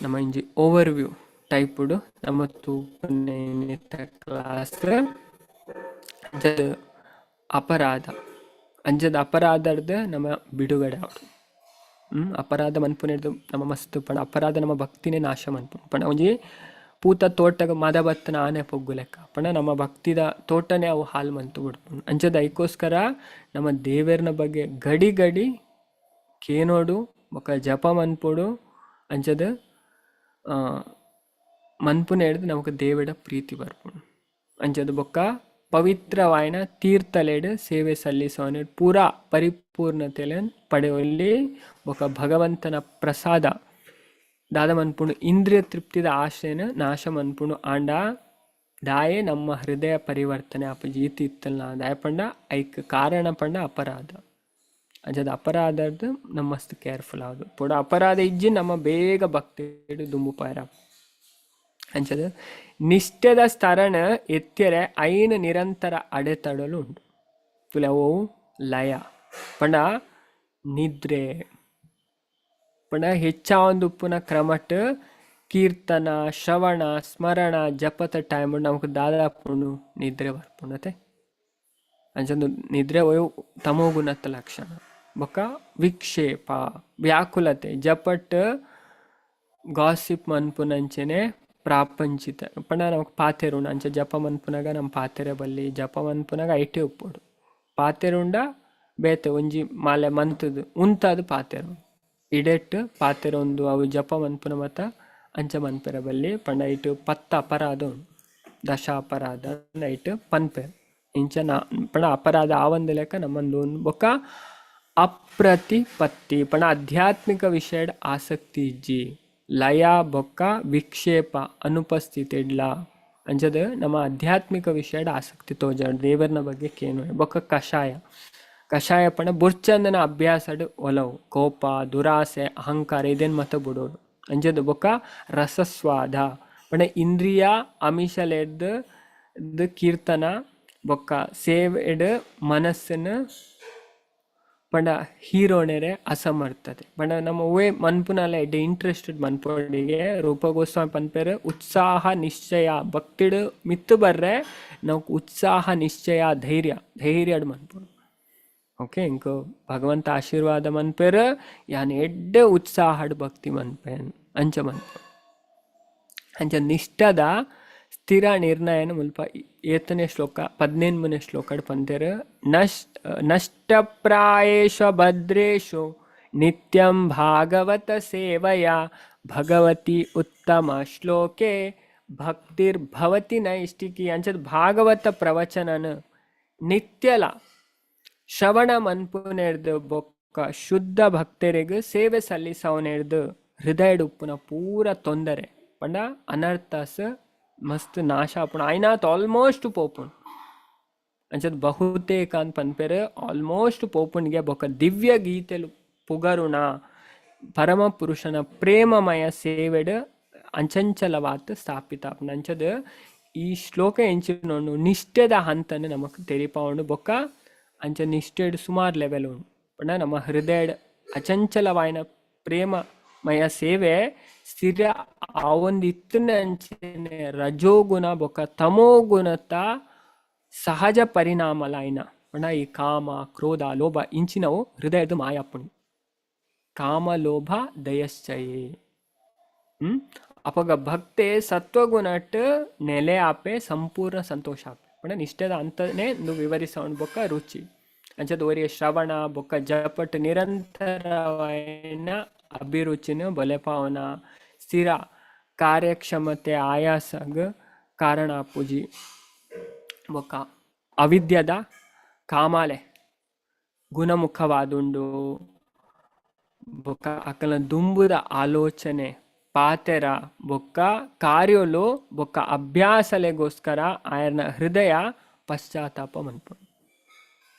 ನಮ್ಮ ಇಂಜಿ ಓವರ್ ವ್ಯೂ ಟೈಪುಡು ನಮ್ಮ ತೂಪುನೆ ಕ್ಲಾಸ್. ಅಂಚದ ಅಪರಾಧ ಅಂಚದ ಅಪರಾಧರ್ದು ನಮ್ಮ ಬಿಡುಗಡೆ ಆವಡು. ಅಪರಾಧ ಮನ್ಪುನೆರ್ದ್ ನಮ ಮಸ್ತ್ ಪಂಡ ಅಪರಾಧ ನಮ್ಮ ಭಕ್ತಿನೇ ನಾಶ ಮನ್ಪುಂಡು. ಪಂಡ ಒಂಜಿ ಪೂತ ತೋಟಗ್ ಮದ ಬತ್ತಿನ ಆನೆ ಪೊಗ್ಗು ಲೆಕ್ಕ. ಪಂಡ ನಮ್ಮ ಭಕ್ತಿದ ತೋಟನೇ ಅವು ಹಾಲ್ ಮಂತು ಬಿಡ್ಪುಂಡು. ಅಂಚದ ಐಕೋಸ್ಕರ ನಮ್ಮ ದೇವೆರ್ನ ಬಗ್ಗೆ ಗಡಿ ಗಡಿ ಕೇನೋಡು ಬೊಕ ಜಪ ಮನ್ಪೊಡು. ಅಂಚದ ಮನ್ಪುನೆರ್ದ್ ನಮಕ್ ದೇವೆಡ ಪ್ರೀತಿ ಬರ್ಪುಂಡು. ಅಂಚದ ಬೊಕ್ಕ ಪವಿತ್ರವಾಯಿನ ತೀರ್ಥಲೆಡ್ ಸೇವೆ ಸಲ್ಲಿಸೋನೆ ಪೂರಾ ಪರಿಪೂರ್ಣತೆಲೆನ್ ಪಡೆಯೊಲಿ. ಬೊಕ ಭಗವಂತನ ಪ್ರಸಾದ ದಾದ ಮನ್ಪುಂಡು ಇಂದ್ರಿಯ ತೃಪ್ತಿದ ಆಶೆನ ನಾಶ ಮನ್ಪುಂಡು. ಆಂಡ ದಾಯೆ ನಮ್ಮ ಹೃದಯ ಪರಿವರ್ತನೆ ಆಪುಜಿ ಈತ್ ಇತ್ತಲ್ಲ ದಾಯೆ ಪಂಡ ಐಕ್ ಕಾರಣ ಪಂಡ ಅಪರಾಧ. ಅಂಚದ ಅಪರಾಧರ್ದ್ ನಮ ಮಸ್ತ್ ಕೇರ್ಫುಲ್ ಆವೊಡು. ಪೋಡ ಅಪರಾಧ ಇಜ್ಜಿ ನಮ್ಮ ಬೇಗ ಭಕ್ತಿಡ್ ದುಂಬು ಪೋಯೆರ. ಅಂಚದ ನಿಷ್ಠೆದ ಸ್ತರಣ ಎತ್ತೆರೆ ಐನ್ ನಿರಂತರ ಅಡೆತಡಲು ಉಂಡು. ತುಲೆ ಅವು ಲಯ ಪಂಡ ನಿದ್ರೆ ಪಂಡ ಹೆಚ್ಚಾವೊಂದುಪ್ಪುನ ಕ್ರಮಟ್ ಕೀರ್ತನ ಶ್ರವಣ ಸ್ಮರಣ ಜಪದ ಟೈಮ್ ನಮಕ್ ದಾದ ಆಪುಂಡು ನಿದ್ರೆ ಬರ್ಪುಂಡು ಅತೆ. ಅಂಚಂದು ನಿದ್ರೆ ಒಯ್ ತಮೋಗುಣತ ಲಕ್ಷಣ. ಬೊಕ ವಿಕ್ಷೇಪ ವ್ಯಾಕುಲತೆ ಜಪಟ್ ಗಾಸಿಪ್ ಮನ್ಪುನಂಚೆನೆ ಪ್ರಾಪಂಚಿತ ಪಂಡ ನಮಕ್ ಪಾತೆರುಂಡು. ಅಂಚ ಜಪ ಮನ್ಪುನಗ ನಮ್ ಪಾತೆರೆ ಬಲ್ಲಿ ಜಪ ಮನ್ಪುನಗ ಐಟೇ ಉಪ್ಪೊಡು. ಪಾತೆರುಂಡ ಬೇತೆ ಒಂಜಿ ಮಾಲೆ ಮಂತುದು ಉಂತಾದ್ ಪಾತೆರು ಇಡೆಟ್ ಪಾತೆರೊಂದು ಅವು ಜಪ ಮನ್ಪುನ ಮಾತ ಅಂಚ ಮನ್ಪೆರೆ ಬಲ್ಲಿ. ಪಂಡ ಐಟ್ ಪತ್ತ ಅಪರಾಧ ಉಂಡು, ದಶ ಅಪರಾಧ ಐಟ್ ಪನ್ಪೆರ್. ಇಂಚ ನಾ ಪಂಡ ಅಪರಾಧ ಆವಂದ ಲೆಕ್ಕ ನಮ್ಮಂದು ಬೊಕ್ಕ ಅಪ್ರತಿಪತ್ತಿ ಪಂಡ ಆಧ್ಯಾತ್ಮಿಕ ವಿಷಯಡ್ ಆಸಕ್ತಿ ಇಜ್ಜಿ. ಲಯ ಬೊಕ್ಕ ವಿಕ್ಷೇಪ ಅನುಪಸ್ಥಿತಿ ಇಡ್ಲ ಅಂಚದ ನಮ್ಮ ಆಧ್ಯಾತ್ಮಿಕ ವಿಷಯಡ್ ಆಸಕ್ತಿ ತೋಜಾಡು ದೇವರ್ನ ಬಗ್ಗೆ ಕೇನು. ಬೊಕ್ಕ ಕಷಾಯ ಕಷಾಯ ಪಂಡ ಬುರ್ಚಂದನ ಅಭ್ಯಾಸಡ್ ಒಲವು ಕೋಪ ದುರಾಸೆ ಅಹಂಕಾರ ಇದೇನ್ ಮತ ಬುಡೋಡು. ಅಂಚದ ಬೊಕ್ಕ ರಸಸ್ವಾದ ಪಂಡ ಇಂದ್ರಿಯ ಅಮಿಷಲೆರ್ದ್ ಕೀರ್ತನ ಬೊಕ್ಕ ಸೇವೆಡ್ ಮನಸ್ಸನ್ನು ಪಂಡ ಹೀರೋಣೆರೆ ಅಸಮರ್ಥತೆ ಪಂಡ ನಮ್ಮ ಒವ್ವೇ ಮನ್ಪುನಲ ಎಡ್ಡೆ ಇಂಟ್ರೆಸ್ಟೆಡ್ ಮನ್ಪೊಡಿಗೆ. ರೂಪ ಗೋಸ್ವಾಮಿ ಪನ್ಪೆರ್ ಉತ್ಸಾಹ ನಿಶ್ಚಯ ಭಕ್ತಿಡ್ ಮಿತ್ತ್ ಬರ್ರೆ ನಮಕ್ ಉತ್ಸಾಹ ನಿಶ್ಚಯ ಧೈರ್ಯ ಧೈರ್ಯಡ್ ಮನ್ಪೊಡು. ಓಕೆ ಇಂಕ್ ಭಗವಂತ ಆಶೀರ್ವಾದ ಮನ್ಪೆರ್ ಯಾನ್ ಎಡ್ಡೆ ಉತ್ಸಾಹಡ್ ಭಕ್ತಿ ಮನ್ಪೇನ್ ಅಂಚ ಮನ್ಪೊಡು. ಅಂಚ ನಿಷ್ಠದ ಸ್ಥಿರ ನಿರ್ಣಯನ ಮುಲ್ಪ ಏತನೇ ಶ್ಲೋಕ 15ನೇ ಶ್ಲೋಕಡ್ ಪಂತೆರ್. ನಷ್ಟಪ್ರಾಯೇಷು ಭದ್ರೇಷು ನಿತ್ಯಂ ಭಾಗವತ ಸೇವಯ ಭಗವತಿ ಉತ್ತಮ ಶ್ಲೋಕೆ ಭಕ್ತಿರ್ಭವತಿ ನೈಷ್ಟಿಕಿ. ಅಂಚದ ಭಾಗವತ ಪ್ರವಚನನ ನಿತ್ಯಲ ಶ್ರವಣ ಮನ್ಪುನೆರ್ದ್ ಬೊಕ್ಕ ಶುದ್ಧ ಭಕ್ತರಿಗ್ ಸೇವೆ ಸಲ್ಲಿಸವನೆರ್ದ್ ಹೃದಯಡ್ ಉಪ್ಪುನ ಪೂರ ತೊಂದರೆ ಪಂಡ ಅನರ್ಥಸ್ ಮಸ್ತ್ ನಾಶ ಆಪುಂಡು. ಆಯ್ನಾತ್ ಆಲ್ಮೋಸ್ಟ್ ಪೋಪುಂಡು. ಅಂಚದ ಬಹುತೇಕ ಅಂತ ಪನ್ಪೆರ್ ಆಲ್ಮೋಸ್ಟ್ ಪೋಪುಂಡಿಗೆ. ಬೊಕ್ಕ ದಿವ್ಯ ಗೀತೆಲು ಪುಗರುಣ ಪರಮ ಪುರುಷನ ಪ್ರೇಮಮಯ ಸೇವೆಡ್ ಅಂಚಂಚಲವಾತ್ ಸ್ಥಾಪಿತ ಆಪುಂಡು. ಅಂಚದ ಈ ಶ್ಲೋಕ ಎಂಚಿನ ನಿಷ್ಠೆದ ಹಂತನ ನಮಕ್ ತೆರಿಪಾವುಂಡು. ಬೊಕ್ಕ ಅಂಚ ನಿಷ್ಠೆಡ್ ಸುಮಾರು ಲೆವೆಲ್ ಉಂಡು. ಪಂಡ ನಮ್ಮ ಹೃದಯಡ್ ಅಚಂಚಲವಾಯಿನ ಪ್ರೇಮಮಯ ಸೇವೆ ಸ್ಥಿರ ಆವೊಂದಿತ್ತಿನ ಅಂಚನೆ ರಜೋಗುಣ ಬೊಕ್ಕ ತಮೋಗುಣತ ಸಹಜ ಪರಿಣಾಮಲಾಯಿನ ಪಂಡ ಈ ಕಾಮ ಕ್ರೋಧ ಲೋಭ ಇಂಚಿನವು ಹೃದಯದ ಮಾಯಾಪುಂಡು. ಕಾಮ ಲೋಭ ದಯಶ್ಚಯೇ ಅಪಗ ಭಕ್ತೆ ಸತ್ವಗುಣಟ್ ನೆಲೆ ಆಪೆ ಸಂಪೂರ್ಣ ಸಂತೋಷ ಆಪೆ. ಪಂಡ ನಿಷ್ಠೆದ ಅಂತನೇ ವಿವರಿಸೋಣ. ಬೊಕ್ಕ ರುಚಿ ಅಂಚದ ಒರಿಯ ಶ್ರವಣ ಬೊಕ್ಕ ಜಪಟ್ ನಿರಂತರವಾಯಿನ ಅಭಿರುಚಿನ ಬಲೆಪಾವನ ಸ್ಥಿರ ಕಾರ್ಯಕ್ಷಮತೆ ಆಯಾಸಗ್ ಕಾರಣ ಆಪುಜಿ. ಬೊಕ್ಕ ಅವಿದ್ಯದ ಕಾಮಾಲೆ ಗುಣಮುಖವಾದುಂಡು. ಬೊಕ್ಕ ಅಕಲ ದುಂಬುದ ಆಲೋಚನೆ ಪಾತೆರ ಬೊಕ್ಕ ಕಾರ್ಯಲು ಬೊಕ್ಕ ಅಭ್ಯಾಸಲೆಗೋಸ್ಕರ ಆಯನ ಹೃದಯ ಪಶ್ಚಾತ್ತಾಪ ಮನ್ಪುಂಡು.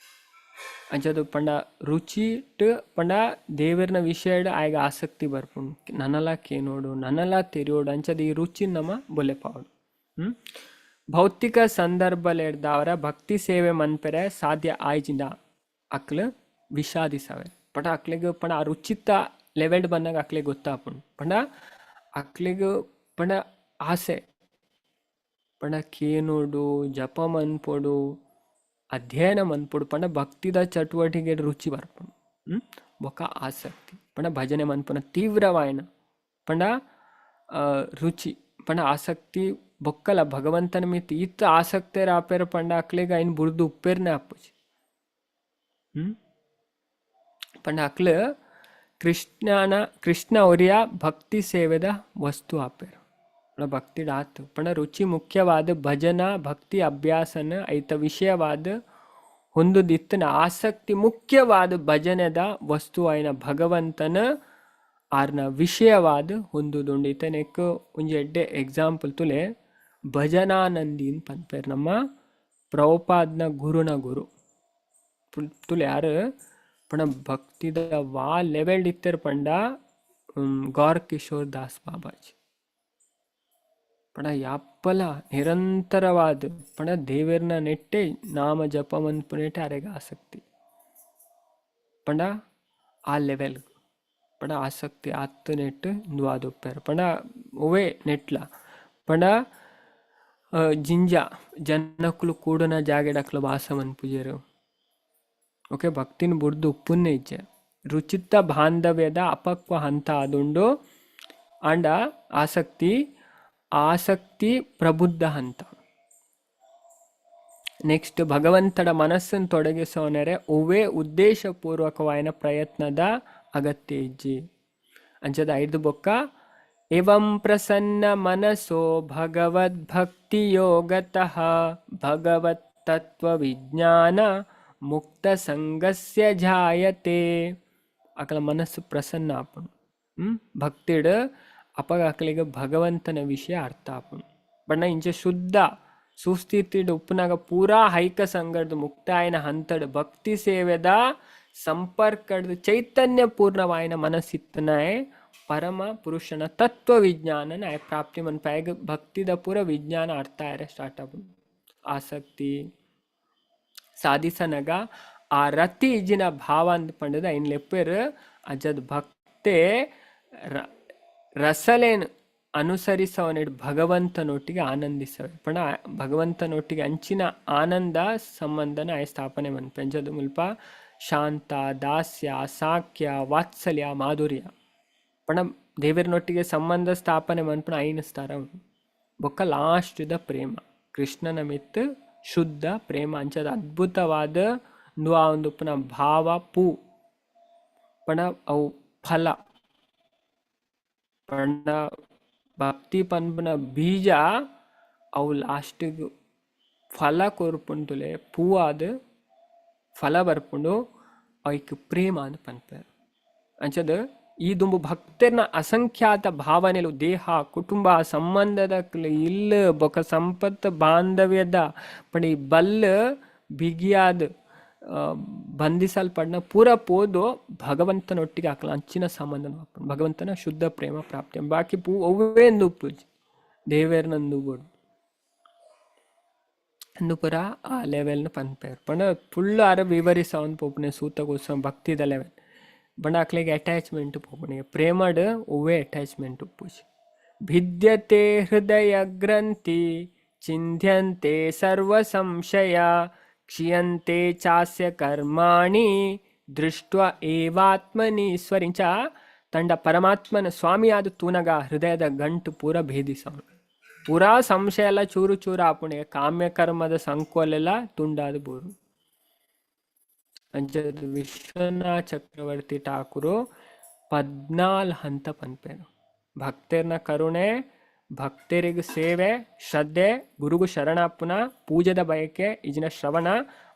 ಅಂಚದ ಪಂಡ ರುಚಿಟ್ ಪಂಡ ದೇವರ್ನ ವಿಷಯಡ್ ಆಯಗ ಆಸಕ್ತಿ ಬರ್ಪುಂಡು. ನನಲ ಕೇನೋಡು ನನಲ ತೆರಿಯೋಡು ಅಂಚದ ಈ ರುಚಿ ನಮ ಬೊಲೆಪಾವೊಡು. ಭೌತಿಕ ಸಂದರ್ಭಲೆರ್ದಾವರ ಭಕ್ತಿ ಸೇವೆ ಮನ್ಪೆರೆ ಸಾಧ್ಯ ಆಯ್ಜಿಂದ ಅಕ್ಲು ವಿಷಾದಿಸವೆ. ಪಂಡ ಅಕ್ಲೆಗ್ ಪಂಡ ಆ ರುಚಿತ ಲೆವೆಲ್ ಬಂದಾಗ ಅಕ್ಲೆಗ್ ಗೊತ್ತಾಪುಂಡು. ಪಂಡ ಅಕ್ಲೆಗ್ ಪಂಡ ಆಸೆ ಪಂಡ ಕೇನೋಡು ಜಪ ಮನ್ಪೊಡು ಅಧ್ಯಯನ ಮನ್ಪೊಡು ಪಂಡ ಭಕ್ತಿದ ಚಟುವಟಿಕೆ ರುಚಿ ಬರ್ಪುಂಡು. ಬೊಕ ಆಸಕ್ತಿ ಪಂಡ ಭಜನೆ ಮನ್ಪುನ ತೀವ್ರವಾಯಿನ ಪಂಡ ರುಚಿ ಪಂಡ ಆಸಕ್ತಿ ಬೊಕ್ಕಲ ಭಗವಂತನ ಮಿತ್ ಈತ್ ಆಸಕ್ತೇರ್ ಆಪೆರ್ ಪಂಡ ಅಕ್ಲೆಗ್ ಐನ್ ಬುರ್ದು ಉಪ್ಪೆರ್ನೆ ಆಪುಜಿ. ಪಂಡ ಅಕ್ಲು ಕೃಷ್ಣನ ಕೃಷ್ಣ ಒರಿಯ ಭಕ್ತಿ ಸೇವೆದ ವಸ್ತು ಆಪೆರ್. ಪಂಡ ಭಕ್ತಿಡ್ ಆತು ಪಂಡ ರುಚಿ ಮುಖ್ಯವಾದ ಭಜನಾ ಭಕ್ತಿ ಅಭ್ಯಾಸನ ಐತ ವಿಷಯವಾದ ಹೊಂದುದಿತ್ತಿನ ಆಸಕ್ತಿ ಮುಖ್ಯವಾದ ಭಜನೆದ ವಸ್ತು ಆಯಿನ ಭಗವಂತನ ಆರ್ನ ವಿಷಯವಾದ ಹೊಂದುದುಂಡು. ಇತನೆಕ್ ಒಂಜಿ ಎಡ್ಡೆ ಎಕ್ಸಾಂಪಲ್ ತುಲೆ ಭಜನಾನಂದಿನ್ ಪನ್ಪೆರ್ ನಮ್ಮ ಪ್ರಭುಪಾದ್ನ ಗುರುನ ಗುರು ತುಲೆ ಯಾರು ಪಂಡ ಭಕ್ತಿದ ವಾ ಲೆವೆಲ್ ಇತ್ತೆರ್ ಪಂಡ ಗೌರ್ ಕಿಶೋರ್ ದಾಸ್ ಬಾಬಾಜಿ ಪಂಡ ಯಾಪಲ ನಿರಂತರವಾದ ಪಂಡ ದೇವೆರ್ನ ನೆಟ್ಟೆ ನಾಮ ಜಪ ಮನ್ಪುನೆಟೆ ಅರೆಗ್ ಆಸಕ್ತಿ ಪಂಡ ಆ ಲೆವೆಲ್ ಪಂಡ ಆಸಕ್ತಿ ಆತ್ ನೆಟ್ ಉಂದು ಆದುಪ್ಪೆರ್ ಪಂಡ ಒವ್ವೇ ನೆಟ್ಲ ಪಂಡ ಜಿಂಜ ಜನಕುಲು ಕೂಡುನ ಜಾಗೆಡ್ ಅಕ್ಲು ವಾಸ ಮನ್ಪುಜೆರ್. ಓಕೆ, ಭಕ್ತಿನ ಬುಡ್ದು ಉಪ್ಪುನ್ನೇ ಇಜ್ಜೆ. ರುಚಿತ ಬಾಂಧವ್ಯದ ಅಪಕ್ವ ಹಂತ ಆದುಂಡು ಆಂಡ ಆಸಕ್ತಿ ಆಸಕ್ತಿ ಪ್ರಬುದ್ಧ ಹಂತ. ನೆಕ್ಸ್ಟ್ ಭಗವಂತನ ಮನಸ್ಸನ್ನು ತೊಡಗಿಸೋನೆರೆ ಒವ್ವೇ ಉದ್ದೇಶಪೂರ್ವಕವಾಯಿನ ಪ್ರಯತ್ನದ ಅಗತ್ಯ ಇಜ್ಜಿ. ಅಂಚದ ಐದು ಬೊಕ್ಕ ಏವಂ ಪ್ರಸನ್ನ ಮನಸೋ ಭಗವದ್ಭಕ್ತಿ ಯೋಗತಃ ಭಗವತ್ ತತ್ವ ವಿಜ್ಞಾನ ಮುಕ್ತ ಸಂಗಸ್ಯ ಜಾಯತೆ. ಅಕಲ ಮನಸ್ಸು ಪ್ರಸನ್ನ ಆಪುಂಡು. ಭಕ್ತಿಡ್ ಅಪಗ ಅಕಲಿಗೆ ಭಗವಂತನ ವಿಷಯ ಅರ್ಥ ಆಪುಂಡು. ಬಣ್ಣ ಇಂಚ ಶುದ್ಧ ಸುಸ್ಥಿತಿಡ್ ಉಪ್ಪುನಾಗ ಪೂರಾ ಹೈಕ ಸಂಗಡ್ದು ಮುಕ್ತಾಯನ ಹಂತಡ್ ಭಕ್ತಿ ಸೇವೆದ ಸಂಪರ್ಕಡ್ದು ಚೈತನ್ಯ ಪೂರ್ಣವಾಯಿನ ಮನಸ್ಸಿತ್ತನಾಯ ಪರಮ ಪುರುಷನ ತತ್ವ ವಿಜ್ಞಾನನ ಆಯ್ ಪ್ರಾಪ್ತಿ ಮನ್ಪಾಯಗ್ ಭಕ್ತಿದ ಪೂರ ವಿಜ್ಞಾನ ಅರ್ಥ ಆಯರೆ ಸ್ಟಾರ್ಟ್ ಆಪುಂಡು. ಆಸಕ್ತಿ ಸಾಧಿಸನಗ ಆ ರತಿ ಇಜ್ಜಿನ ಭಾವ ಅಂದ್ ಪಂಡದ ಐನ್ ಲೆಪ್ಪೆರ್ ಅಜದ್ ಭಕ್ತೆ ರಸಲೇನ್ ಅನುಸರಿಸವನಿಡ್ ಭಗವಂತನೊಟ್ಟಿಗೆ ಆನಂದಿಸವೆ. ಪಂಡ ಭಗವಂತನೊಟ್ಟಿಗೆ ಅಂಚಿನ ಆನಂದ ಸಂಬಂಧನ ಆಯ್ ಸ್ಥಾಪನೆ ಮನ್ಪೆ. ಅಂಚದ ಮುಲ್ಪ ಶಾಂತ ದಾಸ್ಯ ಸಾಕ್ಯ ವಾತ್ಸಲ್ಯ ಮಾಧುರ್ಯ ಪಂಡ ದೇವರನೊಟ್ಟಿಗೆ ಸಂಬಂಧ ಸ್ಥಾಪನೆ ಮನ್ಪುನ ಐನ್ ಸ್ತರ ಬೊಕ್ಕ ಲಾಸ್ಟ್ ದ ಪ್ರೇಮ ಕೃಷ್ಣನ ಮಿತ್ ಶುದ್ಧ ಪ್ರೇಮ ಅಂಚದ ಅದ್ಭುತವಾದ ಉಂದು ಆ ಒಂದು ಉಪ್ಪುನ ಭಾವ ಪೂ ಪಂಡ ಅವು ಫಲ ಪಂಡ ಭಕ್ತಿ ಪನ್ಪುನ ಬೀಜ ಅವು ಲಾಸ್ಟಿಗ್ ಫಲ ಕೊರ್ಪುಂಡುಲೆ ಪೂವಾದ್ ಫಲ ಬರ್ಪುಂಡು ಐಕ್ ಪ್ರೇಮ ಅಂದ್ ಪನ್ಪೆರ್. ಅಂಚದ ಈ ದುಂಬು ಭಕ್ತೆರ್ನ ಅಸಂಖ್ಯಾತ ಭಾವನೆಲು ದೇಹ ಕುಟುಂಬ ಸಂಬಂಧದ ಇಲ್ಲು ಬೊಕ ಸಂಪತ್ತು ಬಾಂಧವ್ಯದ ಪಂಡ ಈ ಬಲ್ಲ್ ಬಿಗಿಯಾದ್ ಬಂಧಿಸಲ್ಪಡ್ನ ಪೂರ ಪೋದು ಭಗವಂತನೊಟ್ಟಿಗೆ ಅಕ್ಲ ಅಂಚಿನ ಸಂಬಂಧ ಭಗವಂತನ ಶುದ್ಧ ಪ್ರೇಮ ಪ್ರಾಪ್ತಿ ಬಾಕಿ ಪೂ ಒವ್ವೇ ಉಪ್ಪುಜಿ ದೇವೆರ್ನಂದು ಬೋಡು ಅಂದು ಪೂರ ಆ ಲೆವೆಲ್ನ ಪನ್ಪೆರ್. ಪಂಡ ಫುಲ್ ಆರ್ ವಿವರಿಸವೊಂದು ಪೋಪುನೆ ಸೂತ ಗೋಸ್ವಾಮಿ ಭಕ್ತಿದ ಲೆವೆಲ್ ಪಂಡ ಅಕ್ಲೆಗ್ ಅಟ್ಯಾಚ್ಮೆಂಟ್ ಪೋಪುನೆ ಪ್ರೇಮಡ್ ಒವ್ವೇ ಅಟ್ಯಾಚ್ಮೆಂಟ್ ಉಪ್ಪುಜಿ. ಭಿದ್ಯತೆ ಹೃದಯ ಗ್ರಂಥಿ ಚಿಂಧ್ಯಂತೆ ಸರ್ವ ಸಂಶಯ ಕ್ಷೀಯಂತೆ ಚಾಸ್ಯ ಕರ್ಮಾಣಿ ದೃಷ್ಟ್ವ ಏವಾತ್ಮನೀಶ್ವರಿಂಚ ತಂಡ ಪರಮಾತ್ಮನ ಸ್ವಾಮಿಯಾದ ತೂನಗ ಹೃದಯದ ಗಂಟು ಪೂರ ಭೇದಿಸವನು ಪೂರಾ ಸಂಶಯ ಎಲ್ಲ ಚೂರು ಚೂರು ಆಪುಣೆ ಕಾಮ್ಯ ಕರ್ಮದ ಸಂಕೋಲೆಲ್ಲ ತುಂಡಾದ ಬೋರು. ಅಂಚದ ವಿಶ್ವನಾಥ ಚಕ್ರವರ್ತಿ ಠಾಕೂರು 14 ಹಂತ ಪನ್ಪೆರು. ಭಕ್ತೆರ್ನ ಕರುಣೆ ಭಕ್ತರಿಗೆ ಸೇವೆ ಶ್ರದ್ಧೆ ಗುರುಗು ಶರಣಾಪುನ ಪೂಜದ ಬಯಕೆ ಇಜಿನ ಶ್ರವಣ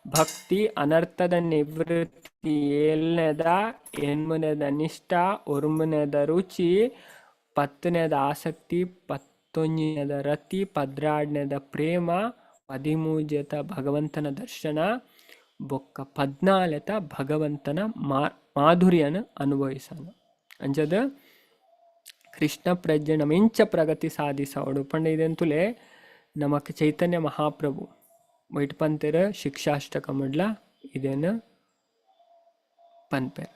ಭಕ್ತಿ ಅನರ್ಥದ ನಿವೃತ್ತಿ ಏಳ್ನೇದ ಎನ್ಮುನೆದ ನಿಷ್ಠ ಒರುಮುನೆದ ರುಚಿ ಪತ್ತನೇದ ಆಸಕ್ತಿ ಪತ್ತೊಂಜಿನದ ರತಿ ಪದ್ರಾಡ್ನೇದ ಪ್ರೇಮ ಪದಿಮೂಜೆತ ಭಗವಂತನ ದರ್ಶನ ಬೊಕ್ಕ ಪದ್ನಾಲೆತ ಭಗವಂತನ ಮಾಧುರ್ಯನ ಅನುಭವಿಸನ. ಅಂಚದ ಕೃಷ್ಣ ಪ್ರಜ್ಞೆ ನಮ್ಮ ಇಂಚ ಪ್ರಗತಿ ಸಾಧಿಸೋಡು ಪಂಡ ಇದೆಂತುಲೆ ನಮಕ್ ಚೈತನ್ಯ ಮಹಾಪ್ರಭು ವೈಟ್ ಪಂತೆರ್ ಶಿಕ್ಷಾಷ್ಟಕ ಮಡ್ಲ ಇದೇನು ಪನ್ಪೆರ್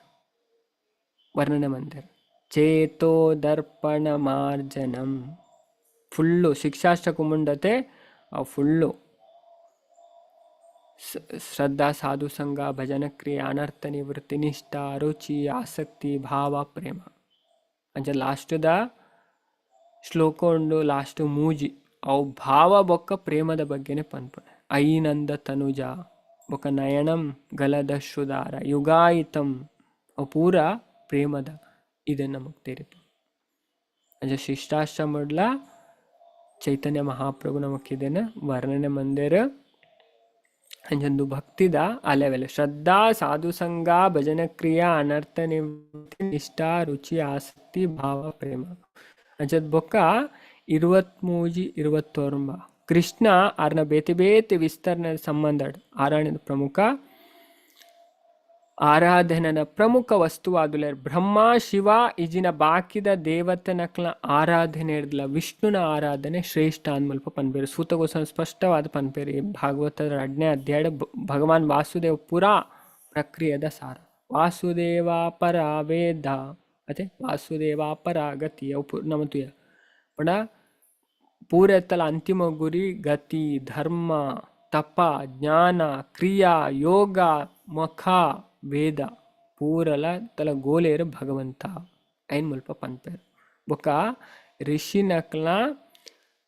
ವರ್ಣನೆ ಮಂತೆರ್. ಚೇತೋ ದರ್ಪಣ ಮಾರ್ಜನಂ ಫುಲ್ಲು ಶಿಕ್ಷಾಷ್ಟಕ ಮುಂಡತೆ ಆ ಫುಲ್ಲು ಶ್ರದ್ಧಾ, ಸಾಧು ಸಂಘ, ಭಜನ ಕ್ರಿಯೆ, ಅನರ್ಥ ನಿವೃತ್ತಿ, ನಿಷ್ಠಾ, ರುಚಿ, ಆಸಕ್ತಿ, ಭಾವ, ಪ್ರೇಮ. ಅಂಚ ಲಾಸ್ಟ್ದ ಶ್ಲೋಕ ಉಂಡು, ಲಾಸ್ಟ್ ಮೂಜಿ ಅವು ಭಾವ ಬೊಕ್ಕ ಪ್ರೇಮದ ಬಗ್ಗೆನೆ ಪನ್ಪುನೆ. ಐನಂದ ತನುಜ ಬೊಕ್ಕ ನಯನಂ ಗಲದ ಶ್ರುದಾರ ಯುಗಾಯಿತಂ, ಅವು ಪೂರ ಪ್ರೇಮದ ಇದನ್ನು ನಮಗೆ ತೆರಿಪು. ಅಂಚ ಶಿಷ್ಟಾಶ್ರಮಡ್ಲ ಚೈತನ್ಯ ಮಹಾಪ್ರಭು ನಮಕ್ ಇದನ್ನು ವರ್ಣನೆ ಮಂದಿರ. ಅಂಚೊಂದು ಭಕ್ತಿದ ಆ ಲೆವೆಲ್ ಶ್ರದ್ಧಾ, ಸಾಧು ಸಂಘ, ಭಜನ ಕ್ರಿಯಾ, ಅನರ್ಥ ನಿವೃತ್ತಿ, ನಿಷ್ಠಾ, ರುಚಿ, ಆಸಕ್ತಿ, ಭಾವ, ಪ್ರೇಮ. ಅಂಚದ ಬೊಕ್ಕ 23 29 ಕೃಷ್ಣ ಆರ್ನ ಬೇತೆ ಬೇತೆ ವಿಸ್ತರಣೆ ಸಂಬಂಧ ಆರಾಣದ ಪ್ರಮುಖ ಆರಾಧನೆಯ ಪ್ರಮುಖ ವಸ್ತುವಾದುಲೆ ಬ್ರಹ್ಮ, ಶಿವ ಇಜಿನ ಬಾಕಿದ ದೇವತನಕ್ಲ ಆರಾಧನೆ ಇರ್ದಲ ವಿಷ್ಣುನ ಆರಾಧನೆ ಶ್ರೇಷ್ಠ ಅಂದ್ಮಲ್ಪ ಪನ್ಪೇರು. ಸೂತಗೋಸ್ವಾಮಿ ಸ್ಪಷ್ಟವಾದ ಪನ್ಪೇರು. ಈ ಭಾಗವತದ 2ನೇ ಅಧ್ಯಾಯ ಭಗವಾನ್ ವಾಸುದೇವ ಪುರಾ ಪ್ರಕ್ರಿಯೆದ ಸಾರ. ವಾಸುದೇವ ಪರ ವೇದ ಅದೇ ವಾಸುದೇವ ಪರ ಗತಿ ಅವು ನಮತುಯ ಪಂಡ ಪೂರೆತ್ತಲ ಅಂತಿಮ ಗುರಿ ಗತಿ, ಧರ್ಮ, ತಪ, ಜ್ಞಾನ, ಕ್ರಿಯಾ, ಯೋಗ, ಮಖ, ವೇದ ಪೂರಲ ತಲ ಗೋಲೇರು ಭಗವಂತ ಐನ್ ಮುಲ್ಪ ಪನ್ಪೇರು. ಬೊಕ್ಕ ಋಷಿನಕ್ಲ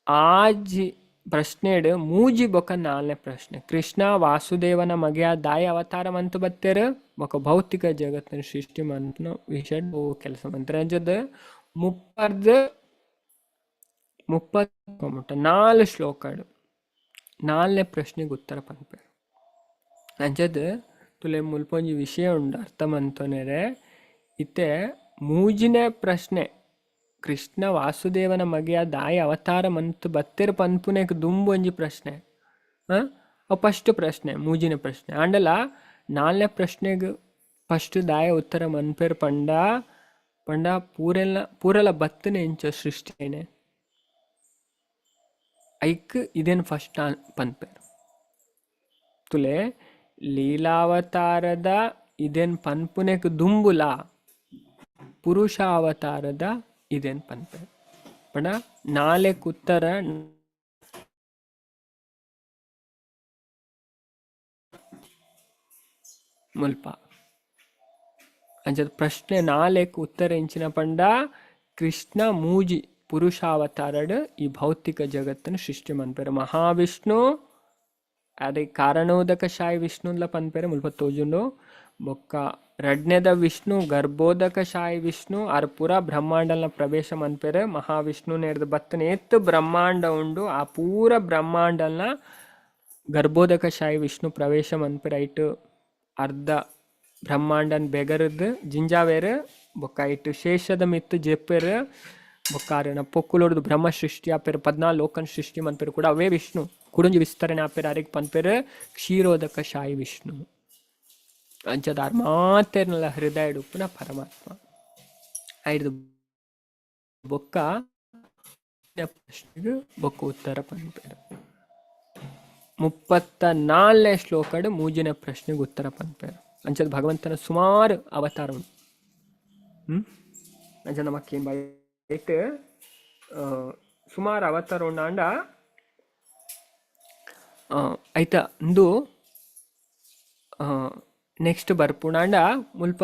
ಆಜಿ ಪ್ರಶ್ನೆಡ್ ಮೂಜಿ ಬೊಕ್ಕ 4ನೇ ಪ್ರಶ್ನೆ ಕೃಷ್ಣ ವಾಸುದೇವನ ಮಗೆಯ ದಾಯ ಅವತಾರ ಮಂತು ಬತ್ತೇರು ಬೊಕ್ಕ ಭೌತಿಕ ಜಗತ್ತಿನ ಸೃಷ್ಟಿ ಮಂತ್ನ ವಿಷಯ ಕೆಲಸ ಮಂತ್ರ. ಅಂಚದ 30 4 ಶ್ಲೋಕಡು 4ನೇ ಪ್ರಶ್ನೆಗೆ ಉತ್ತರ ಪನ್ಪೇರು. ಅಂಚದ ತುಲೆ ಮುಲ್ಪೊಂಜಿ ವಿಷಯ ಉಂಡು ಅರ್ಥ ಮಂತೊನೆರೆ. ಇತ್ತೆ ಮೂಜಿನೇ ಪ್ರಶ್ನೆ ಕೃಷ್ಣ ವಾಸುದೇವನ ಮಗೆಯ ದಾಯ ಅವತಾರ ಮಂತು ಬತ್ತೆರ್ ಪನ್ಪುನೆಕ್ ದುಂಬೊಂಜಿ ಪ್ರಶ್ನೆ ಅವು ಫಸ್ಟ್ ಪ್ರಶ್ನೆ ಮೂಜಿನ ಪ್ರಶ್ನೆ ಆಂಡಲ 4ನೇ ಪ್ರಶ್ನೆಗೆ ಫಸ್ಟ್ ದಾಯ ಉತ್ತರ ಮನ್ಪೇರ್ ಪಂಡ ಪಂಡ ಪೂರೆಲ್ಲ ಪೂರೆಲ್ಲ ಬತ್ತನೆ ಇಂಚ ಸೃಷ್ಟಿನೇ ಐಕ್ ಇದೇನು ಫಸ್ಟ್ ಪನ್ಪೇರ್. ತುಲೆ ಲೀಲಾವತಾರದ ಇದೇನ್ ಪನ್ಪುನೆಕ್ ದುಂಬುಲ ಪುರುಷ ಅವತಾರದ ಇದೇನ್ ಪನ್ಪೇರ್. ಪಂಡ 4 ಉತ್ತರ ಮುಲ್ಪ ಅಂಚದ ಪ್ರಶ್ನೆ 4 ಉತ್ತರ ಇಂಚಿನ ಪಂಡ ಕೃಷ್ಣ ಮೂಜಿ ಪುರುಷಾವತಾರಡ್ ಈ ಭೌತಿಕ ಜಗತ್ತನ್ನು ಸೃಷ್ಟಿ ಮನ್ಪೇರು. ಮಹಾವಿಷ್ಣು ಅದೇ ಕಾರಣೋದಕ ಶಾಯಿ ವಿಷ್ಣುನ್ಲ ಪನ್ಪೇರೆ ಮುಲ್ಪ ತೋಜುಂಡು. ಬೊಕ್ಕ ರಡ್ನೆದ ವಿಷ್ಣು ಗರ್ಭೋದಕ ಶಾಯಿ ವಿಷ್ಣು ಆರ್ ಪೂರ ಬ್ರಹ್ಮಾಂಡಲ್ನ ಪ್ರವೇಶ ಮನ್ಪೇರೆ. ಮಹಾವಿಷ್ಣು ನೇರ್ದ ಬತ್ತನ ಏತ್ ಬ್ರಹ್ಮಾಂಡ ಉಂಡು ಆ ಪೂರ ಬ್ರಹ್ಮಾಂಡಲ್ನ ಗರ್ಭೋದಕ ಶಾಯಿ ವಿಷ್ಣು ಪ್ರವೇಶ ಮನ್ಪೇರೆ. ಐಟ್ ಅರ್ಧ ಬ್ರಹ್ಮಾಂಡನ್ ಬೆಗರದ್ ಜಿಂಜಾವೇರು ಬೊಕ್ಕ ಐಟ್ ಶೇಷದ ಮಿತ್ತು ಜೆಪ್ಪೇರು. ಬೊಕ್ಕಾರನ ಪೊಕ್ಕುಲೊಡ್ದು ಬ್ರಹ್ಮ ಸೃಷ್ಟಿ ಆಪೇರು 14 ಲೋಕನ್ ಸೃಷ್ಟಿ ಮನ್ಪೇರು ಕೂಡ ಅವೇ ವಿಷ್ಣು ಕುಡುಂಜಿ ವಿಸ್ತರಣೆ ಆಪೇರು ಅರೆಗ್ ಪನ್ಪೇರು ಕ್ಷೀರೋದಕ ಶಾಯಿ ವಿಷ್ಣು. ಅಂಚದಾರ್ ಮಾತೇರ್ನಲ್ಲ ಹೃದಯ ಉಪ್ಪುನ ಪರಮಾತ್ಮ ಐದು ಬೊಕ್ಕ ಪ್ರಶ್ನೆಗೆ ಬೊಕ್ಕ ಉತ್ತರ ಪನ್ಪೇರು. 34ನೇ ಶ್ಲೋಕಡ್ ಮೂಜಿನ ಪ್ರಶ್ನೆಗೆ ಉತ್ತರ ಪನ್ಪೇರು. ಅಂಚದ ಭಗವಂತನ ಸುಮಾರು ಅವತಾರ ಉಂಟು. ಅಂಚ ನಮಕ್ಕೇನ್ ಬೈಟ್ ಸುಮಾರು ಅವತಾರ ಉಂಡಾಂಡ ಐತ ಇಂದು ನೆಕ್ಸ್ಟ್ ಬರ್ಪುಣಾಂಡ ಮುಲ್ಪ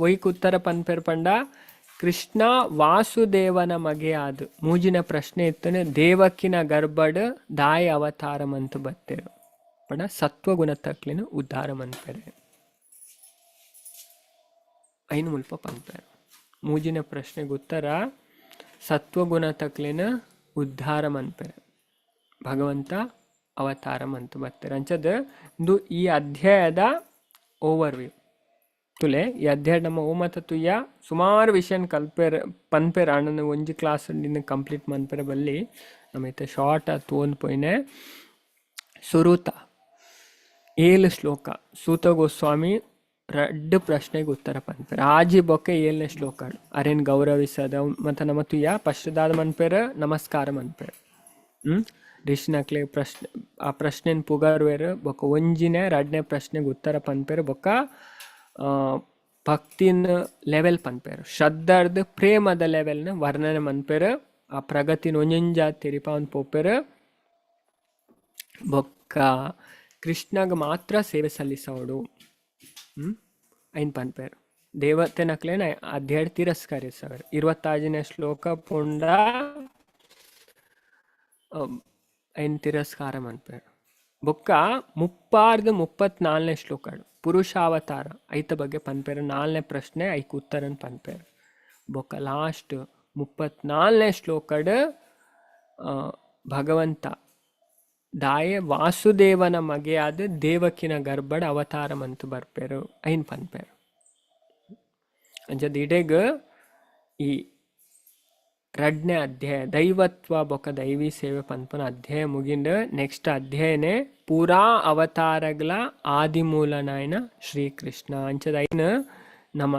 ಒಯ್ಕ್ ಉತ್ತರ ಪನ್ಪೇರ್ ಪಂಡ ಕೃಷ್ಣ ವಾಸುದೇವನ ಮಗೆಯಾದ ಮೂಜಿನ ಪ್ರಶ್ನೆ ಇತ್ತನೆ ದೇವಕಿನ ಗರ್ಭಡ್ ದಾಯ ಅವತಾರ ಮಂತು ಬತ್ತೇರು ಪಂಡ ಸತ್ವಗುಣ ತಕ್ಲಿನ ಉದ್ಧಾರ ಮನ್ಪೇರೆ ಐನು ಮುಲ್ಪ ಪನ್ಪೇರು. ಮೂಜಿನ ಪ್ರಶ್ನೆಗೆ ಉತ್ತರ ಸತ್ವಗುಣ ತಕ್ಲಿನ ಉದ್ಧಾರ ಮನ್ಪೇರೆ ಭಗವಂತ ಅವತಾರ ಮಂತು ಬತ್ತೇರು. ಅಂಚದ ಇಂದು ಈ ಅಧ್ಯಾಯದ ಓವರ್ ವ್ಯೂ ತುಲೆ. ಈ ಅಧ್ಯಾಯ ನಮ್ಮ ಓಮತ ತುಯ್ಯ ಸುಮಾರು ವಿಷಯನ್ ಕಲ್ಪೇರ್ ಪನ್ಪೇರ್ ಅಣ್ಣನ ಒಂಜಿ ಕ್ಲಾಸ್ ನಿನ್ನ ಕಂಪ್ಲೀಟ್ ಮನ್ಪೇರೆ ಬಲ್ಲಿ ನಮೈತೆ ಶಾರ್ಟ್ ತೋಂದ್ ಪೋಯಿನೆ. ಸುರೂತ 7 ಶ್ಲೋಕ ಸೂತ ಗೋಸ್ವಾಮಿ 2 ಪ್ರಶ್ನೆಗೆ ಉತ್ತರ ಪನ್ಪೇರ್. ಆಜಿ ಬೊಕ್ಕೆ 7ನೇ ಶ್ಲೋಕ ಅರೇನ್ ಗೌರವಿಸದ ಮತ್ತು ನಮ್ಮ ತುಯ್ಯ ಫಸ್ಟ್ದಾದ ಮನ್ಪೇರ್ ನಮಸ್ಕಾರ ಮನ್ಪೇರ್. ಋಷಿನಕ್ಲೆ ಪ್ರಶ್ನೆ ಆ ಪ್ರಶ್ನೆನ್ ಪುಗರ್ವೇರು ಬೊಕ್ಕ ಒಂಜಿನೇ 2ನೇ ಪ್ರಶ್ನೆಗೆ ಉತ್ತರ ಪನ್ಪೇರು. ಬೊಕ್ಕ ಭಕ್ತಿನ ಲೆವೆಲ್ ಪನ್ಪೇರು, ಶ್ರದ್ಧಾರ್ದ ಪ್ರೇಮದ ಲೆವೆಲ್ನ ವರ್ಣನೆ ಮನ್ಪೇರು. ಆ ಪ್ರಗತಿನ ಒಂಜೊಂಜ ತೆರಿಪಾವನ್ ಪೋಪೇರು. ಬೊಕ್ಕ ಕೃಷ್ಣಗ್ ಮಾತ್ರ ಸೇವೆ ಸಲ್ಲಿಸವಡು. ಐನ್ ಪನ್ಪೇರು ದೇವತೆನಕ್ಲೇನ ಅಧ್ಯಾಯ ತಿರಸ್ಕರಿಸವರು. 26ನೇ ಶ್ಲೋಕ ಪುಂಡ ಐನ್ ತಿರಸ್ಕಾರ ಮನ್ಪೇರು. ಬೊಕ್ಕ 30ರ್ದು 34ನೇ ಶ್ಲೋಕ ಪುರುಷಾವತಾರ ಐತ ಬಗ್ಗೆ ಪನ್ಪೇರು. 4ನೇ ಪ್ರಶ್ನೆ ಐಕ್ ಉತ್ತರನ್ ಪನ್ಪೇರು. ಬೊಕ್ಕ ಲಾಸ್ಟ್ 34ನೇ ಶ್ಲೋಕಡ್ ಭಗವಂತ ದಾಯೆ ವಾಸುದೇವನ ಮಗೆಯಾದ ದೇವಕಿನ ಗರ್ಭಡ ಅವತಾರ ಮಂತು ಬರ್ಪೇರು ಐನ್ ಪನ್ಪೇರು. ಅಂಚದ ಇಡೆಗ್ ಈ ರಡ್ನೇ ಅಧ್ಯಾಯ ದೈವತ್ವ ಬೊಕ್ಕ ದೈವಿ ಸೇವೆ ಪನ್ಪನ ಅಧ್ಯಾಯ ಮುಗಿಂಡ್. ನೆಕ್ಸ್ಟ್ ಅಧ್ಯಾಯನೇ ಪೂರಾ ಅವತಾರಗಳ ಆದಿಮೂಲನಾಯನ ಶ್ರೀಕೃಷ್ಣ. ಅಂಚದ ಐನ್ ನಮ